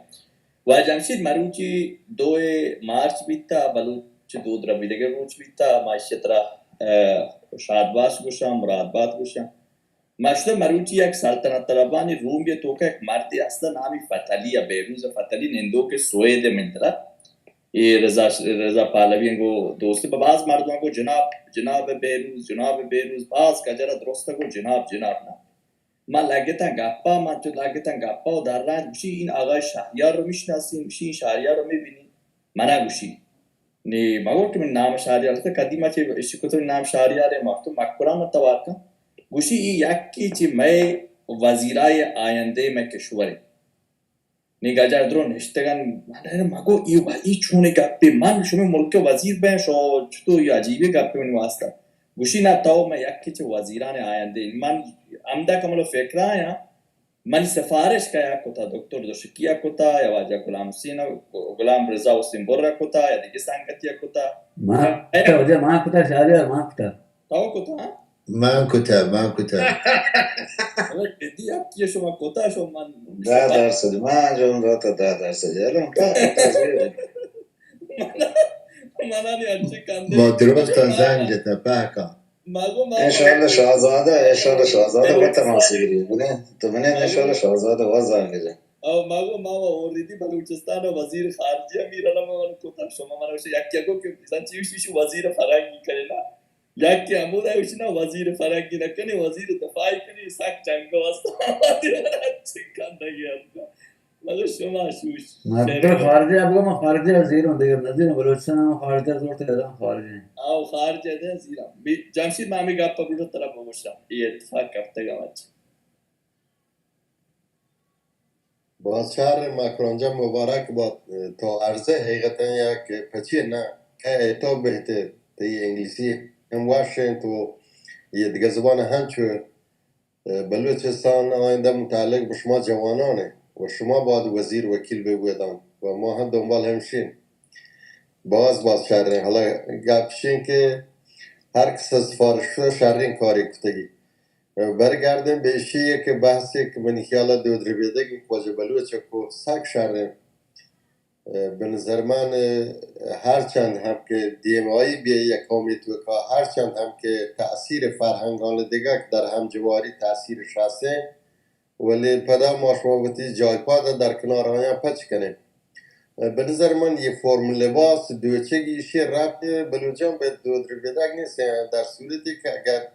واجہ جمشید، مروچی دوئے مارچ بیتا، بلوچ دود ربیدگیں روچ بیتا، ما ایشی ترا، اه، شاد باش گوشاں، مراد بات گوشاں. ماشاءاللہ، مروچی یک سلطنت طلبانی رومی توکا یک مردے ہستا، نامی فتلی ء، بہروز فتلی، نندوک سوید ء منترا. اے رضا، رضا پہلوی انگو دوست، باز مردم انگو جناب، جناب بہروز، جناب بہروز، باز کجرا درست انگو جناب، جناب نا. ما لگتاں گپا، ما چو لگتاں گپا و در رند گوشی، این آقای شهریار رو می‌شناسین؟ گوشی، این شهریار رو می‌بینین؟ منا گوشی، نی مگو کہ من نام شهریار است، قدیما چه اشی کتو نام شهریار، ما تو مکران توار کن. گوشی، ای یکی چه مئے وزیرای آینده مئے کشوری. نی گجر درو نشتگن، من مگو ای و ای چونیں گپے، من شمئے ملک وزیر بیں، شو چطور ای عجیبیں گپے منی واسطہ. گوشی، نا، تو مئے یکے چہ وزیران آیندہ. من ہمدا کملو فکر آیاں، منی سفارش کیا کتا، دکتر دشکی ء کتا، یا واجہ غلام حسین ء، غلام رضا حسین بر ء کتا، یا دگہ سنگتی ء کتا. ما کتا، واجہ ما کتا، شہریار ما کتا. تو کتا، ہاں؟ من کتا، من کتا. اگر جدی اب کیا شما کتا، شما من دہ درصد، من جون داتا دہ درصد، یلون تا، تا زیر. منا، منا نی انچی کندے. ما درستاں زنگ جتا، پہکا. مگو ما انشاءاللہ شاہزادہ، انشاءاللہ شاہزادہ وطن آسیگری. بنے، تو بنے انشاءاللہ شاہزادہ وزن گرے. او مگو ما و اوریدی بلوچستان وزیر خارجہ میرا نہ من کتا، شما منا وش یک یکو کہ مثلاً چی وش وزیر فرنگی کرے نا. یک کہ ہمودا گوشی نا وزیر فرنگی نہ کنی، وزیر دفاعی کنی، سک جنگ واسطہ آمادے. چی کندگی ہست. مگو شما شوش. مردم خارجہ ابو ما خارجہ زیروں، دیگر نزیروں، بلوچستان ہم خارجہ زورتے، ادم خارجہ ہیں. آو خارجہ دے زیرا. بی-، جمشید، ما ہمیں گپ پر ترا بگوشا. یہ اتفاق کرتے گا مچ. باز شر مکران جان، مبارک بات. تو عرضه حقیقتاً یک پچی نه که تو بهتر، تی انگلیسی هم وشین، تو یه دیگه زبان هم چو بلوچستان آینده متعلق به شما جوانانه و شما باید وزیر وکیل ببودان. و ما هم دنبال همشین. باز، باز شرین. حالا گپ شین که هر کس سفارش شده شرین کاری کتگی. برگردیم به ایشی که بحثی که منی خیال دود ربیدگی خواجه بلوچ کو سک شرین. به نظر من، هر چند هم که دیمایی بیه یک قومی توکا، هر چند هم که تأثیر فرهنگان دیگه که در همجواری تأثیرش هسته، ولی پدا ما شما وتی جای پاد در کنار آیان پچ کنیم. به نظر من یه فرم لباس دوچگی ایشی ربط بلوچان به دود ربیدگ نیست. در صورتی که اگر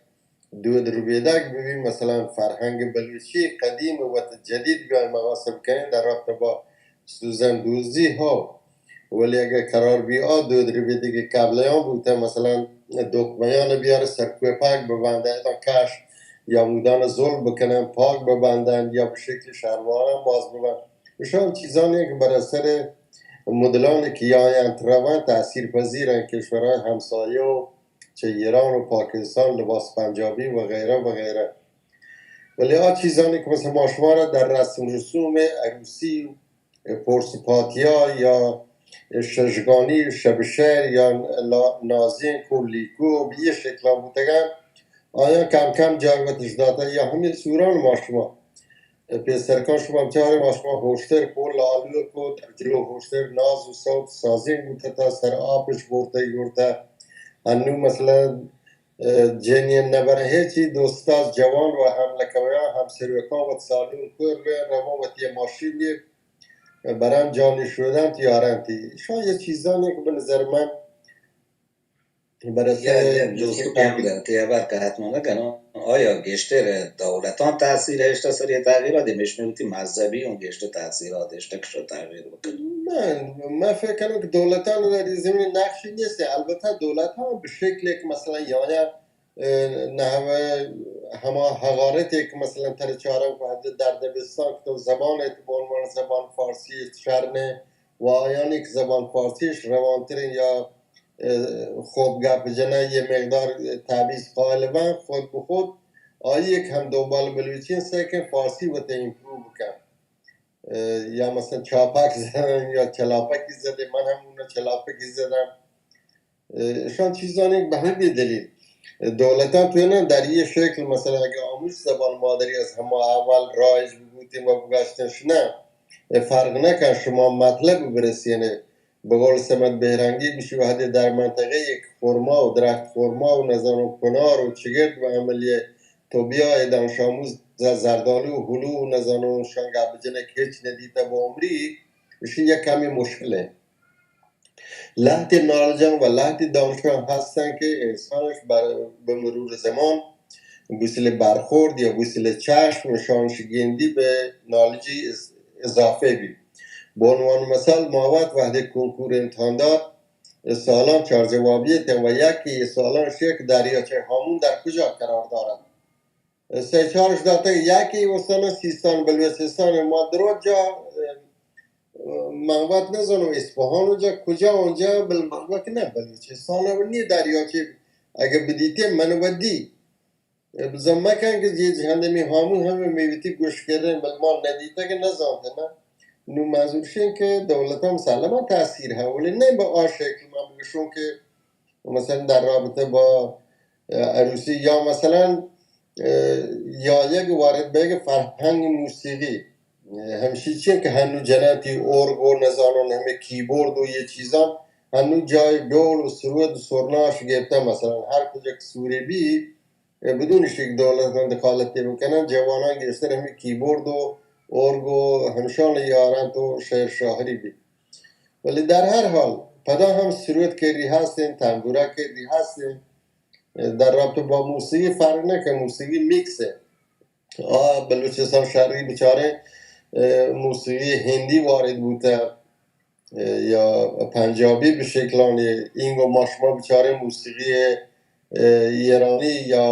دود ربیدگ ببی، مثلاً فرهنگ بلوچی قدیم وت جدید بیایم مقاسه بکنیم در رابطه با سوزن دوزی ها، ولی اگر قرار بی آ دود ربیدگی قبلیان بوته، مثلاً دکمه‌یان بیاره سرکوه پاک ببنده، ادا کش یا مودان زل بکنن پاک ببندن یا به شکل شلواران باز ببند. اشان چیزانی که بر اثر مدلانی که یا انت روان تأثیر پذیرن. کشورهای همسایه و چه ایران و پاکستان، لباس پنجابی و غیره و غیره. ولی آ چیزانی که مثل ما شما را در رسم رسوم عروسی، پرس پاتیا یا ششگانی، شب شعر یا لا-، نازین کو لیکو به یه شکل بوتگن، آیا کم کم جای وتش داته یا همین سوران ما شما پیسرکان شما بچارے، ما شما هوشتر کو لالو کو در جلو هوشتر ناز و صوت سازین بوته تا سر آپش برته یورته. انو مثلاً، اه، جنین نبره هیچی دوستاز جوان و هم لکویان هم سروکان وت سالون کور به روان وتی ماشین دی بران جانی شودن تیارن تی. شان یه چیزانی که به نظر من برسه یا، یا، جستی دوستان پہم دارم، تی ابر که حتما نکنم. آیا گیشتر دولتان تاثیر هشته سر یه تغییرات، یا مشمولتی مذهبی اون گیشتر تاثیرات هشته که شو تغییر بکنه؟ من، من فکر کنم که دولتان در این زمین نقشی نیست. البته دولتان به شکلی که مثلاً یا، یا، اه، نحوه هما حقارتی که مثلاً تر چارم که حد در دبستان که تو زبان اعتبار من زبان فارسی شرنه و آیانی که زبان فارسیش روانترین یا اه، خوب گپ جنه، یه مقدار تبعیض قائل بن، خود به خود آیی یک هم دنبال بلوچی است که فارسی وته ایمپروو بکن. اه، یا مثلاً چاپک زدن یا چلاپکی زده، من هم اون چلاپکی زدم. اه، اشان چیزانی به همین دلیل دولتان تو اینا در یه شکل، مثلاً اگه آموزش زبان مادری از همه اول رایج ببودیم و بگشتنش نه، فرق نکن، شما مطلب برسینه. به قول صمد بهرنگی گوشی، وهدے در منطقه یک خرما و درخت خرما و نزانم کنار و چگرد و عملیه تو بیا ای دانش آموز ز-، زردالو و هلو و نزانم شان گپ بجنه که هیچ ندیته با عمری، اشی یک کمی مشکله. لهتی نالجان و لهتی دانشان هستن که انسانش بر-، به مرور زمان بوسیل برخورد یا بوسیل چشم شانش گندی به نالجی اض-، اضافه بی. به عنوان مثال، ما وت وهدے کنکور امتحان داد، سالان چار جوابی تن و یکی سالان شیک دریاچه هامون در کجا قرار دارد؟ سه چارش داته، یکی استان سیستان بلوچستان، ما درو جا، اه، من وت نزانم اصفهان و جا کجا اونجا، بل من وت نه بلوچستان و نی دریاچه اگه بدیتی من ودی. بزن مکن که یه جهندمی هامون همه میوتی گوش کردن، بل ما ندیته که نزانته نه. نو منظور شین که دولت هم مسلما تاثیر هست، ولی نه به آ شکل من بگشون که مثلاً در رابطه با، اه، عروسی یا مثلاً، اه، یا یک وارد به یک فرهنگ موسیقی، اه، همشی چیه که هنو جناتی ارگ و نزانون همه کیبورد و یه چیزان هنو جای ڈول و سرود و سرناش گرفته. مثلاً هر کجا که سوری بی، اه، بدون شک دولت دخالتی بکنن، جوانان گیشتر همه کیبورد و ارگ و همشان یارن تو شعر شاعری بی. ولی در هر حال، پدا هم سرود که ری هستین، تنبورا که ری هستین، در رابطه با موسیقی فرق نکن، موسیقی میکسه. آ، بلوچستان شرقی بچاره، اه، موسیقی هندی وارد بوته، اه، یا پنجابی به شکلانی، اینگو ما شما بچاره موسیقی، اه، ایرانی یا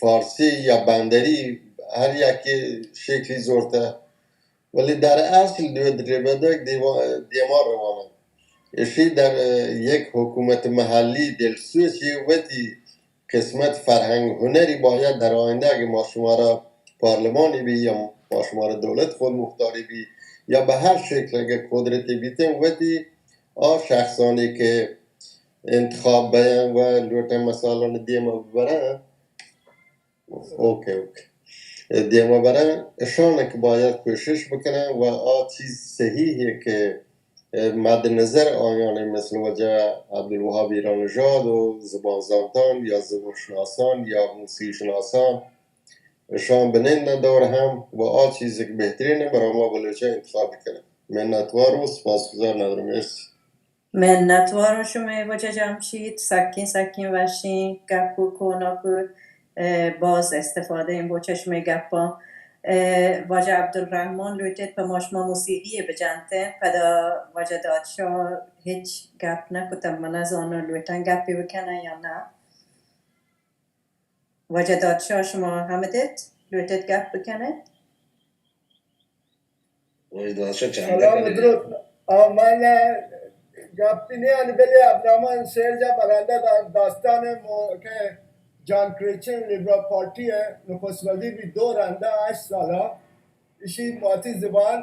فارسی یا بندری، هر یکی شکلی زورته. ولی در اصل دود ربیدگ دیوا-، دیما روان انت. اشی در، اه، یک حکومت محلی دلسوچی وتی قسمت فرهنگ هنری باید در آینده اگه ما شما را پارلمانی بی یا ما شما را دولت خود مختاری بی، یا بہ ہر شکل اگہ قدرتی بیتیں، وتی آ شخصانی کہ انتخاب بیاں و لوٹیں مسائلانی دیما ببراں، اوکے، اوکے، دیما براں، اشان کہ باید کوشش بکنن و آ چیز صحیح ہے کہ مد نظر آیان مثل واجہ عبدالوہاب ایرانژاد و زبان زانتان یا زبان شناسان یا موسیقی شناسان اشان بنندن دور ہم و آ چیز کہ بہترین ہے برای ما بلوچان انتخاب بکنن. منتوار و سپاسگزار ندارم. مرسی. منتوارم شمئے واجہ جمشید، سکیں سکیں وشیں گپ و کوناک و، اه، باز استفادہ ایں بوچہ شمئے گپاں. اه، واجہ عبدالرحمن لوٹیت پہ ما شما موسیقی بجنتیں، پدا واجہ دادشاہ ہچ گپ نکتہ، من نزاناں لوٹن گپی بکنن یا نہ. واجہ دادشاہ، شما ہمدت لوٹیت گپ بکنیت؟ واجہ دادشاہ چندہ سلام کنیت. درود. آ، من گپی نیان بلے عبدالرحمن شعر جا برندہ دا-، داستان مو-، کہ جان کریچن لیبرل پارٹی ہے، نخست وزیر بی دو رندہ ہشت سالہ، ایشی ماتی زبان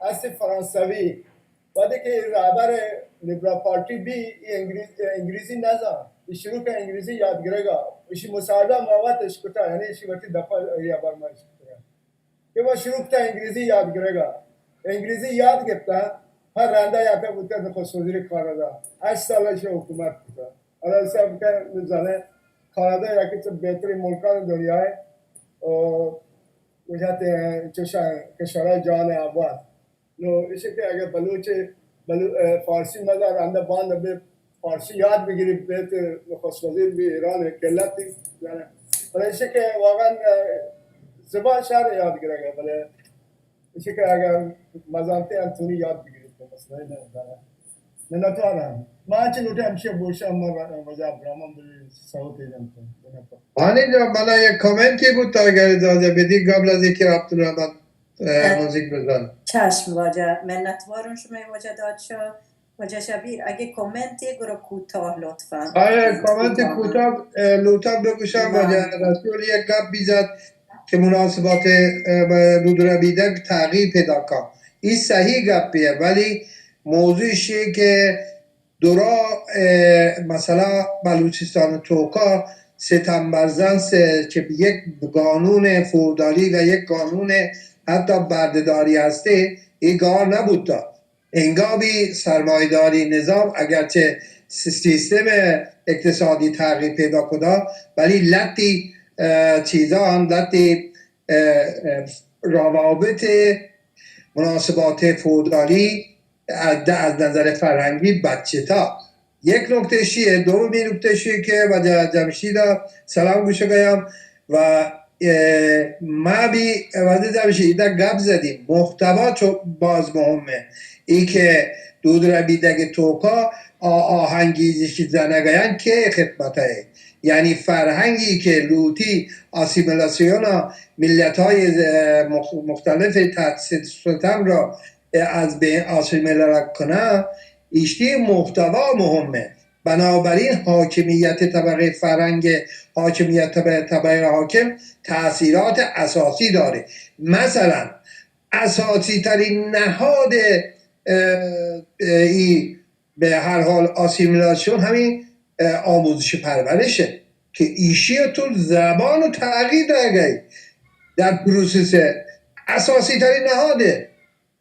است فرانسوی. وہدے کہ رہبر لیبرل پارٹی بی، ای انگریز-، انگریزی نزان. ای شروع کہ انگریزی یاد گرگا. ایشی مصاحبہ ما وت اشکتا، یعنی ایشی وتی دفعہ یا بر ما اشکتا کہ ما شروع کتا انگریزی یاد گرگا. انگریزی یاد گپتا، ہر رندا یا کہ بوتا نخست وزیر کانادا. ہشت سال ایشی حکومت کتا. اللہ صاحب کہ زانے کانادا یکی چہ بہترین ملکان دنیا ہے. او وجہ تے چوشاں کشورہ جان آباد. نو ایشی کہ اگر بلوچ، بلو-، اه، فارسی مزار اندر باند بے فارسی یاد بگیری بیت، نخست وزیر بی ایران ہے، کلتی، یعنی، بلے ایشی کہ واقعاً، اه، زبان شہر یاد گرگا، بلے ایشی کہ اگر مزانتے انتونی یاد بگیری تو مسئلہ نہ دارا. منتوارم. ما چہ لوٹے ہمشی بوشا ما وجہ برامن بلی سعود ایجن تو. منتوار. ہانی جا، منا یک کامنٹی بوتا، اگر اجازہ بدی، قبل از اینکہ عبدالرحمن، اه، اه، موزیک بزن. چشم واجہ، منتوارم شمئے واجہ دادشاہ. واجہ شبیر، اگہ کامنٹی گڑا کوتاہ لطفاً. آره، کامنٹ کوتاہ، اه، لوٹاں بگوشاں، واجہ رسول یک گپ بیزد کہ مناسبات، اه، دودربیدگ تغییر پیدا کا. ای صحیح گپی ہے، ولی موضوع ایشی کہ درا، اه، مثلاً بلوچستان توکا ستم برزن سے کہ یک قانون فودالی و یک قانون حتی برده‌داری هستی، ای گار نبوتا. انگا بی سرمایه‌داری نظام اگرچہ س-، سیستم اقتصادی تغییر پیدا کدا، ولی لتی، اه، چیزا ہم لتی، اه، اه، روابط مناسبات فودالی از، از نظر فرهنگی بچتا. یک نکته شیه، دومی نکته شیه که واجه جمشیدا سلام گوشگایم و، اه، ما بی واجه جمشیدا گپ زدیم. محتوا چو باز مهمه. ای که دود ربیدگ توکا آ-، آهنگی که زنگایم که خدمته. یعنی فرهنگی که لوتی آسیمیلاسیونا ملت‌های، اه، مخ-، مختلف تحت ستم را از بین آسیمیله کنه، ایشتی محتوا مهمه. بنابراین حاکمیت طبقه فرهنگ، حاکمیت طبقه، طبقه حاکم تأثیرات اساسی داره. مثلاً اساسی ترین نهاد، اه، اه، ای به هر حال آسیمیلاسیون همین، اه، آموزش پرورشه که ایشی تو زبان و تغییر دهگی در پروسس اساسی ترین نهاده.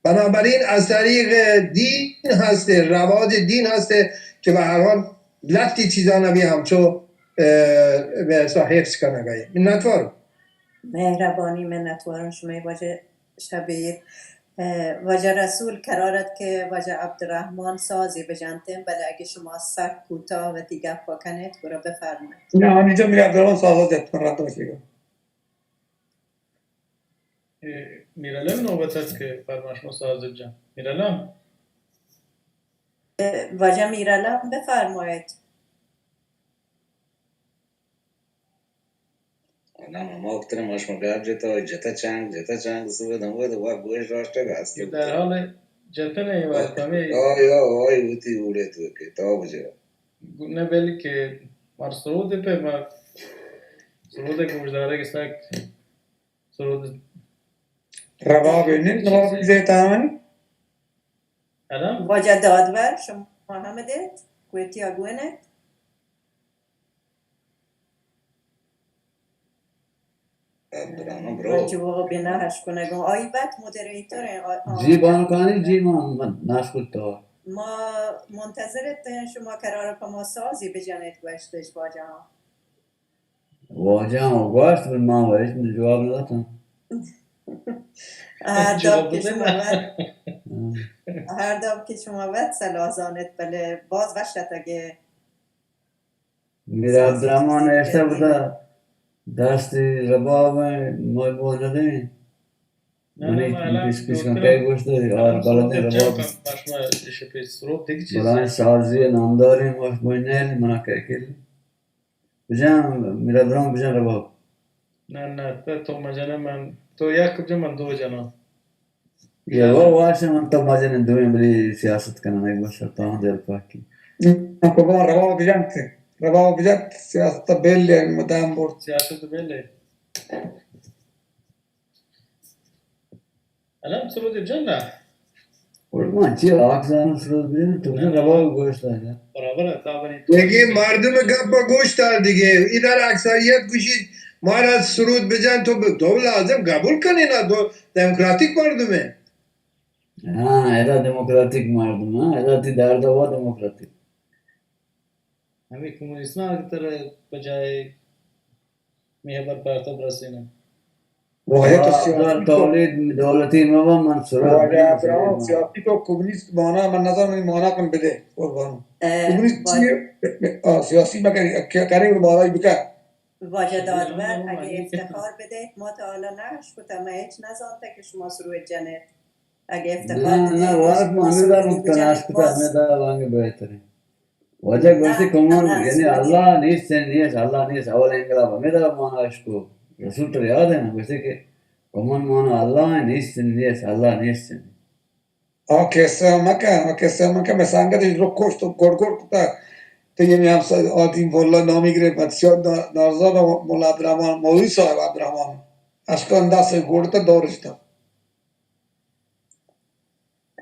بنابراین از طریق دین هسته، رواج دین هسته که به هر حال لتی چیزان بی همچو، اه، به اصطلاح حفظ کنگی. منتوار. مهربانی، منتوارم شمئے واجہ شبیر. اه، واجہ رسول قرار ات کہ واجہ عبدالرحمن سازی بجنتیں، بلے اگہ شما سک کوتاہ وتی گپ کنیت، گڑا بفرمائیت. نه، همینجا میگه عبدالرحمن سازا جت کن رد باشی. اے، میرعلم نوبت است کہ فرمائش ما سازب جان. میرعلم. اه، واجہ میرعلم بفرمائیت. نه، ما وقت ما شما گپ جتا، جتا چنگ، جتا چنگ، صبح دمو تو وا گوش راشته است. در حال جتن ای وقت ہمیں. آی، آی، آی، وتی اوڑے تو کہ تا بجا. نه بلکہ مر سعود پہ مر سعود گوشدارے کہ سک سرود. رباب نی، رباب زیتانی؟ الان واجہ دادور، شما ہم ات، کوئٹہ ءَ گون ات؟ عبدالرحمن برو۔ من جواب نہ اش کنگوں۔ آئی وت مودریٹر ایں، آ، آ، جی بانکانی، جی ما، ما ناش کت تو۔ ما منتظر اتیں شما قرار پہ ما سازی بجنیت، گوشتش واجہ۔ واجہ گوشت، بل ما وش جواب نہ داتاں۔ ہر داب کہ شما وت، ہر داب کہ شما وت سلاح زانت، بلے باز وش اتگے۔ میر عبدالرحمن ایشتا بوتا، دستی رباب ایں، ما بو ندیں۔ نہ، نہ، منی ما الان پیش پیش کن کئی گوشت، آر بلدیں رباب۔ بلائیں سازی نامداریں، ما، ما نیل، منا کئی کل۔ بجان، میر عبدالرحمن بجان رباب۔ نہ، نہ، تو، تو مجنہ من، تو یک بجن من دو جناں۔ یہ وہ واش من تو مجنہ دوئیں بلی سیاست کنن، ایک بس تو دل پاکی۔ کو رباب بجان، رباب بجان سیاست بیل لے مدام بورد۔ سیاست بیل لے۔ الان سرود جن نہ۔ قربان، چی آکسان سرود بجن، تو بجن رباب گوشت آجا۔ برابر ہے، تا بنی تو۔ دیگه مردم گپ گوش دار دیگه۔ ادھر اکثریت گوشی، مارا سرود بجن، تو ب-، تو لازم قبول کنی نا، تو دموکراتیک مردم ہے۔ ہاں، ادا دموکراتیک مردم، ہاں، ادا تی درد ہوا دموکراتیک۔ ہمے کمیونسٹاں اگہ ترا بجائے مئے ہبر پرتب رسیناں۔ واجہ تو سیاسی تو، تولید دولتی مبا من سرا واجہ ابراہیم سیاسی تو کمیونسٹ مانا من نزانم، مانا کن بدے قربان۔ اے، کمیونسٹ چیئے؟ آ، سیاسی مکن، کہ کرے اور مانا بکا۔ واجہ دادور، اگہ افتخار بدے، ما تا حالا نہ اش کتا، ما ہچ نزانتا کہ شما سرود جنے۔ اگہ افتخار بدے، نہ، وارد ما ہمیں دار ممکن اش کتا، ہمیں دار وانگے بہترین۔ واجہ گوشتی کمان، یعنی اللہ نیست، نیست، اللہ نیست۔ اول انقلاب ہمیں دار مانا اش کو۔ رسول تو یاد ہے نا، گوشتی کہ کمان مانا اللہ نیست، نیست، اللہ نیست۔ آ قصہ مکن، آ قصہ مکن، میں سنگت رو کشت و گڑ گڑ کتا۔ تو یہ میں ہم سا-، آدم واللہ نامی گرے، بادشاہ نا-، نارزا نا مولا عبدالرحمن، مولوی صاحب عبدالرحمن۔ اشکان دست گڑ تا دورش تا۔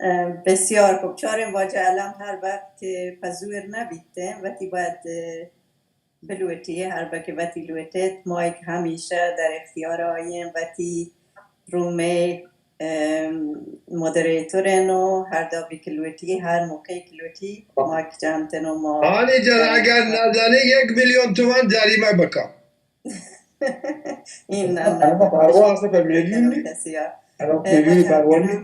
اه، بسیار خوب۔ چاریں واجہ الم ہر وقت کہ پہ زور نہ بیت، وتی باید، اه، بلوٹی، ہر وقت کہ وتی لوٹیت، ما ایک ہمیشہ در اختیار آئی ایں، وتی رومے، اه، مودریٹر ایں و ہر دابی کہ لوٹی، ہر موقع کہ لوٹی، ما ایک جانتن و ما آنی جان اگر نزانی یک میلیون تومان جریمہ بکن۔ این نه، نه، نه، پرواز به میلیون نی. الان میلیون پرواز نی.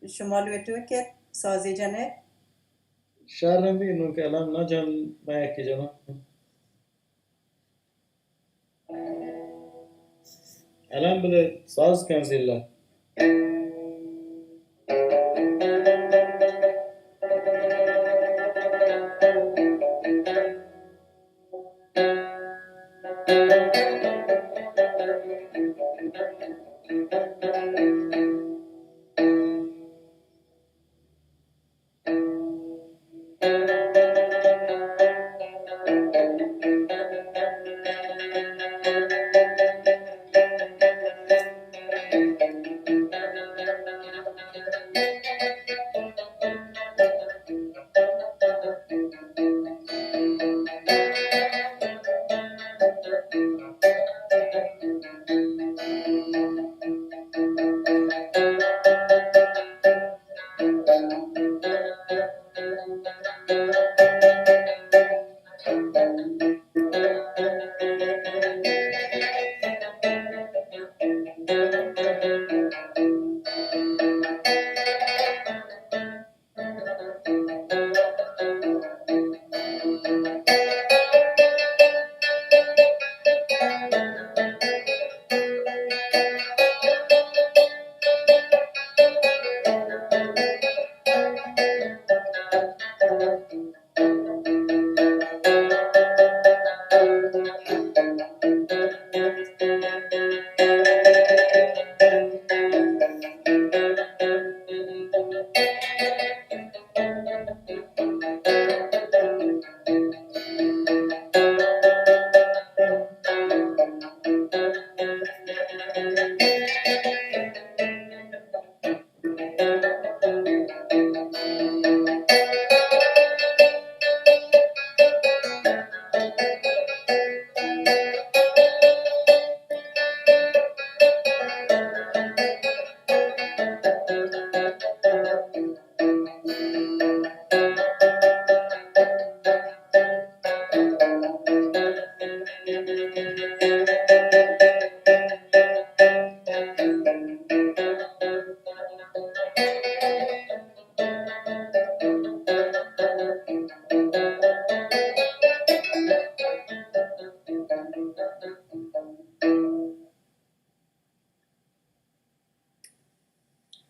شما لوٹو که سازی جنه؟ شر رندی نو که الان نه جان، ما یک جان. الان بله ساز کنزیلا.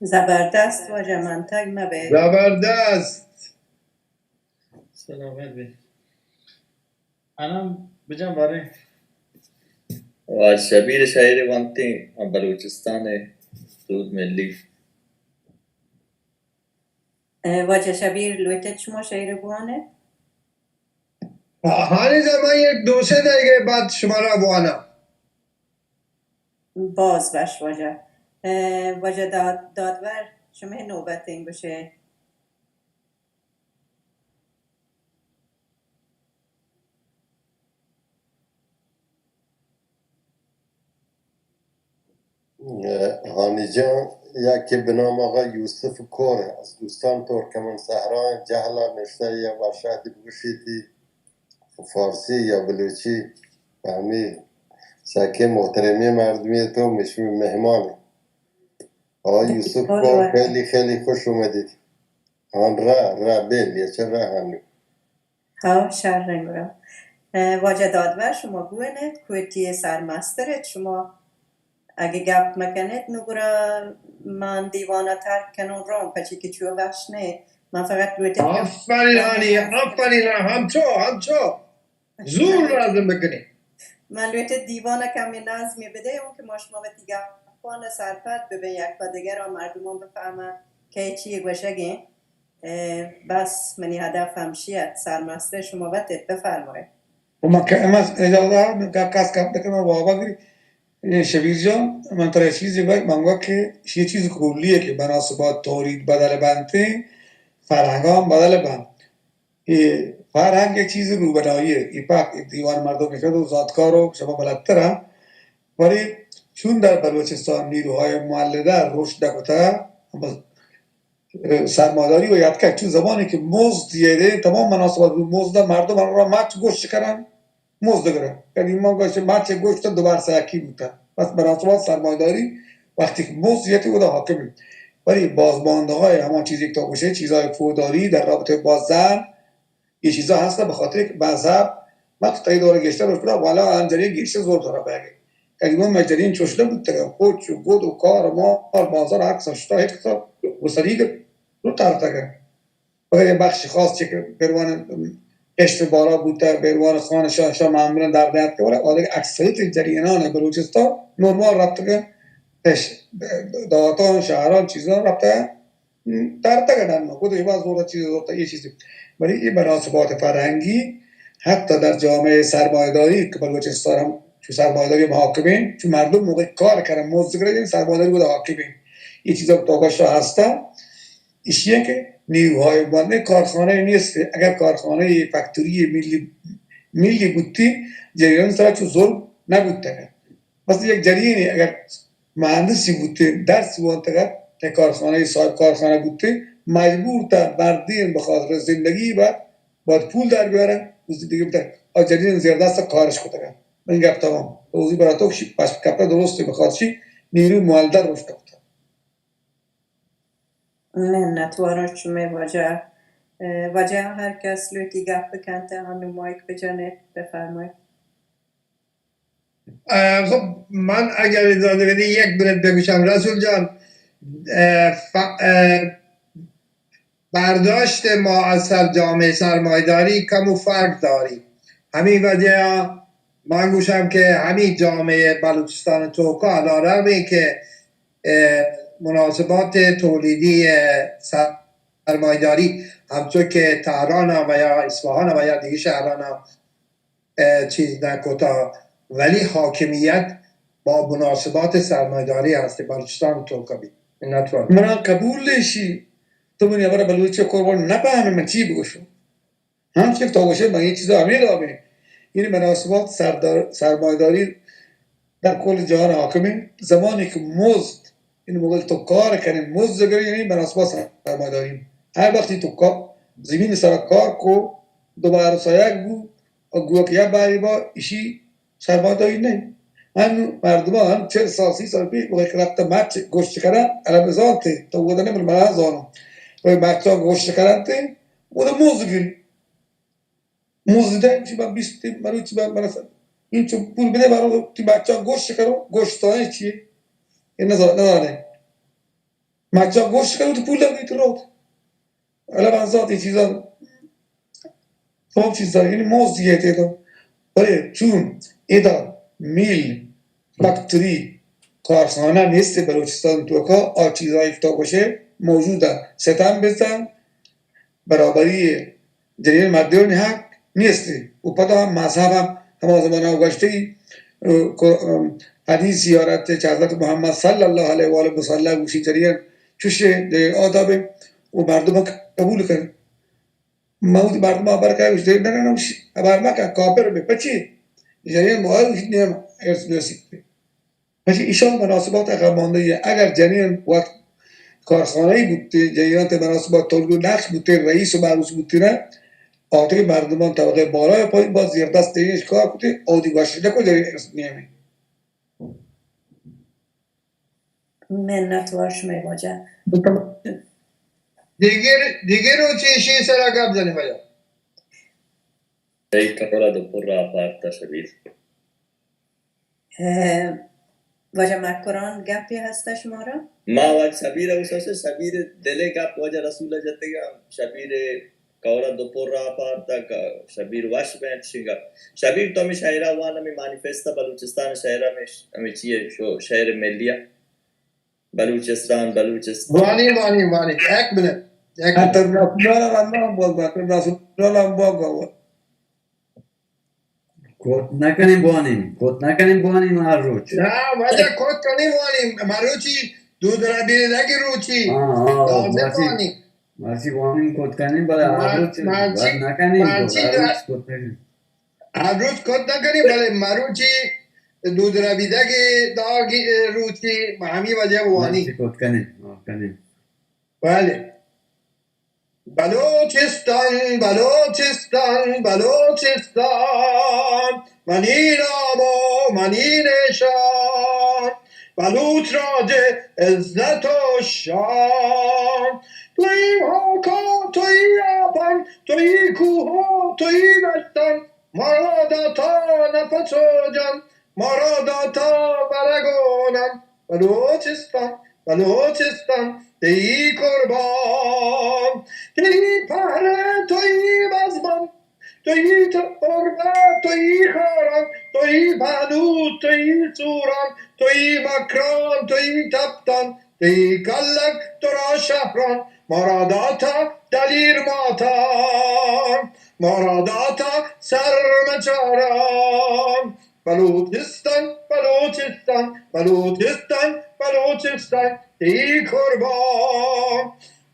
زبردست واجہ، منتگ مہ بئے۔ زبردست۔ سلامت بی۔ انم بجن باریں۔ واجہ شبیر شاعر وانتیں، بلوچستان سرود ملی۔ اے، واجہ شبیر، لوٹت شما شعر بوانے؟ ہانی زمان یک دو سے دقیقہ بعد شمارا بوانا۔ باز وش واجہ۔ اے، واجہ داد-، دادور، شمئے نوبت انت گوشے۔ ہانی جان، یکے بہ نام آقا یوسف کور است، از دوستان ترکمن صحرا جہلا نشتہ یا ورشاہدی بگوشیتی فارسی یا بلوچی، ہمی سکیں محترمیں مردمی تو مشمی مہمان۔ آ یوسف کور، خیلی خیلی خوش اومدید۔ ہان را، را بیل یا چہ را ہانی۔ ہاں، شر انت گڑا۔ اے، واجہ دادور، شما بوئنت، کوٹی سرمستر ات، شما اگہ گپ مکنت، نو گڑا من دیوانا ترک کنوں روں، پچی کہ چو وش نہ۔ من فقط لوٹت کہ آفرین ہانی، آفرین، ہمچو، ہمچو۔ زور لازم بکنی۔ من لوٹت دیوانا کمی نظمی بدے، اون کہ ما شما وتی گپانا سرپد ببین، یک پہ دگر مردمان بفهمن کہ چی گوشگیں۔ اے، بس منی ہدف ہمشی ات۔ سرمستر شما وت ات، بفرمایید۔ و من کہ امس اجازہ من کہ کس کم بکنم وابا گری۔ اے شبیر جان، من ترا چیزی بگ، من گوشت کہ یہ چیز کلی ہے کہ مناسبات تولید بدل بنتے، فرہنگان بدل بنت۔ اے فرہنگ یک چیز روبنائی ہے۔ اے پاک دیوان مردم نشد و زانتکار و شما بلدتر ہیں۔ ولی چون در بلوچستان نیروهای مولده رشد نکته، سرمایه‌داری و یاد کرد، چون زمانی که مزد یه ده، تمام مناسبات رو مزد، مردم را مچ گوشت کردن، مزد گرن. یعنی ما گوشت، مچ گوشت دوباره سیاکی بوده. پس مناسبات سرمایه‌داری وقتی که مزد یه ده، او ده حاکمی. ولی بازمانده های همان چیزی که تو گوشه، چیزهای فوداری در رابطه با زن، اے چیزا ہست، بہ خاطر کہ مذہب، من تو تئی دور گیشتر روش برا، والا آن جنین گیشتر زور دارا بہ گئے۔ یعنی من مئے جنین چوش نہ بوتگا، پوچ و گد و کار و مار، بازار ہر کسا شتا، ہر کسا گسری گت، رو تارتگا۔ مگر یہ بخش خاص چہ کہ پیروان کشت بالا بوتا، پیروان خان شاہ، شاہ معمولاً در نیات کہ، ولی آدگہ اکثریت جنینان بلوچستان نورمال رفتگا، پیش داتان، شہران، چیزان رفتگا۔ ترتگ نہ، گد اے باز زور چیز زورتا، یہ چیز۔ بلے یہ مناسبات فرهنگی حتی در جامعه سرمایه‌داری که بلوچستان هم چو سرمایه‌داری محاکمه، چو مردم موقع کار کردن، مزد گرفتن، یعنی سرمایه‌داری بوده حاکمه. یہ چیزا تو گشتا ہستا، ایشی ہے کہ نیروهای مولده کارخانه نیست. اگر کارخانه فکتوری ملی، ملی بوتی، جریان سرا چو ظلم نبوتگا. مثلاً یک جنینے اگر مہندسی بوتے، درسی وانتگ ات، یک کارخانہ، صاحب کارخانہ بوتے، مجبور تا مردین بہ خاطر زندگی بعد باید پول در بیارن، و زندگی بتر. آ جنین زیر دست کارش کتگ ات. من گپ تمام. روزی برا تو شی پس کپڑا درست بہ خاطر شی نیروی مولده رشد کتگ. منتوارم شمئے واجہ. اه، واجہ، ہر کس لوٹی گپ بکنت، ہنو مایک بجنت، بفرمایت. اه، خب، من اگر اجازه بدی یک منت بگوشم. رسول جان، اه، ف-، اه، برداشت ما از سر جامعه سرمایه‌داری کم و فرق داری. همین وجه من گوشم که همین جامعه بلوچستان توکا علیرغم که، اه، مناسبات تولیدی، اه، سرمایه‌داری همچون که تهران و یا اصفهان و یا دیگه شهران اه، چیز نکتا، ولی حاکمیت با مناسبات سرمایه‌داری هست بلوچستان توکا بی. منتوار. منا قبول نیشی، تو منی ہبر بلوچی قربان نپہمے، من چی بگوشوں؟ ہم چیز تو گوشے، من یہ چیزا ہمیں دابیں. یعنی مناسبات سردار-، سرمایه‌داری در کل جهان حاکمیں. زمانی که مزد، این موقع تو کار کنی، مزد گری، یعنی مناسبات سرمایه‌داری. ہر وقتی تو کا-، زمین سر کار کو، دوباره سایگ بو، و گوک یا باری با، ایشی سرمایه‌داری نہ. ہن مردمان چل سال، سی سال پیش وقتی رفت مچ گوشت کرن، الان بزانتے، تو ودا نہ، من منا زانو. وقتی مچا گوشت کرن تے، ودا مزد گری. مزد دے، چی با بیست، مروچی با، مرا س-، این چو پول بدے، مارا تی بچا گوشت کرو، گوشت تو چیے؟ یہ نزا-، نزانے. مچا گوشت کن تو پول دگی تو روت. الان آزاد این چیزا، تمام چیزا، یعنی موز دیگه تیدا. بلے چون ادا میل، فکتری، کارخانہ نیست بلوچستان توکا، آ چیزایی که تو گوشه موجوده. ستم بزن، برابری جنین مردین حق نیست. و پدا هم مذهب هم هما زمانا گوشتی، اه، حدیث زیارت حضرت محمد صلی الله علیه و آله وسلم گوشی جنین چوش جنین آدابه و مردم قبول کن. من وتی مردم ءَ ہبر کائی گوشت، نہ، نہ، نہ، گوشت، ہبر مکن، کافر بے، پچی؟ جنین مہر گوشت، نیم، ارث نصیب بے. پچی ایشان مناسبات عقب ماندہ ہے. اگر جنین وقت کارخانہ ای بوتے، جنین تے مناسبات تولگو نقش بوتے، رئیس و معروس بوتے نا، آتے مردمان طبقہ بالا پایین باز زیر دست دیگه کار کتے، آدی گوشت نکو جنین ارث نیمه. منت وار شمئے واجہ. دگہ، دگہ روچے ایشی سرا گپ جنیں واجہ. تئی کمرہ دو پر آپارتا شبیر. اے، واجہ مکران گپے ہستا شمارا؟ ما واجہ شبیر ءَ گوشاں، شبیر دل ءِ گپ واجہ رسول ءَ جتگا، شبیر کور ءَ دو پر آپارتگ، شبیر وش بینت شنگا. شبیر تو ہمے شاعرہ وان، ہمے مانیفیستا بلوچستان شاعرہ، ہمے، ہمے چیئے شو، شعر ملیہ. بلوچستان، بلوچستان. وانی، وانی، وانی. یک منٹ. یک منٹ. انٹرنیشنل ہم بول، انٹرنیشنل ہم بول. کوت نہ کنیں بوانیں، کوت نہ کنیں بوانیں ہر روچ. نا، واجہ کوت کنیں بوانیں، مروچی دود ربیدگ روچی. ہاں، ہاں، لازم مرچی، بوانیں. مرچی بوانیں کوت کنیں، بلے ہر مر-، روچ مرچی، بد نہ کنیں، مرچی ہر دا-، روچ کوت نہ کنیں. ہر روچ کوت نہ کنیں، بلے مروچی دود ربیدگ داگی روچی، ہمی واجہ بوانیں. مرچی کوت کنیں، ہاں، کنیں. بلے. بلوچستان، بلوچستان، بلوچستان، منی نام و منی نشان، بلوچ راج عزت و شان. توئی ہاکان، توئی آبان، توئی کوہان، توئی دشتان، مارا داتا نفس و جان، مارا داتا مرگ و نان. بلوچستان، بلوچستان، تئی قربان. تئی پہرے، تئی بزمن، تئی تربت، تئی خاران، تئی بانود، تئی سوران، تئی مکران، تئی تپتان، تئی کلک، ترا شہران، مارا داتا دلیر ماتان، مارا داتا سرمچاران. بلوچستان، بلوچستان، بلوچستان، بلوچستان، تئی قربان.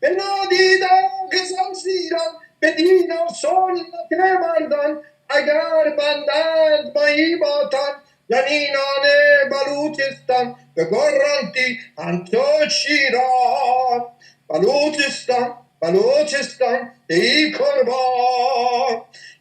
بہ نادیدگ زمزیران، بہ دین و سنت مردان، اگر بندند مئی باتان، جنینان بلوچستان بگرنتی انچو شیران. بلوچستان، بلوچستان، تئی قربان.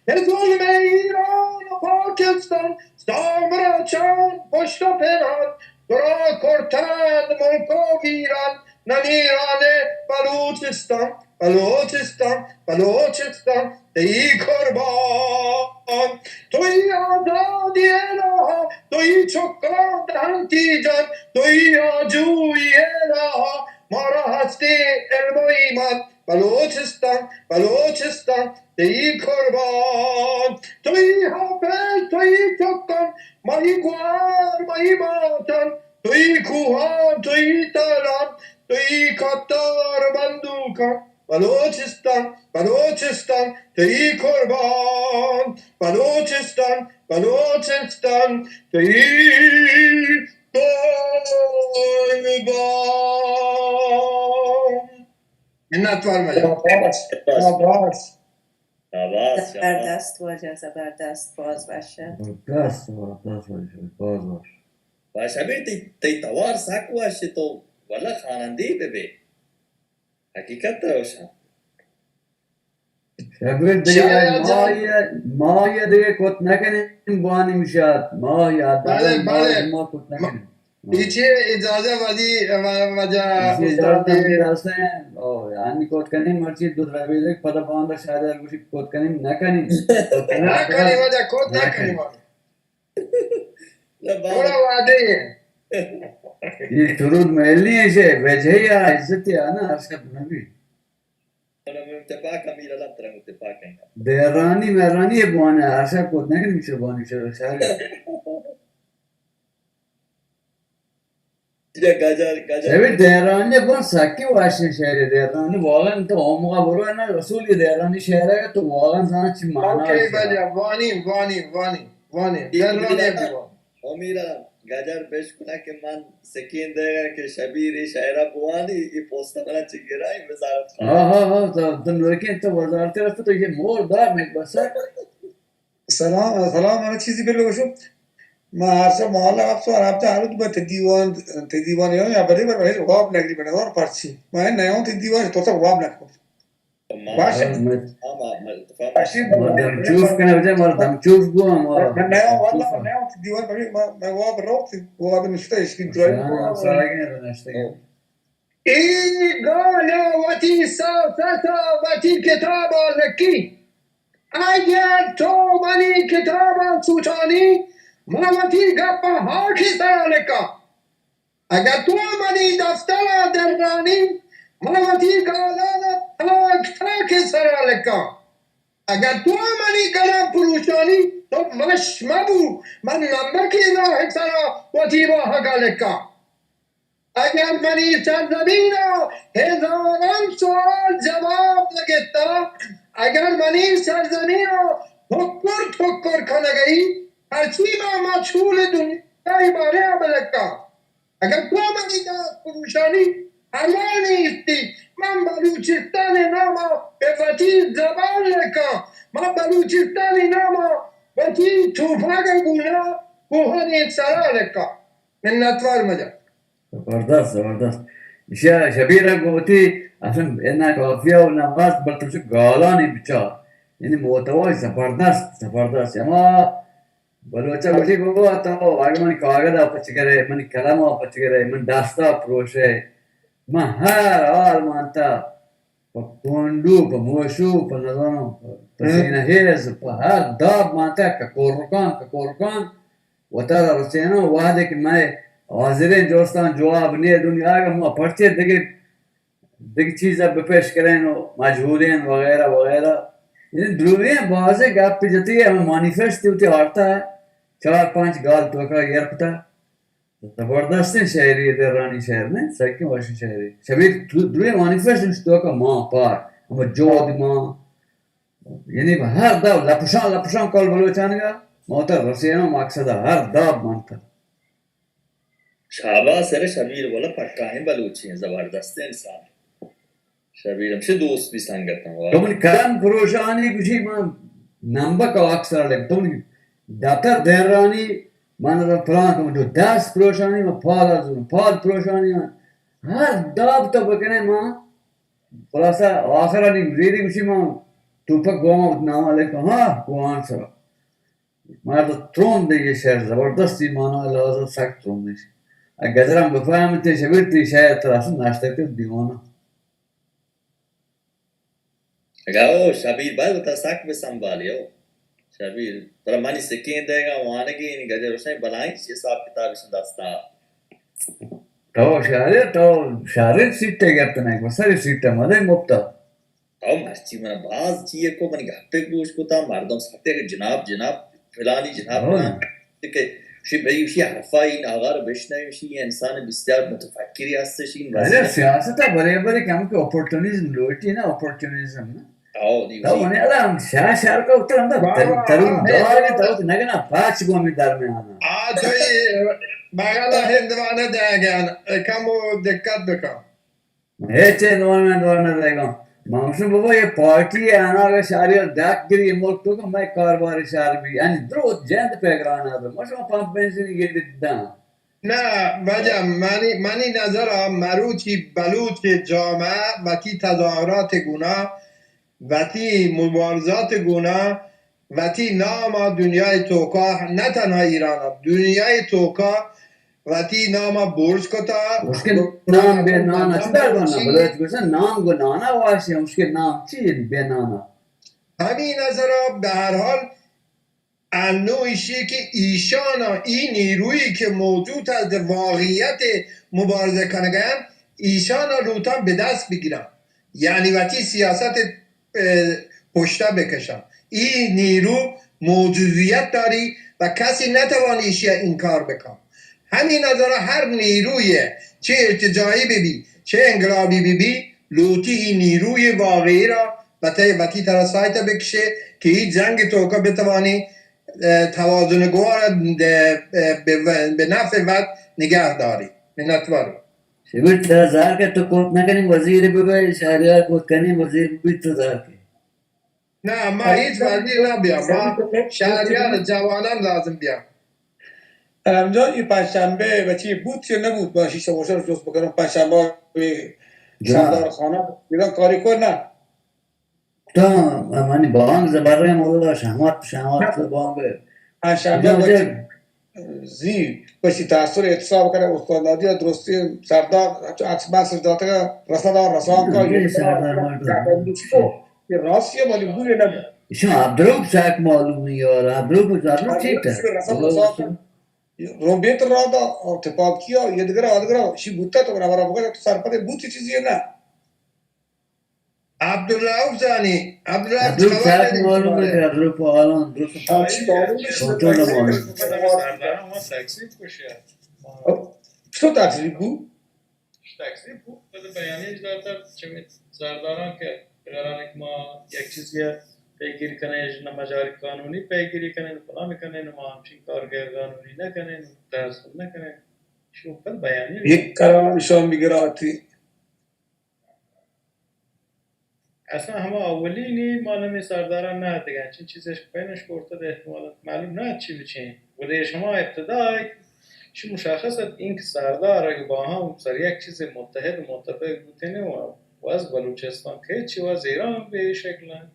پہ ظلم ایران و پاکستان، سامرا چند پشت و پنہان، ترا کرتند ملک و ویران، نمیران بلوچستان، بلوچستان، بلوچستان، تئی قربان. توئی آزادی الہا، توئی چکان دہنتی جان، توئی آجوئی الہا، مارا ہستی علم و ایمان. بلوچستان، بلوچستان، تئی قربان. توئی حافظ، توئی چکان، مئی گوار، مئی ماتان، توئی کوہان، توئی تالان، توئی کتار بندوکان. بلوچستان، بلوچستان، تئی قربان. بلوچستان، بلوچستان، تئی قربان. منت وار مجا. شاباش، شاباش. شاباش، شاباش. زبردست واجہ، زبردست، باز وش. زبردست، زبردست واجہ، باز وش. واجہ شبیر، تئی، تئی توار سک وش، تو واللہ خوانندے بہ بے. حقیقت ءَ گوشاں. شبیر دگہ شاید ماہی، ماہی دگہ کت نہ کنیں بوانیں شاید. ماہی بلے، بلے. ماہی ما کت نہ کنیں. ایشی اجازہ وزی و-، وجہ ایشی اجازہ استاد. ہمیں دست ہیں. او، یعنی کت کنیں مرچی دو ربیدگ پدا باندا شاید گوشی کت کنیں نہ کنیں. نہ کنیں واجہ، کت نہ کنیں. نہ کنیں. نہ، بابا. تھوڑا وعدے ہیں. یہ شرود محلی ہیں، شے وجہی آ عزت آ نا، ارشد نبی۔ تپاک امیر اللہ ترنگ تپاک ہیں۔ دیرانی مہرانی بوانے، ارشد کو نگن مشر بانی شر شاعر۔ یا گجر، گجر۔ شبیر دیرانی بان سکی واشیں شعر، دیرانی واقعاً تو عمقا برو نا، رسول یہ دیرانی شعر ہے تو واقعاً زانا چی معنی اوکے، ہے۔ بلے وانی، وانی، وانی، وانی۔ یہ دیرانی بلے بوان۔ امیر گجر بشکنا کہ من سکین دیگا کہ شبیر یہ شعرہ بوانی، یہ پوستا منا چی گرا، یہ وزارت خارجہ۔ ہاں، ہاں، ہاں، تو، تو نوکین تو وزارت رفت تو یہ مور دار میں بسر۔ سلام، سلام، من چیزی بلے گوشم۔ ما ہر شب محلہ افسو، ہر ہفتہ ہر روز بہ تی دیوان، تی دیوان یا، یا بلے بلے واب نگری بنے اور پرچی۔ ما نیاؤں تی دیوان تو تک واب نکن۔ باش۔ ہاں، ما، ما، ما، اتفاق۔ باش۔ ما دم چوف کنا بجا، ما دم چوف گو، ما من نیاؤں، واللہ، من نیاؤں تی دیوان بلے ما، ما واب روت، واب نشتہ اشکی درائی۔ ہاں، سارے نشتہ۔ اے گالا وتی سیاست ء وتی کتاب ء لکی۔ اگر تو منی کتاب ء سوچانی، من وتی گپ ء ہاک ء سرا لکاں۔ اگر تو منی دفتر ء درانی، من وتی گالان ء تاک تاک ء سرا لکاں۔ اگر تو منی قلم پروشانی، تو وش مبو، من نمبکی راہ ء سرا وتی واہگ ء لکاں۔ اگر منی سرزمین ء ہزاران سوال جواب نہ گپتا، اگر منی سرزمین ء ٹکر ٹکر کنگئی، ہرچی ما مجہول دنیای بارے ء بلکاں۔ اگر تو منی داد پروشانی ہما نیستی، من بلوچستان ء نام ء بہ وتی زبان لکاں، من بلوچستان ء نام ء وتی توپاگ ء گونا کوہانی سرا لکاں۔ منتوار مجا۔ زبردست، زبردست۔ ایشی ء شبیر ء گوں وتی اصلاً انا کافیہ و نواز بلکہ چو گالانی بچار۔ یعنی محتوا زبردست، زبردست۔ ہما بلوچ ء گوشی بابا تو اگہ منی کاگد ء پچ گرے، منی قلم ء پچ گرے، من دست ء پروشے، من ہر حال مانتا۔ پہ کونڈو، پہ موشو، پہ نزاناں، پہ، پہ ہم۔ سینہ ہیز، پہ ہر داب مانتگ، ککورکان، ککورکان وتارا رسیناں۔ وہدے کہ مئے حاضریں جوستان جواب نیے دنیا آگا ما پرچے دگہ، دگہ چیز ء بپیش کرین و مجہولین وغیرہ وغیرہ۔ یعنی درویں بازیں گپ جتی ہمیں مانیفیسٹ وتی آرتا ہے، چار پانچ گال توکا ایر کتا۔ زبردستیں شاعری ء، درانی شاعر نہ، سکیں وشیں شاعری۔ شبیر، تو، دوئیں مانیفیسٹ نشتوک ء مان پار، ہما جہد مان، یعنی ہر داب لپشان لپشان کل بلوچانگا، موتر رسینو مقصد ہر داب مانتا۔ شاباس ارے شبیر، والا پکا ہیں بلوچی ہیں، زبردستیں انسان۔ شبیر ہمشی دوست بی سنگت ہم، واہ۔ تو منی قلم پروشانی گوشی من نمبک آکسر لگ۔ تو منی دتر درانی من را پلان کم جو دست پروشانی من پال ازون، پال پروشانی من۔ ہر داب تو بکنے من خلاصہ آخرانی ریڈی گوشی من توپک گوما نام لکھ، ہاں، گوان سرا۔ مرد ترند یہ شعر زبردستی مانا لازم سک ترند ہے۔ اگر گزرم بفہمتے شبیر تی شعر ترا اصل ناشتہ کر دیوانا۔ اگاں او شبیر باید وتا سک بہ سنبھالی او۔ شبیر، ترا منی سکین دئیگا وانگی، یعنی گجر حسین بلائیں چی حساب کتاب اش دستا۔ تو شہرے، تو شہرے سیٹ ء گپت نہ، بس سر سیٹ ء مدے مفتا۔ او مرچی من باز چی کو من گپے گوش کتا، مردم سکتے کہ جناب، جناب، فلانی جناب، ہاں۔ فلان۔ کہ شی بھئی، شی حرفا این آغار بشنوی، شی انسان بسیار متفکری ہست، شی ارے وزیر۔ سیاست ء برے برے کہ ہم کہ اپورٹونزم لوٹی نا، اپورٹونزم نا۔ او، دی تو وزیر۔ منے الا ہم شاہ شہر کا اتر ہم واہ، تر-، واہ، ترون واہ۔ دار تو نگنا پاچ گو ہمیں در میں آنا۔ آ تو یہ بغل ہندوانہ جا گیا نا، کم وہ دقت بکا۔ ہچ انوائرمنٹ وارنر رہگا۔ ما گوشم بابا، یہ پارٹی ہے، انا اگر شہری اور ڈاک گری ملک تو کہ میں کاروبار شہر بھی، یعنی درو جند پہ گرانا دو۔ ما شما پمپ بنزین گری داں۔ نہ، واجہ، منی، منی نظر آ مروچی بلوچ جامعہ وتی تظاہرات گنا، وتی مبارزات گنا، وتی نام ء دنیائے توکا، نہ تنہا ایران ء، دنیائے توکا وتی نام ء برز کتا۔ اس کے نام بے نانا چی در بنا؟ بلوچ گوشن نام گو نانا واشی، اس کے نام چی بے نانا؟ ہمیں نظر ء بہرحال انو ایشی کہ ایشانا ای نیرویی کہ موجود است در واقعیت مبارزہ کنگا، ایشانا لوٹاں بہ دست بگیراں، یعنی وتی سیاست ء پشتا بکشاں. ای نیرو موجودیت داری و کسی نتوانی ایشی انکار بکن. ہمین نظر ہر نیروی، چہ ارتجاعی ببی، چہ انقلابی ببی، لوٹی ای نیروی واقعی را وتی، وتی طرف سایت بکشے کہ ای جنگ توکا بتوانی، اه، توازن گوار ء، اه، بہ، بہ نفع وت نگہ داری. منتوار. شبیر ترا زار کہ تو کوت نہ کنی وزیر ببے، شہریار کوت کنی وزیر ببی تو زار کہ. نہ، ما ہیچ وزیر نہ بیا، ما شہریار جوانان لازم بیا. الحمدللہ، یہ پنجشنبہ بچی بوت یا نبوت، ما شیشہ موشہ رو جست بکنم، پنجشنبہ سردار خانہ، دیگه کاری کن نه. تو منی بانگ زبر مولا شہمات، شہمات بانگ. پنجشنبہ بچی زی پشتی تاثر اعتصاب کنه، استاندادی ء درستی سردار چو عکس بکسش داتگ، رسد ء رسانک ء، اے سردار مردم. یہ راستی ء معلوم بوئے نہ. ایشاں ابدروک چاک معلوم یار، ابدروک، ابدروک چی تا؟ رسد ء رسانک ء روبیت را دا، اور تپاکی ء، یہ دگر ء، دگر ء، شی بوتا تو برابر بگا تو سرپد بوتی چیزی نہ. عبدالرؤف زانی، عبدالرؤف عبدالرؤف خبر صاحب نداری معلوم ہے کہ عبدالرؤف عالم، عبدالرؤف ہاں، چی معلوم ہے؟ تو تو نہ معلوم. سرداران ما تکذیب کو شاید. تو تکذیب کو؟ تکذیب کو، پد بیانی اجلاتا چمی سرداران کہ قراران کہ ما یک چیزی پیگیر کنیں، نہ مجاری قانونی پیگیری کنیں، فلان کنیں، ما ہمچین کار غیر قانونی نہ کنیں، تحصل نہ کنیں. شو پد بیانی یک قرار شام بگراتی. اصلاً ہما اولی نی ما نمی سرداراں نہ اتگاں، چین چیزش پینش کرتہ دے احتمالاً معلوم نہ چی بچیں. گڑا ایش ہما ابتدا ء چی مشخص ات، اینکہ سردار اگہ باہم سر یک چیزے متحد و متفق بوتینے و از بلوچستان کہ چی و از ایران بے شکل ہیں.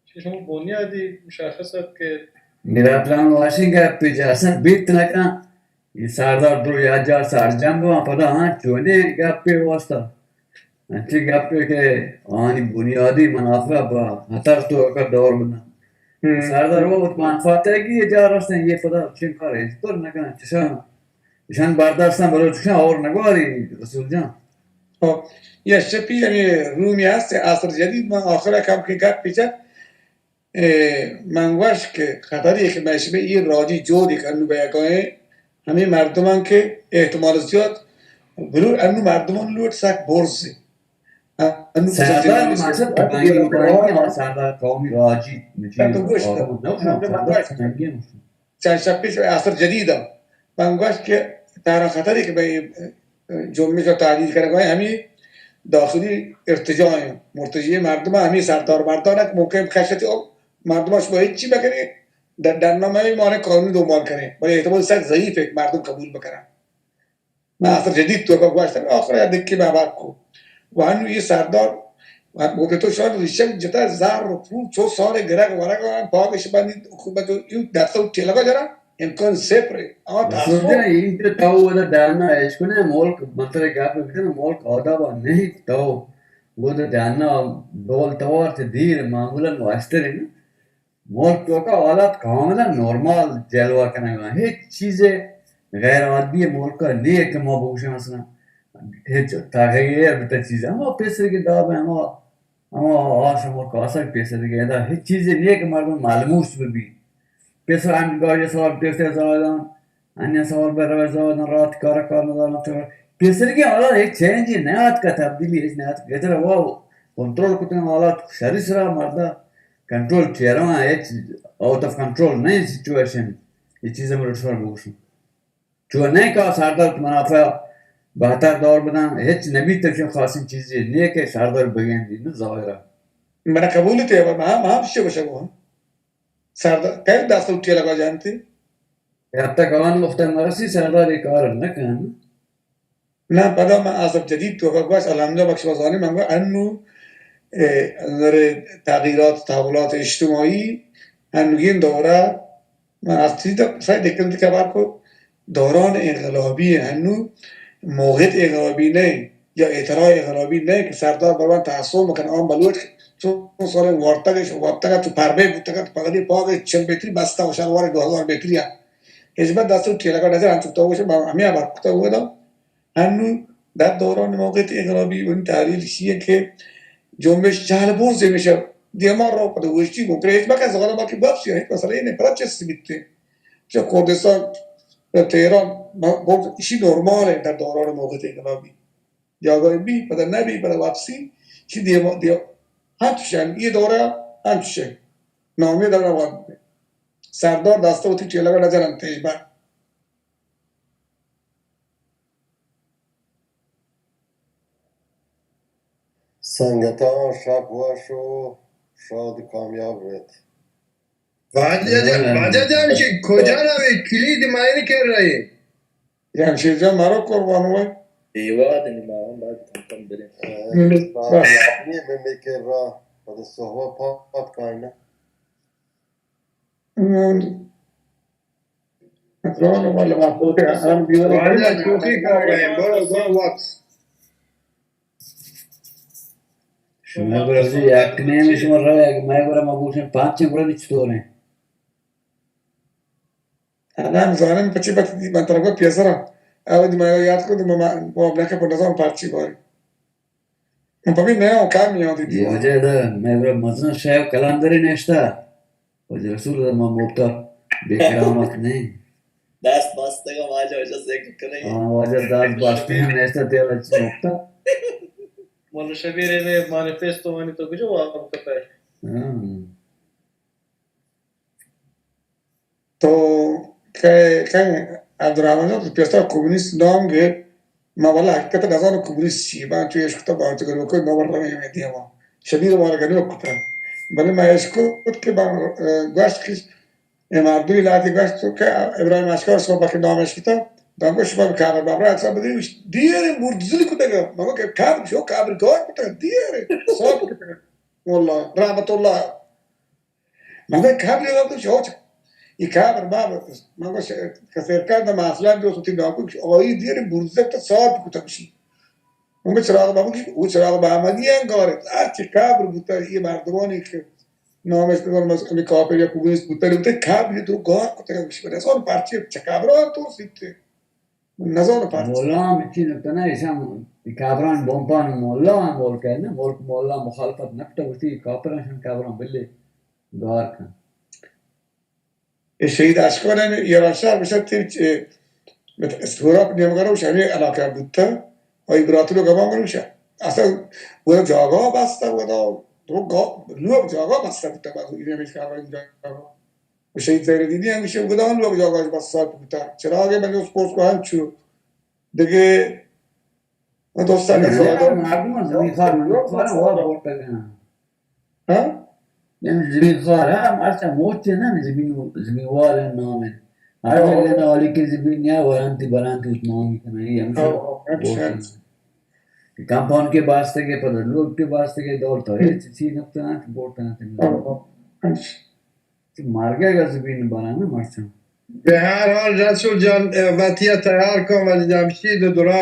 چی شما بنیادی مشخص ات کہ میرا پلان واشنگ اپی جا اصلاً بیت نہ کن. اے سردار درو یا جار سرجم بوان، پدا ہاں چونیں گپے واسطہ، انچیں گپے کہ آنی بنیادی منافع با خطر توکا دور بدن. سردار وقت منفعت ہے کہ یہ جار رستن، یہ پدا چین کار ہے، پر نہ کن، چشان، چشان برداشتن بلوچ کشان اور نگواری رسول جان. خب، یہ شپی ہمیں رومی ہست، عصر جدید، من آخر کم کہ گپ پیچت، اے، من گوش کہ خطری کہ مئے شمئے اے راجی جہدے کہ انو بیا کائیں، ہمے مردمان کہ احتمال زیاد، بلو انو مردمان لوٹ سک برز. انو سردار مقصد تپنگی مپنگی، ہاں، سردار قومی راجی، مجید تو گوش آروم نہ، سردار تپنگی. چند شپ پیش عصر جدید ء من گوشت کہ تہران خطرے کہ بہ جنبش ء تحلیل کنگ ء ہمے داخلی ارتجاع ء مرتجی مردم ء ہمے سردار مردان ء کہ ممکن کشت مردم ء شما ہچی مکنیں، ڈنا مئے مانے قانون دنبال کنیں، بلے احتمال سک ضعیف ہے کہ مردم قبول بکنن. من اصل جدید تو گوشت آخر دکی میں بات کو. و ہنو یہ سردار، مبتو شان ریشک جتا زار و پول چو سال گرگ ورگ پاکش بندی حکومت یو دفتر ٹیلگا جرا امکان صفر ہے. آ رسول تاسو جان، این تو تو ودا دانا اشکنے ملک مطلب گپ بکن، ملک آداب نہیں تو ودا دانا دول توار تے دیر معمولاً واشتر ہے. ملک توکا حالات کاملاً نارمال جلوہ کنگا، ہچ چیزے غیر عادی ملکا نیے کہ ما بگوشاں مثلاً ہچ تغییر بتا چیز. ہما پیسر کے داب ہے، ہما، ہما آش ہما کاسگ پیسر کے ادا ہچ چیزے نیے کہ مردم ملموس ببی. پیسر ہم گاڑی سوار پیسر زاگان، انیا سوال بہ روش زاگان رات کار کار ندارن تو. پیسر کے حالات ہچ چینج نہ آتکا، تبدیلی ہچ نہ آتکا. گدر وا کنٹرول کتن حالات شری سرا مردا کنٹرول چیرا ہچ آؤٹ آف کنٹرول نہیں سچویشن. یہ چیز ہم رٹسر بگوشن. چو نہیں کہ سردار منافع بہتر دور بدن، ہچ نبی تک خاصی چیزی نہیں کہ سردار بگین دی نہ ظاہرہ. من قبول تے، من ہم، ہم شو شو. سردار کئی دست اٹھی لگا جانتی؟ حتی گوان مختار مرسی سردار یہ کار نہ کن. نہ، پدا من آزاد جدید تو گوش الحمدللہ بخش وزانی من گو انو، اے، نظر تغییرات، تحولات اجتماعی، انوگین دورہ، من از چیز سای دکن خبر کو، دوران انقلابی انو، موقع انقلابی نہیں، یا اعتراض انقلابی نہیں کہ سردار بروان تعصب مکن، عام بلوچ تو سر وارتگش، وارتگ تو پربے بوتگ تو پگدی پاگ چل میتری بستا و شلوار دو ہزار میتری ء۔ ہچبر دست و ٹیلگا نظر انچو تو گوش ہمیں بر کتا ہوئے دا۔ ہنو در دوران موقع انقلابی ان تحلیل شیئے کہ جنبش چہل برز میشه دیما رو پد گوشتی گو کرے ہچبر کہ زغال ما کہ باب سی ہچ مسئلہ نہیں، پر چست بیتے۔ چه کردستان، تهران، ما، برز، ایشی نرماله در دوران موقع انقلابی۔ جاگای بی، پدا نبی، پدا واپسی، چی دیما، دیما، ہنچوشن، ای دوره، ہنچوشن۔ نامی در روان بی۔ سردار دسته وتی چیلگا نجنن تیج بر۔ سنگتاں، شپ وش و شاد و کامیاب بیت۔ واجہ جان، واجہ جان، شی کجا روی؟ کلید ماین کر رہی۔ جمشید جان، مارو قربان ہوئے۔ ایواد نی ما ہم باید کم کم بریں۔ بس۔ یہ میں میں کر رہا، پتہ صحبہ پاک کائنا۔ ہم۔ اتران والا وقت ہے، ہم دیوار واجہ چوکی کر رہے ہیں، برو، برو واپس۔ شما برو یک نیم شما رو، یک مئے برا ما گوشن پانچ گڑا نی چطور ہیں؟ الان زانم پچی پتی من طرف پیسرا۔ اودی ما یاد کو، ما، ما، ما بلکه پر نظام پارچی باری۔ من پمی نیا کار میان دی یہ دیوان۔ وجہ دا، مئے برا مزن شاہ کلندری نشتا۔ واجہ رسول، ما مفتا بے کرامت نہیں۔ دست بستگا واجہ، واجہ ذکر کنگی۔ ہاں، واجہ دست بستگا نیستا تیرا چی مفتا۔ مولا شبیر نے مانیفیستو وانی تو کجا واب کتا ہے؟ ہاں۔ تو کہ، کہ عبدالرحمن جان، تو پیسرا کمونیست نام گے، ما والا حقیقت نزانو کمونیست چی، ما تو اشکتا با تو گروہ کو نام رہے میں دیما۔ شبیر مارا گنو کتا۔ بلے ما اشکت کہ با، اه، گوشت کہ اے مردمی لہتے گوشت تو کہ ابراہیم اشکر شما پاک نام اشکتا، دانگو شما کار بابرا اکسا بدی، دیر بردزلی کتا گا، مگو کہ کار شو کار گار کتا، دیر صاحب کتا۔ واللہ، رحمت اللہ۔ من گوشت، قبر ءَ گوشت، شو چہ اے قبر ما بکش۔ من گوشت، کسیر کند ما اصلاً جو سوتی ناکو، آئی دیر برزت تو صاف کتا بشی۔ من گوشت، چراغ بابا گوشت، او چراغ محمدی انگار، ہر چی قبر بوتا، یہ مردمانی کہ نامش بزن، مثلاً کافر یا کمونیست بوتا، بوتا قبر تو گار کتا بشی۔ بلے اصلاً پرچی چہ قبر تو سیتے۔ نزانو پرچا۔ مولا ہم چی نکتہ نہ، ایشاں کافران بمپان مولا ہم مول کہنا، ملک مولا مخالفت نکتہ، گوشتی کافران شان کافران بلے گار کن۔ اے شہید اشکان ہم ایران شہر بشت، سوراب نیمگرو شہر علاقہ بوتہ، آئی براتلو گمان گروشہ۔ اصلاً وہ جاگہ بستہ، وہ دو لوگ جاگہ بستہ بوتہ، بس ایران جاگہ۔ و شہید زہرالدینی ہمیشہ گدان لوگ جاگاش بس صاف بوتا۔ چراغ بلے اس پوسٹ کو ہنچو۔ دگہ و دوستان اے زیادہ مردم زمین خوار، مردم خوار، وا بورتگ۔ ہاں؟ یعنی زمین خوار، ہاں، ہم اچھا موچے نا، زمین، زمین وار نام ہے۔ ہر جگہ نا والی کے زمین نیا وارانتی برانتی اتمامی کنا، یہ ہمیشہ ہاں، ہاں، بورتگ۔ کمپان کے باستے کے پتہ، لوگ کے باستے کے دور تو ہے، چی نکتہ نا، بورتگ نا۔ ہاں، ہاں۔ چہ مرگ ءَ گزبین باران ءَ مرچاں۔ بہ ہر حال رسول جان، وتی ءَ تیار کن، واجہ جمشید ءَ درا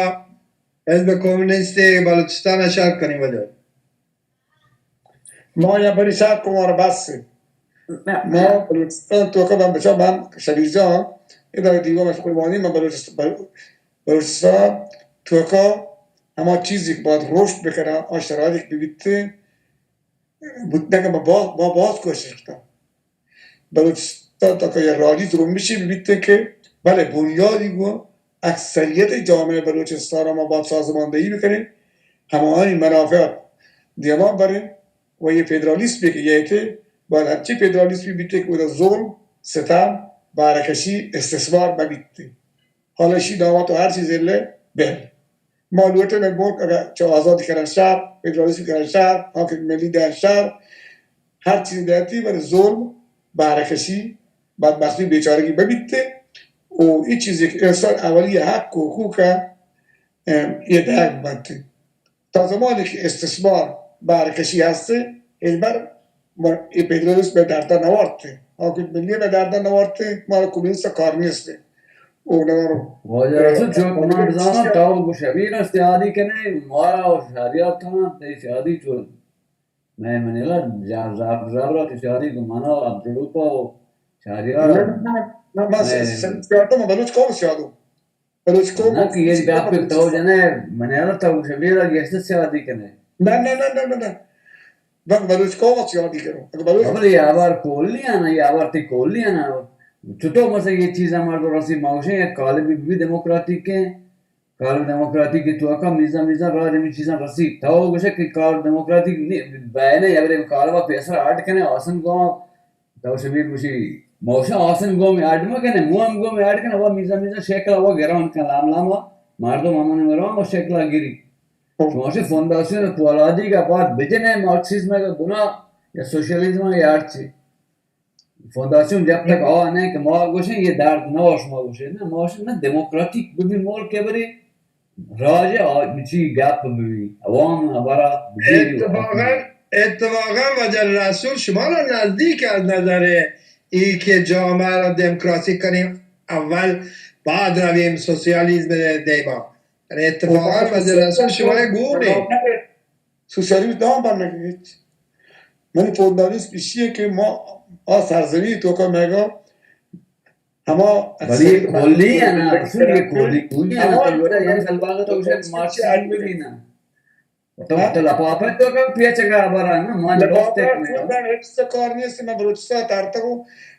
حزب کمونیست بلوچستان ءَ شر کنیں واجہ۔ ما یا بری شر کن، مارا بس۔ ما بلوچستان تو کدام بچا من شبیر جان، ادا دیوان مشغول وانی، من بلوچستان، بلوچستان تو کا ہما چیزی کہ باید رشد بکنه، آ شرایط ببیت، بوتگ، ما باز، ما باز کوشش کتگ۔ بلوچستان تا کہ یک راجی جنبشی ببیت کہ بلے بنیادی گوں اکثریت جامعہ بلوچستان ما باید سازماندہی بکنیں، ہماہانی منافعات دیما بریں و یہ فدرالیسم کہ یہ تھے باید ہنچی فدرالیسم ببیت کہ وہ ظلم، ستم، بہرکشی، استثمار مبیت۔ حالا اشی دعوت و ہر چیز لے بل۔ ما لوٹیں مئے ملک اگر چہ آزادی کنن شر، فدرالیسم کنن شر، حاکم ملی دین شر، ہر چیز دینتی، بلے ظلم، بہرکشی، بدبختی، بیچارگی مبیت۔ و ای چیزی کہ انسان اولی حق و حقوق، ام، یہ دہگ بنت۔ تا زمانی کہ استثمار بہرکشی ہست، ہچبر ما اے فدرالیسم ءَ درد ءَ نہ وارت، حاکمیت ملی ءَ درد ءَ نہ وارت، مارا کمونیست ءَ کار نیست۔ او نہ رو۔ واجہ رسول، چون کہ من بزاناں، تو گوں شبیر ءَ شادی کنے، مارا و شادی ءَ تاں، تئی شادی چون؟ مئے منیلا زا-، زا-، زابرا کہ شادی کو منا عبدالروپا و شہریار۔ نہ، نہ، نہ، نہ، ما س-، مئے س-، سیادوں، ما بلوچ قوم سیادوں۔ بلوچ قوم نہ کہ یہ گپ تو جنے، منیلا تو شبیرا گیشت سیادی کنے۔ نہ، نہ، نہ، نہ، نہ، نہ۔ من بلوچ قوم سیادی کروں۔ اگر بلوچ بلے یہ آوار کولی آنا، یہ آوار تی کولی آنا۔ چطور مثلا یہ چیز ہمارے تو رسی ماوشے یا کالبی بھی ڈیموکریٹک ہیں۔ کار دموکراتیک ءِ توکا میزان میزان راج ہمے چیزاں رسیت۔ تو گوشے کہ کار دموکراتیک نی-، بہنے یا برے کاروا پیسر اڈ کنے آسن گوں، تو شبیر گوشی، موشا آسن گوں میں اڈ مہ کنے، مو ہم گوں میں اڈ کنے، وہ میزان میزان شکل وہ گران کن لام لام وہ مردم ہمون مران وہ شکل گری۔ موشے فونداسیون پولادی کا بعد بجنے مارکسیزم کا گناہ یا سوشلیزم یا ہر چی۔ فونداسیون جب تک آ نہ کہ ما گوشیں یہ درد نہ، شما گوشیں نہ، ما گوشیں نہ، دموکراتیک ببی ملک ءِ برے راج ءِ آ-، چی گپ ببی، عوام ءِ برا بگیری۔ اتفاقاً، اتفاقاً واجہ رسول شما را نزدیک از نظر ای کہ جامعه را دموکراسی کنیم، اول بعد رویم سوسیالیزم دیما۔ یعنی اتفاقاً واجہ رسول شما گونے۔ سوسیالیست نام بنگ ہچ۔ منی فوندانیست ایشی ہے کہ ما آ سرزمین توکا میگا ہما بلی کولی ہے نا، اصول یہ کولی، کولی ہے نا، ہما تو بیٹا یعنی سلباغ تو اسے مارکسیزم بھی نا۔ تو، ہاں؟ تو لپاپے توکا پیچ گا برا نا، مان لپاپے دوست ہے تو نا۔ ہچ کار نیست، من بلوچستان تارتگو،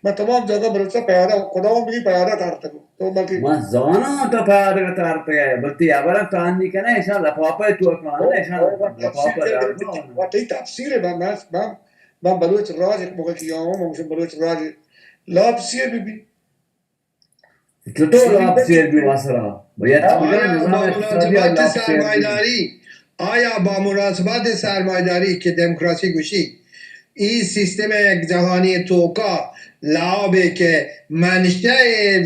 من تمام جگہ بلوچستان پیادہ، خداوند بھی پیادہ تارتگو۔ تو باقی من زاناں تو پیادگ تارتگ ئے، بلے تئی ہبراں تہانی کنئے، اشاں لپاپہ توکا، اشاں لپاپہ دار نہ۔ تئی تفسیر ہے، من، من، من، من بلوچ راج، مگہ کہ آؤں، من بلوچ راج لاپسیر بہ بی۔ چطور لاپسیر بی واسرا؟ بھیا، آیا با مناسبات سرمایداری، آیا با مناسبات سرمایداری کہ دموکراسی گوشی، ای سیستم یک جہانی توکا لعابے کہ منشأ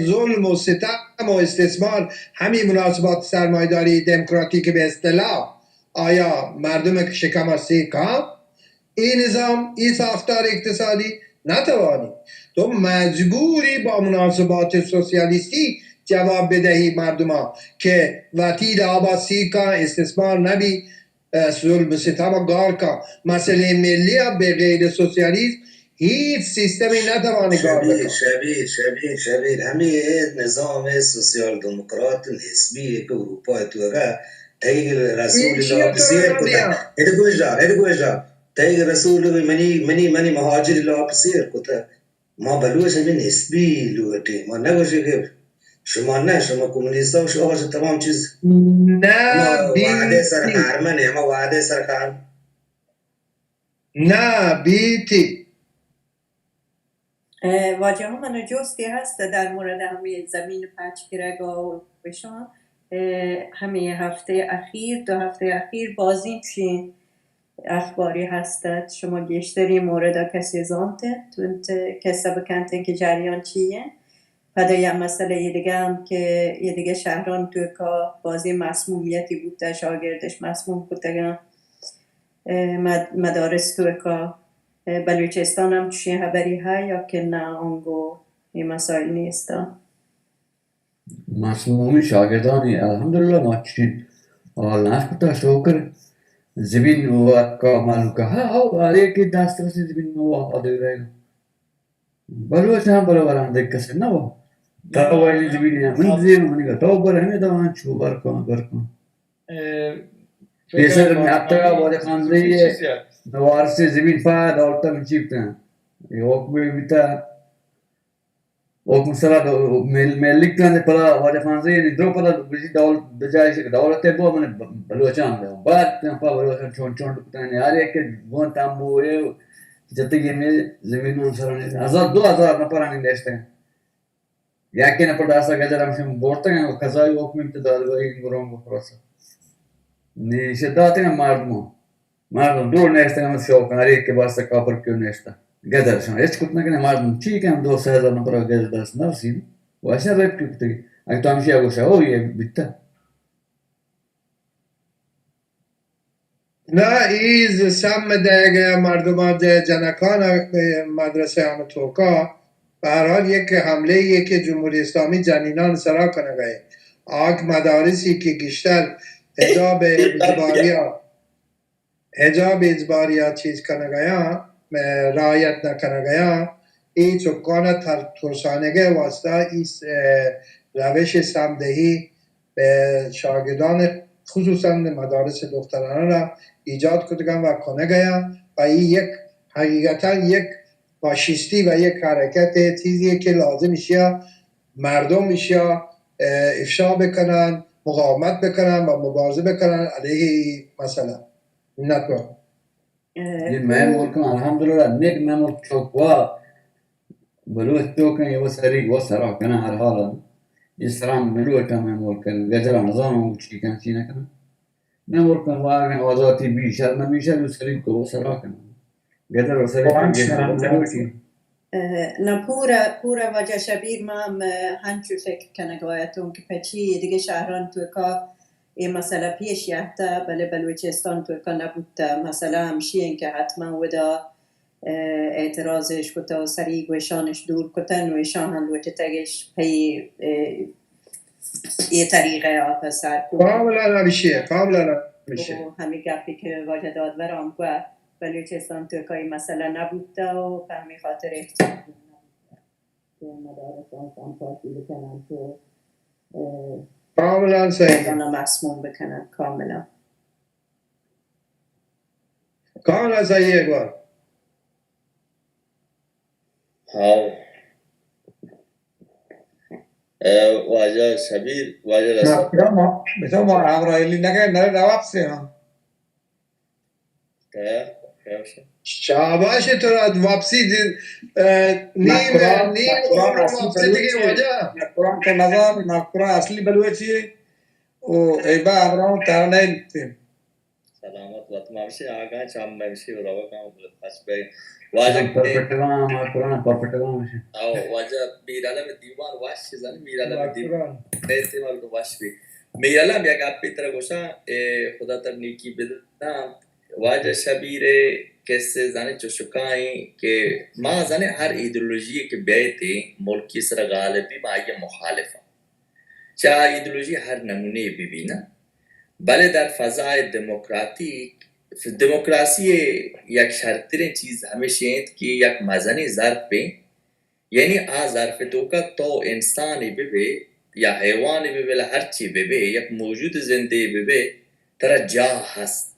ظلم و ستم و استثمار ہمی مناسبات سرمایداری دموکراتیک، به اصطلاح آیا مردم شکم سیکا، ای نظام، ای ساختار اقتصادی نتوانی۔ تو مجبوری با مناسبات سوسیالیستی جواب بدهی مردما که وتی لعابا سیکا استثمار نبی، ظلم و ستم گار کن، مسئلهٔ ملی ء بہ غیر سوسیالیزم ہیچ سیستمی نہ توانی گار بکن۔ شبیر، شبیر، شبیر، ہمے نظام سوسیال دموکرات نسبی کہ اروپا ء توکا تئی رسول لاپ سیر کتا۔ اد گوش دار، اد گوش دار۔ تئی رسول منی، منی، منی مہاجر لاپ سیر کتا۔ ما بلوچ ہمے نسبی لوٹیں، ما نہ گوشیں کہ شما نہ، شما کمونیست ہو، شما گوشے تمام چیز۔ نہ، ہما وعدے سر بیتی۔ کارمن، ہما وعدے سر کار۔ نہ، بیتی۔ اه، واجہ من جستی ہست در مورد ہمے زمین پچ گرگ و اشان، اه، ہمے ہفتے اخیر، دو ہفتے اخیر بازیں چین اخباری ہست ات، شما گیشتریں مورد ء کسے زانت انت، انت کسہ بکنت انت کہ جریان چی انت؟ پدا یک مسئلہ ای دگہ ہم کہ ای دگہ شہران توکا بازیں مسمومیتی بوتہ، شاگردش مسموم کتگاں، اه، مد-، مدارس توکا، اه، بلوچستان ہم چشیں خبری ہے یا کہ نہ، آنگو ای مسائل نیستا؟ مسمومی شاگردانی، الحمدللہ، ما چشیں حال نہ کتا، شکر۔ زمین و حقا مالوکا، ہا، ہا، ہر یکی دست رسی زمین و حقا دے رہے۔ بلوچ ہم برابر ہم دیکھ کسے نہ ہو۔ تا ویلی زمین ہے، من زیر منی کا، تو بر ہمیں دوان چو بر کن، بر کن۔ اے، پیسر میں اب تک واجہ خان رہی ہے، دوار سے زمین پا دولتا من چیپتا۔ یہ حکم بیتا۔ حکم سرا دو-، مل-، ملک تاں پدا واجہ خان زئی یعنی درو پدا بجی دول-، بجائے شک دولت بو من ب-، بلوچان دے۔ بعد تاں پا بلوچان چون چون کتن یار یک گون تامبو اے جتگی میں زمینوں سرا نے ہزار دو ہزار نفرانی نشتے۔ یکی نفر داسا گجر ہمشن بورتگن و قضائی حکم امتداد گوئی گرون گو پروسا۔ نی شداتگن مردموں۔ مردم دور نیستگ، ہم شوق ہر یک کے واسطہ کافر کیوں نیستا۔ گدر شان ہچ کت نہ کنے، مردم چی کہ ہم دو سہ ہزار نفر گدر دست نہ رسین۔ واشن ریپ کیوں کتگی؟ اگہ تو ہمشی آگوشا ہو یہ بیتا۔ نہ، ایز سم دئیگ ء مردماں دے جنکان ء مدرسہ آن توکا۔ بہرحال یک حملے یے کہ جمہوری اسلامی جنینان سرا کنگ ء آک مدارسی کہ گیشتر حجاب اجباری ء حجاب اجباری ءَ چیز کنگ ءَ یاں، ءَ، رعایت نہ کنگ ءَ یاں، اے چکان ءَ تر-، ترسانگ ءِ واستہ اے س-، ءَ، روش سمدہی ءَ شاگردان، خصوصاً مدارس دخترانہ را ایجاد کتگ ءَ و کنگ ءَ یاں و اے یک حقیقتاً یک فاشستی و یک حرکت چیزی کہ لازم ایشی ءَ مردم ایشی ءَ، ءَ، افشا بکنن، مقاومت بکنن و مبارزه بکنن علیه این مسئله. منتوار. اے مئے ملک الحمدللہ، نیک مئے ملک چوک وا بلوچ چوک ایں، وہ سری وہ سرا کنن ہر حال. اے سرا ملوٹ ایں مئے ملک، گجرا نزانوں چی کن چی نہ کن. مئے ملک وا اگن آزاتی بی شر نہ بی شر، وہ سری کو وہ سرا کنن. گجر و سری قرآن کو شرم گجر. اے، نہ، پورا، پورا واجہ شبیر، ما ہم ہنچو فکر کنگ ءَ اتوں کہ پچی دگہ شہران توکا اے مسئلہ پیش یاتہ، بلے بلوچستان توکا نہ بوتہ. مسئلہ ہمشی انت کہ حتماً ودا، اے، اعتراض اش کتہ و سری گوشان اش دور کتہ، نو اشان ہم لوٹتگ اش پئی، اے، اے طریقہ ءَ پہ سر کو. کاملاً ہمشی اے، کاملاً ہمشی اے. و ہمے گپی کہ واجہ دادور ہم گوشت، بلوچستان توکا اے مسئلہ نہ بوتہ و پہ ہمے خاطر احتجاج نہ بوتہ کہ مدارساں کمپارٹی بکنن تو، اے، کاملاً صحیح. آناں مسموم بکنن. کاملاً. کاملاً صحیح اے گوار. ہاؤ. اے، واجہ شبیر، واجہ رسول. بچا ما، بچا ما ہمراہ علی نہ گئے، نہ واپس ہاں. خیر، خیر سے. شاباش تو را واپسی دی، اے، نیم، نہ قرآن، نیم نہ قرآن عمر اصلی واپسی دی بلوچی، واجہ. نہ قرآن کا نظر، نہ قرآن اصلی بلوچی. او ایبا ہمراہ ترانہ لکھتے. سلامت وت. ما ہمشی آگاں چہ ہم ہمشی روگاں بس بے. واجہ پرپٹگاں، ما قرآن پرپٹگاں ہمشی. او واجہ میر عالم دیوان وش زن، میر عالم دیوان. قرآن. احتمال تو وش بی. میر عالم یک گپے ترا گوشاں، اے، خدا تر نیکی بدنت. واجہ شبیر ءِ قصے زن چو شکائیں کہ ما زن ہر ایدئولوژی کہ بیت ملکی سر غالب بی، ما آئی مخالف ہاں. چہ آ ایدئولوژی ہر نمونے بہ بی نہ، بلے در فضائے دموکراتیک، دموکراسی ءِ یک شرتریں چیز ہمیش انت کہ یک مزنیں ظرفے، یعنی آ ظرف توکا تو انسانے بہ بے یا حیوانے بہ بے، ہرچی بہ بے، یک موجود زندے بہ بے، ترا جاہ ہست.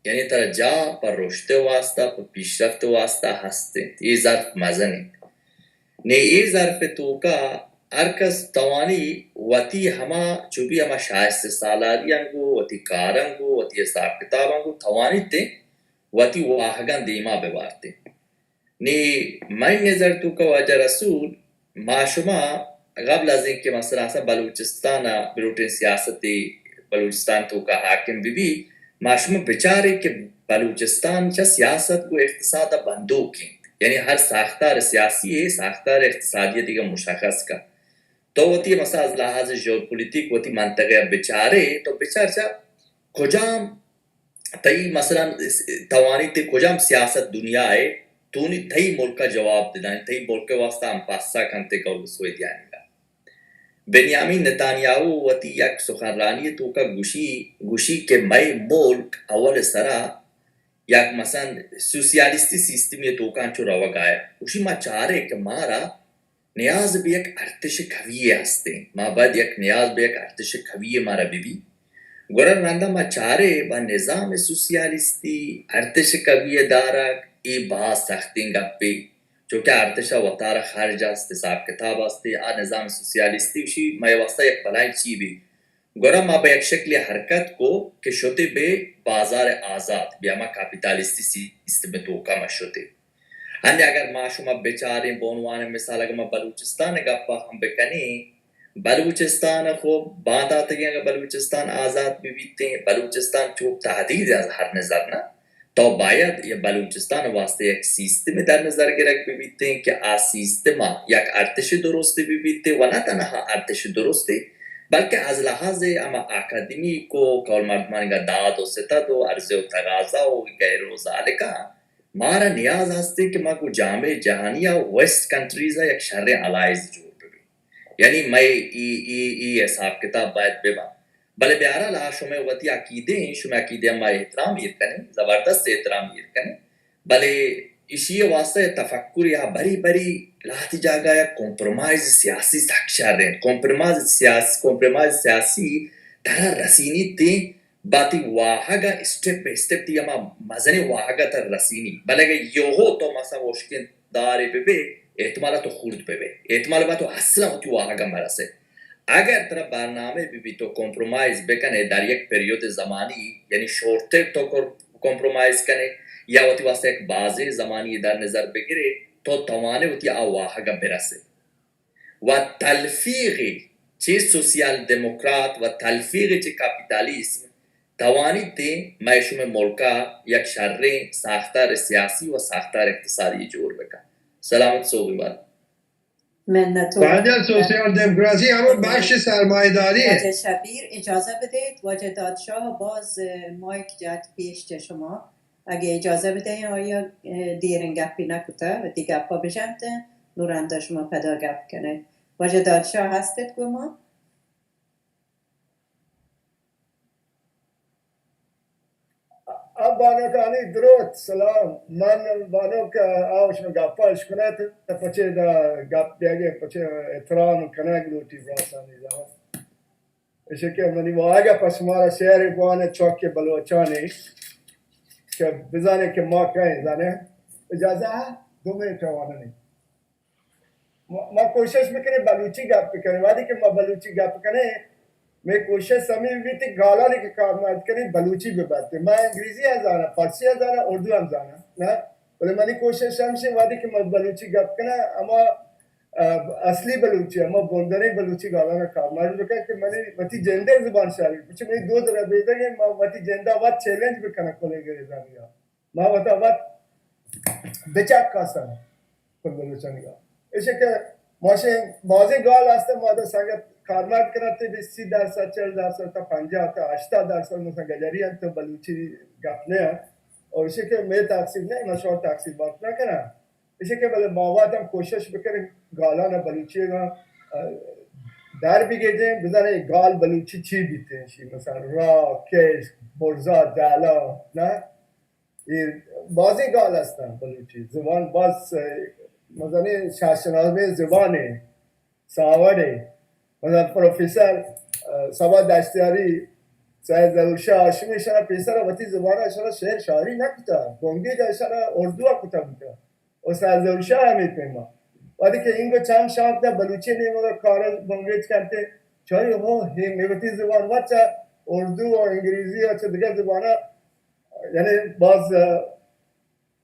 یعنی ترا جاہ پہ رشد ءِ واسطہ، پہ پیشرفت ءِ واسطہ ہست انت. اے ظرف مزن انت. نی اے ظرف ءِ توکا ہر کس توانی وتی ہما چو بی ہما شائستہ سالاریاں گو، وتی کاراں گو، وتی حساب کتاباں گو توانیت وتی واہگاں دیما بہ بارت. نی مئے نظر توکا واجہ رسول، ما شما قبل از اینکہ مثلاً اصلاً بلوچستان ءَ بلوٹیں سیاستے بلوچستان توکا حاکم بہ بی، ما شما بچارے کہ بلوچستان چہ سیاست گوں اقتصاد ءَ بندوک انت. یعنی ہر ساختار سیاسی ءَ ساختار اقتصادی ءَ دگہ مشخص کن. تو وتی مثلاً از لحاظ ژئوپولیٹک وتی منطقہ ءَ بچارے، تو بچار چہ کجام تئی مثلاً توانی تئی کجام سیاست دنیا ءَ تونی تئی ملک ءَ جواب دنائیں، تئی ملک ءِ واسطہ ہم پاسا کنتے قول سویدیانی کا. بنیامین نتانیاہو وتی یک سخنرانی توکا گوشی، گوشی کہ مئے ملک اول سرا یک مثلاً سوسیالیستی سیستمی توکا چو روگ آیا. گوشی ما چارے کہ مارا نیاز بہ یک ارتش قوی ہستیں. ما باید یک نیاز بہ یک ارتش قوی مارا بہ بی. گڑا رندا ما چارے با نظام سوسیالیستی ارتش قوی دارگ اے باز سختیں گپے. چونکہ ارتش ءَ وتارا خرچ است، حساب کتاب است، آ نظام سوسیالیستی وشی مئے واسطہ یک بلائیں چی بی. گڑا ما بہ یک شکلے حرکت کو کہ شتے بہ بازار آزاد، بہ ہما کاپیتالیستی سیستم توکا ما شتے. ہنی اگر ما شما بچاریں، بہ عنوان مثال اگر ما بلوچستان گپا ہم بکنیں، بلوچستان خو بانداتگیں، اگر بلوچستان آزاد بہ بیتیں، بلوچستان چوک تہدید از ہر نظر نہ، تو باید یہ بلوچستان واسطے یک سیستم در نظر گرگ بہ بیتیں کہ آ سیستم یک ارتش درستی بہ بیتیں و نہ تنہا ارتش درستی، بلکہ از لحاظ ہما اکادمیک و کول مردمانی داد و ستد و عرضہ و تقاضا و غیر و ذالکا مارا نیاز ہستیں کہ ما گوں جامعہ جہانی ءَ ویسٹ کنٹریز ءَ یک شریں الائز جوڑ بہ بیں. یعنی مئے ای، ای، ای حساب کتاب باید بہ بنت. بلے بہرحال آ شمئے وتی عقیدہ ایں، شمئے عقیدہ ءَ ما احترام ایر کنیں، زبردست احترام ایر کنیں، بلے ایشی ءِ واستہ تفکر یا بری بری لہتے جاگہ ءَ کمپرومائز سیاسی سک شر اِنت۔ کمپرومائز سیاسی، کمپرومائز سیاسی ترا رسینیت تئی باتی واہگ ءَ اسٹیپ بہ اسٹیپ تئی ہما مزنیں واہگ ءَ ترا رسینی۔ بلے اگہ یوہو تو مثلاً ہشکیں دارے بہ بئے، احتمال ءَ تو خرد بہ بئے، احتمال بہ تو اصلاً وتی واہگ ءَ مہ رسئے۔ اگر ترا برنامہ بہ بیت تو کمپرومائز بہ کنئے در یک پریود زمانی، یعنی شارٹ ٹرم تو کر-، کمپرومائز کنئے یا وتی واستہ یک بازیں زمانی در نظر بہ گرئے، تو توانئے وتی آ واہگ ءَ بہ رسئے۔ و تلفیقے چہ سوسیال دموکرات و تلفیقے چہ کاپیتالیسم توانیت مئے شمئے ملک ءَ یک شریں ساختار سیاسی و ساختار اقتصادی جوڑ بہ کنت۔ سلامت سوبی بات۔ منت وار۔ واجہ سوسیال دموکراسی ہمو بخش سرمایہ داری اِنت۔ واجہ شبیر، اجازہ بدئیت، واجہ دادشاہ باز، اه، مایک جت پیش چہ شما۔ اگہ اجازہ بدئیت، آئی ءَ، اه، دیریں گپے نہ کتہ، وتی گپ ءَ بجنت، نورندا شما پدا گپ کنئے۔ واجہ دادشاہ ہست ات گوں ما؟ آ بانکانی دروت، سلام۔ من بانک آ شما گپا اشکنت، پچے دا گپ دیگے، پچے احترام کنگ لوٹی براسانی زمان۔ ایشی کہ منی واہگ ءَ پہ شمارا شعرے بوان چوک بلوچانی کہ بزانے کہ ما کئے زانے۔ اجازہ دو منٹ واننی۔ ما، ما کوشش بکنیں بلوچی گپ بکنیں۔ وہدے کہ ما بلوچی گپ کنیں، مئے کوشش ہمے بیت کہ گالانی کہ کارمرز کنیں بلوچی ببات۔ ما انگریزی ہم زاناں، فارسی ہم زاناں، اردو ہم زاناں، نہ؟ بلے منی کوشش ہمیش اِنت وہدے کہ ما بلوچی گپ کناں، ہما، ا، اصلی بلوچی، ہما بندریں بلوچی گالان کارمرز بکنیں کہ منی وتی جندے زبان شری۔ پرچہ منی دود ربیدگ اِنت، ما وتی جندا وت چیلنج بکناں کلیں انگریزانی۔ ما وتا وت بچکاساں کل بلوچانی۔ ایشی کہ ماشین بازیں گال ہست، ما دا سنگت کارمرد کنت، بی سی درصد، چل درصد تا پنجاہ تا ہشتاد درصد مثلاً گجری اَنت، تو بلوچی گپ نہ اَنت۔ اور ایشی کہ مئے تقصیر نہ، ما شما تقصیر بات نہ کناں۔ ایشی کہ بلے ما وت ہم کوشش بکنیں گالان بلوچی گا، اه، در بگیجیں، بزانیں گال بلوچی چی بیتیں، چی مثلاً را، کش، برزا، دالا، نہ؟ اے بازیں گال ہستاں بلوچی زبان باز، اه، مزنیں سرشناسیں زبانے، ساوڑے۔ مثلاً پروفیسر، اه، صبا دشتیاری، سید ظہور شاہ ہاشمی شرا پیسر وتی زبان شرا شعر شاعری نہ کتا، بنگیج شرا اردو کتا بوتا۔ و سید ظہور شاہ ہمے پیما۔ وہدے کہ اینگو چند شانک دا بلوچی نیمگا کار بنگیج کرتے، چاری ہو، ہی مئے وتی زبان وت چہ اردو و انگریزی و چہ دگہ زبانا یعنی باز، اه،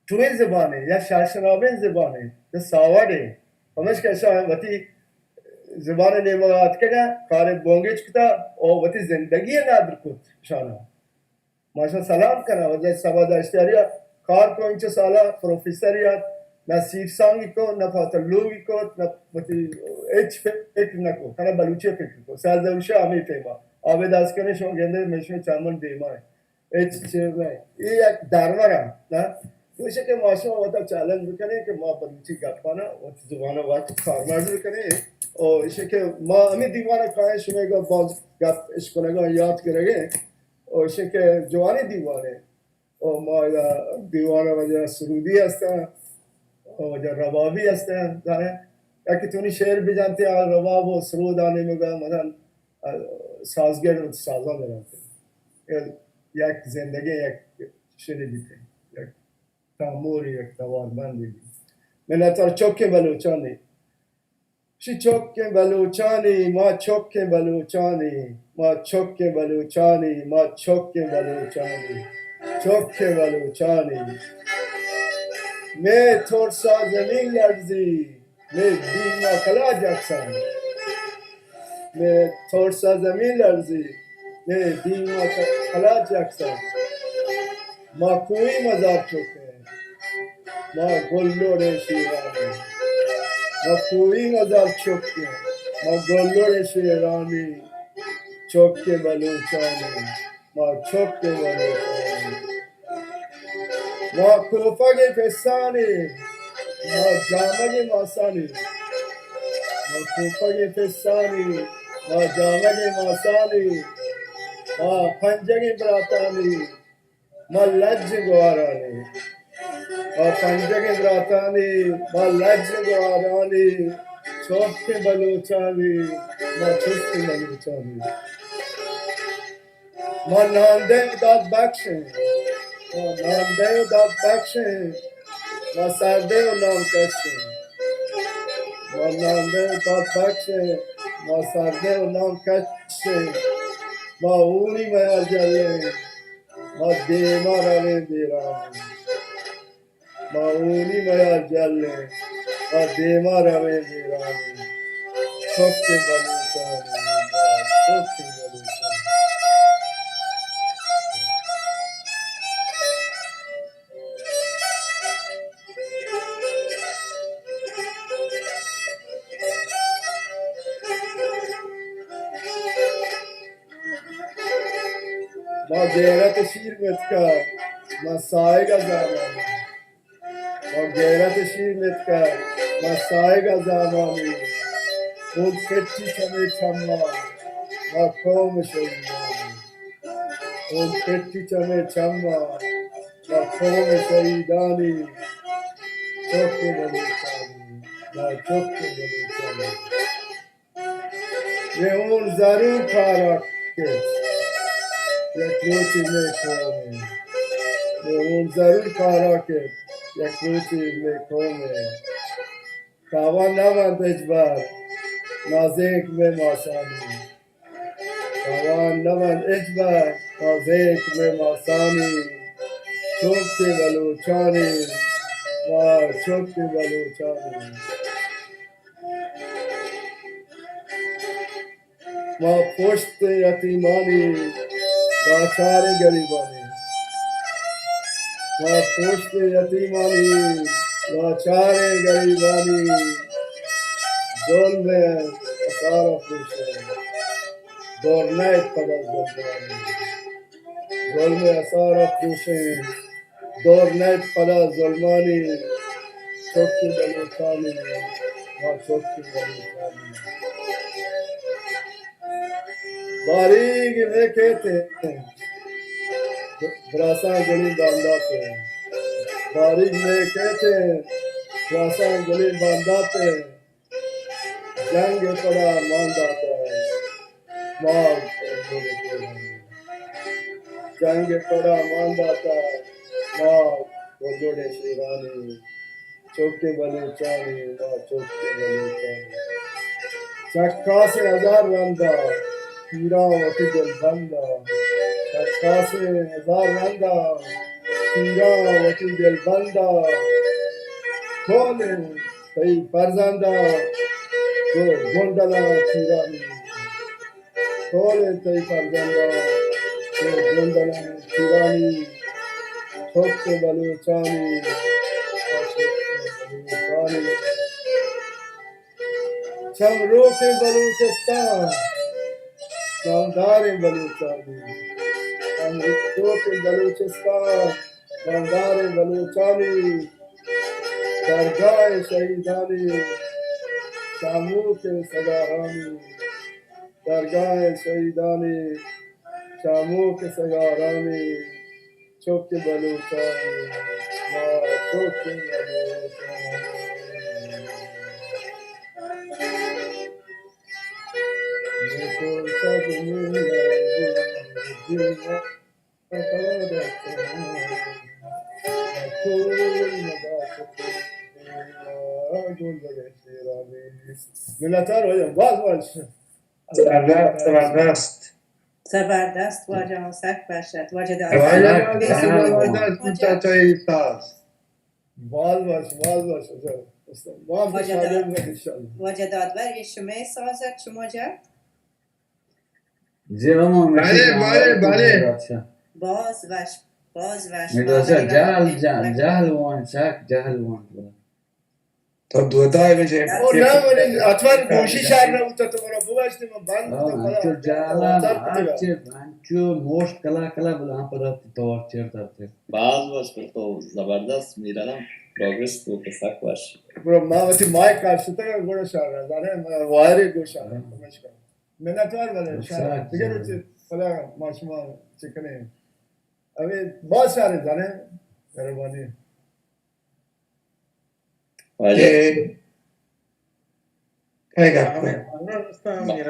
ٹوہیں زبانے یا شرشنابیں زبانے یا ساوڑے، پمشکا اشاں وتی زبان نیمگا آتکگا، کار بنگیج کتا و وتی زندگی ندر کت اشانا۔ ما اشاں سلام کناں، واجہ صبا دشتیاری کار کو، انچو سالا پروفیسر ات، نہ سیرسانگی کو، نہ پاتلوگی کو، نہ وتی ہچ فکر نہ کو، تنا بلوچی فکر کو۔ سید ظہور شاہ ہمے پیما، عابد عسکری شما گندے، مئے شمئے چمن دیما اِنت۔ ہچ چیز نہ۔ اے یک درور اِنت، نہ؟ گوشے کہ ما شما وتا چیلنج بکنیں کہ ما بلوچی گپانا وتی زبانا وت کارمرز بکنیں۔ او ایشی کہ ما ہمے دیوانا کائیں، شمئے گا باز گپ اشکنگا یات گرگیں۔ او ایشی کہ جوانیں دیوانے۔ او ما ادا دیوانا واجہ سرودی ہستاں، او واجہ ربابی ہستاں، زانے؟ یا کہ تونی شعر بجنتے آ رباب و سرود آنے مگا مثلاً، اه، سازگر و سازان درنت۔ یک زندگی یک شعری بیتے، یک تاموری، یک توارمندی بیت۔ منتوار۔ چکیں بلوچانی، شی چکیں بلوچانی، ما چکیں بلوچانی، ما چکیں بلوچانی، ما چکیں بلوچانی، چکیں بلوچانی۔ مئے ترسا زمین لرزی، مئے دیما کلاج اکسان۔ مئے ترسا زمین لرزی، مئے دیما کلاج اکسان۔ ما کوئی مزار چکیں، ما گلوڑیں شیرانی۔ ما کوئی مزار چکیں، ما گلوڑیں شیرانی۔ چکیں بلوچانی، ما چکیں بلوچانی۔ ما کوپگیں پسانی، ما جامگیں ماسانی۔ ما کوپگیں پسانی، ما جامگیں ماسانی۔ ما پنجگیں براتانی، ما لج گوارانی۔ ما پنجگیں براتانی، ما لج گوارانی، چوکیں بلوچانی، ما چوکیں بلوچانی۔ ما ناندہ و داد بخشیں، ما ناندہ و داد بخشیں، ما سردہ و نام کشیں۔ ما ناندہ و داد بخشیں، ما سردہ و نام کشیں، ما اونی میار جلیں، ما دیما رویں بیران۔ ما اونی میار جلیں، ما دیما رویں بیران۔ چوکیں بلوچانی، چوکیں بلوچانی۔ ما غیرت شیر متکا، ما ساہگ ءَ زامانی۔ ما غیرت شیر متکا، ما ساہگ ءَ زامانی۔ خون پٹی چمے چما، ما قوم شہیدانی۔ خون پٹی چمے چما، ما قوم شہیدانی۔ چوکیں بلوچانی، ما چوکیں بلوچانی۔ مئے ہون ضرور کارا کیت، یک روچے مئے قوم ءَ۔ مئے ہون ضرور کارا کیت، یک روچے مئے قوم ءَ۔ تاوان نہ بنت ہچبر نازینک مئے ماسانی۔ تاوان نہ بنت ہچبر نازینک مئے ماسانی۔ چوکیں بلوچانی، ما چوکیں بلوچانی۔ ما پشت یتیمانی، لاچاریں گریبانی۔ ما پشت یتیمانی، لاچاریں گریبانی۔ ظلم ءِ اسار ءَ پروشیں، دور نئیت پدا ظلمانی۔ ظلم ءِ اسار ءَ پروشیں، دور نئیت پدا ظلمانی۔ چوکیں بلوچانی، ما چوکیں بلوچانی۔ باریگ مئے کیت، براساں گلیں باندات ءَ۔ باریگ مئے کیت، براساں گلیں باندات ءَ۔ جنگ ءِ پڑا مان داتہ ما گلوڑیں شیرانی۔ جنگ ءِ پڑا مان داتہ ما گلوڑیں شیرانی۔ چوکیں بلوچانی، ما چوکیں بلوچانی۔ چکاسیں ہزار رندا، پیراں وتی دلبندا۔ چکاسیں ہزار رندا، پیراں وتی دلبندا۔ کولیں تئی فرزندا، گوں گونڈلاں چیرانی۔ کولیں تئی فرزندا، گوں گونڈلاں چیرانی۔ چوکیں بلوچانی، چوکیں بلوچانی۔ چم روکیں بلوچستان، نامداریں بلوچانی۔ چم روکیں بلوچستان، نامداریں بلوچانی۔ درگاہ شہیدانی، چاموک سگارانی۔ درگاہ شہیدانی، چاموک سگارانی۔ چوکیں بلوچانی، ما چوکیں بلوچانی۔ منتوار واجہ، باز باز۔ زبردست، زبردست۔ زبردست واجہ، سک وش ات۔ واجہ داد، واجہ داد، زبردست بوتا تو اے ساز۔ باز وش، باز وش۔ واجہ داد، انشاءاللہ۔ واجہ دادور، اے شمئے ساز ات، شما جا؟ جی، ہم، ہم، بلے، بلے، بلے۔ باز وش، باز وش۔ جہل، جہل، جہل وان، چک، جہل وان۔ تو دودا بجے۔ او نہ، ولی اتوار گوشی شار نہ بوتا تو مرا بواشتے من بند تو پدا۔ انچو جالا، ہر چیز، انچو موشت کلا کلا بلا ہم پدا تو اور چیر درتے۔ باز وش پر تو زبردست میرانم پروگرس تو کہ سک وش۔ برو ما وتی مائک کار شتا گوڑا شار، زانے وائرے گوشا۔ منتوار بلے شار۔ دیگه پدا ما شما چکنیں؟ ابھی بہت سارے جانے، مہربانی۔ واجہ۔ کہ کئے گپ کنت؟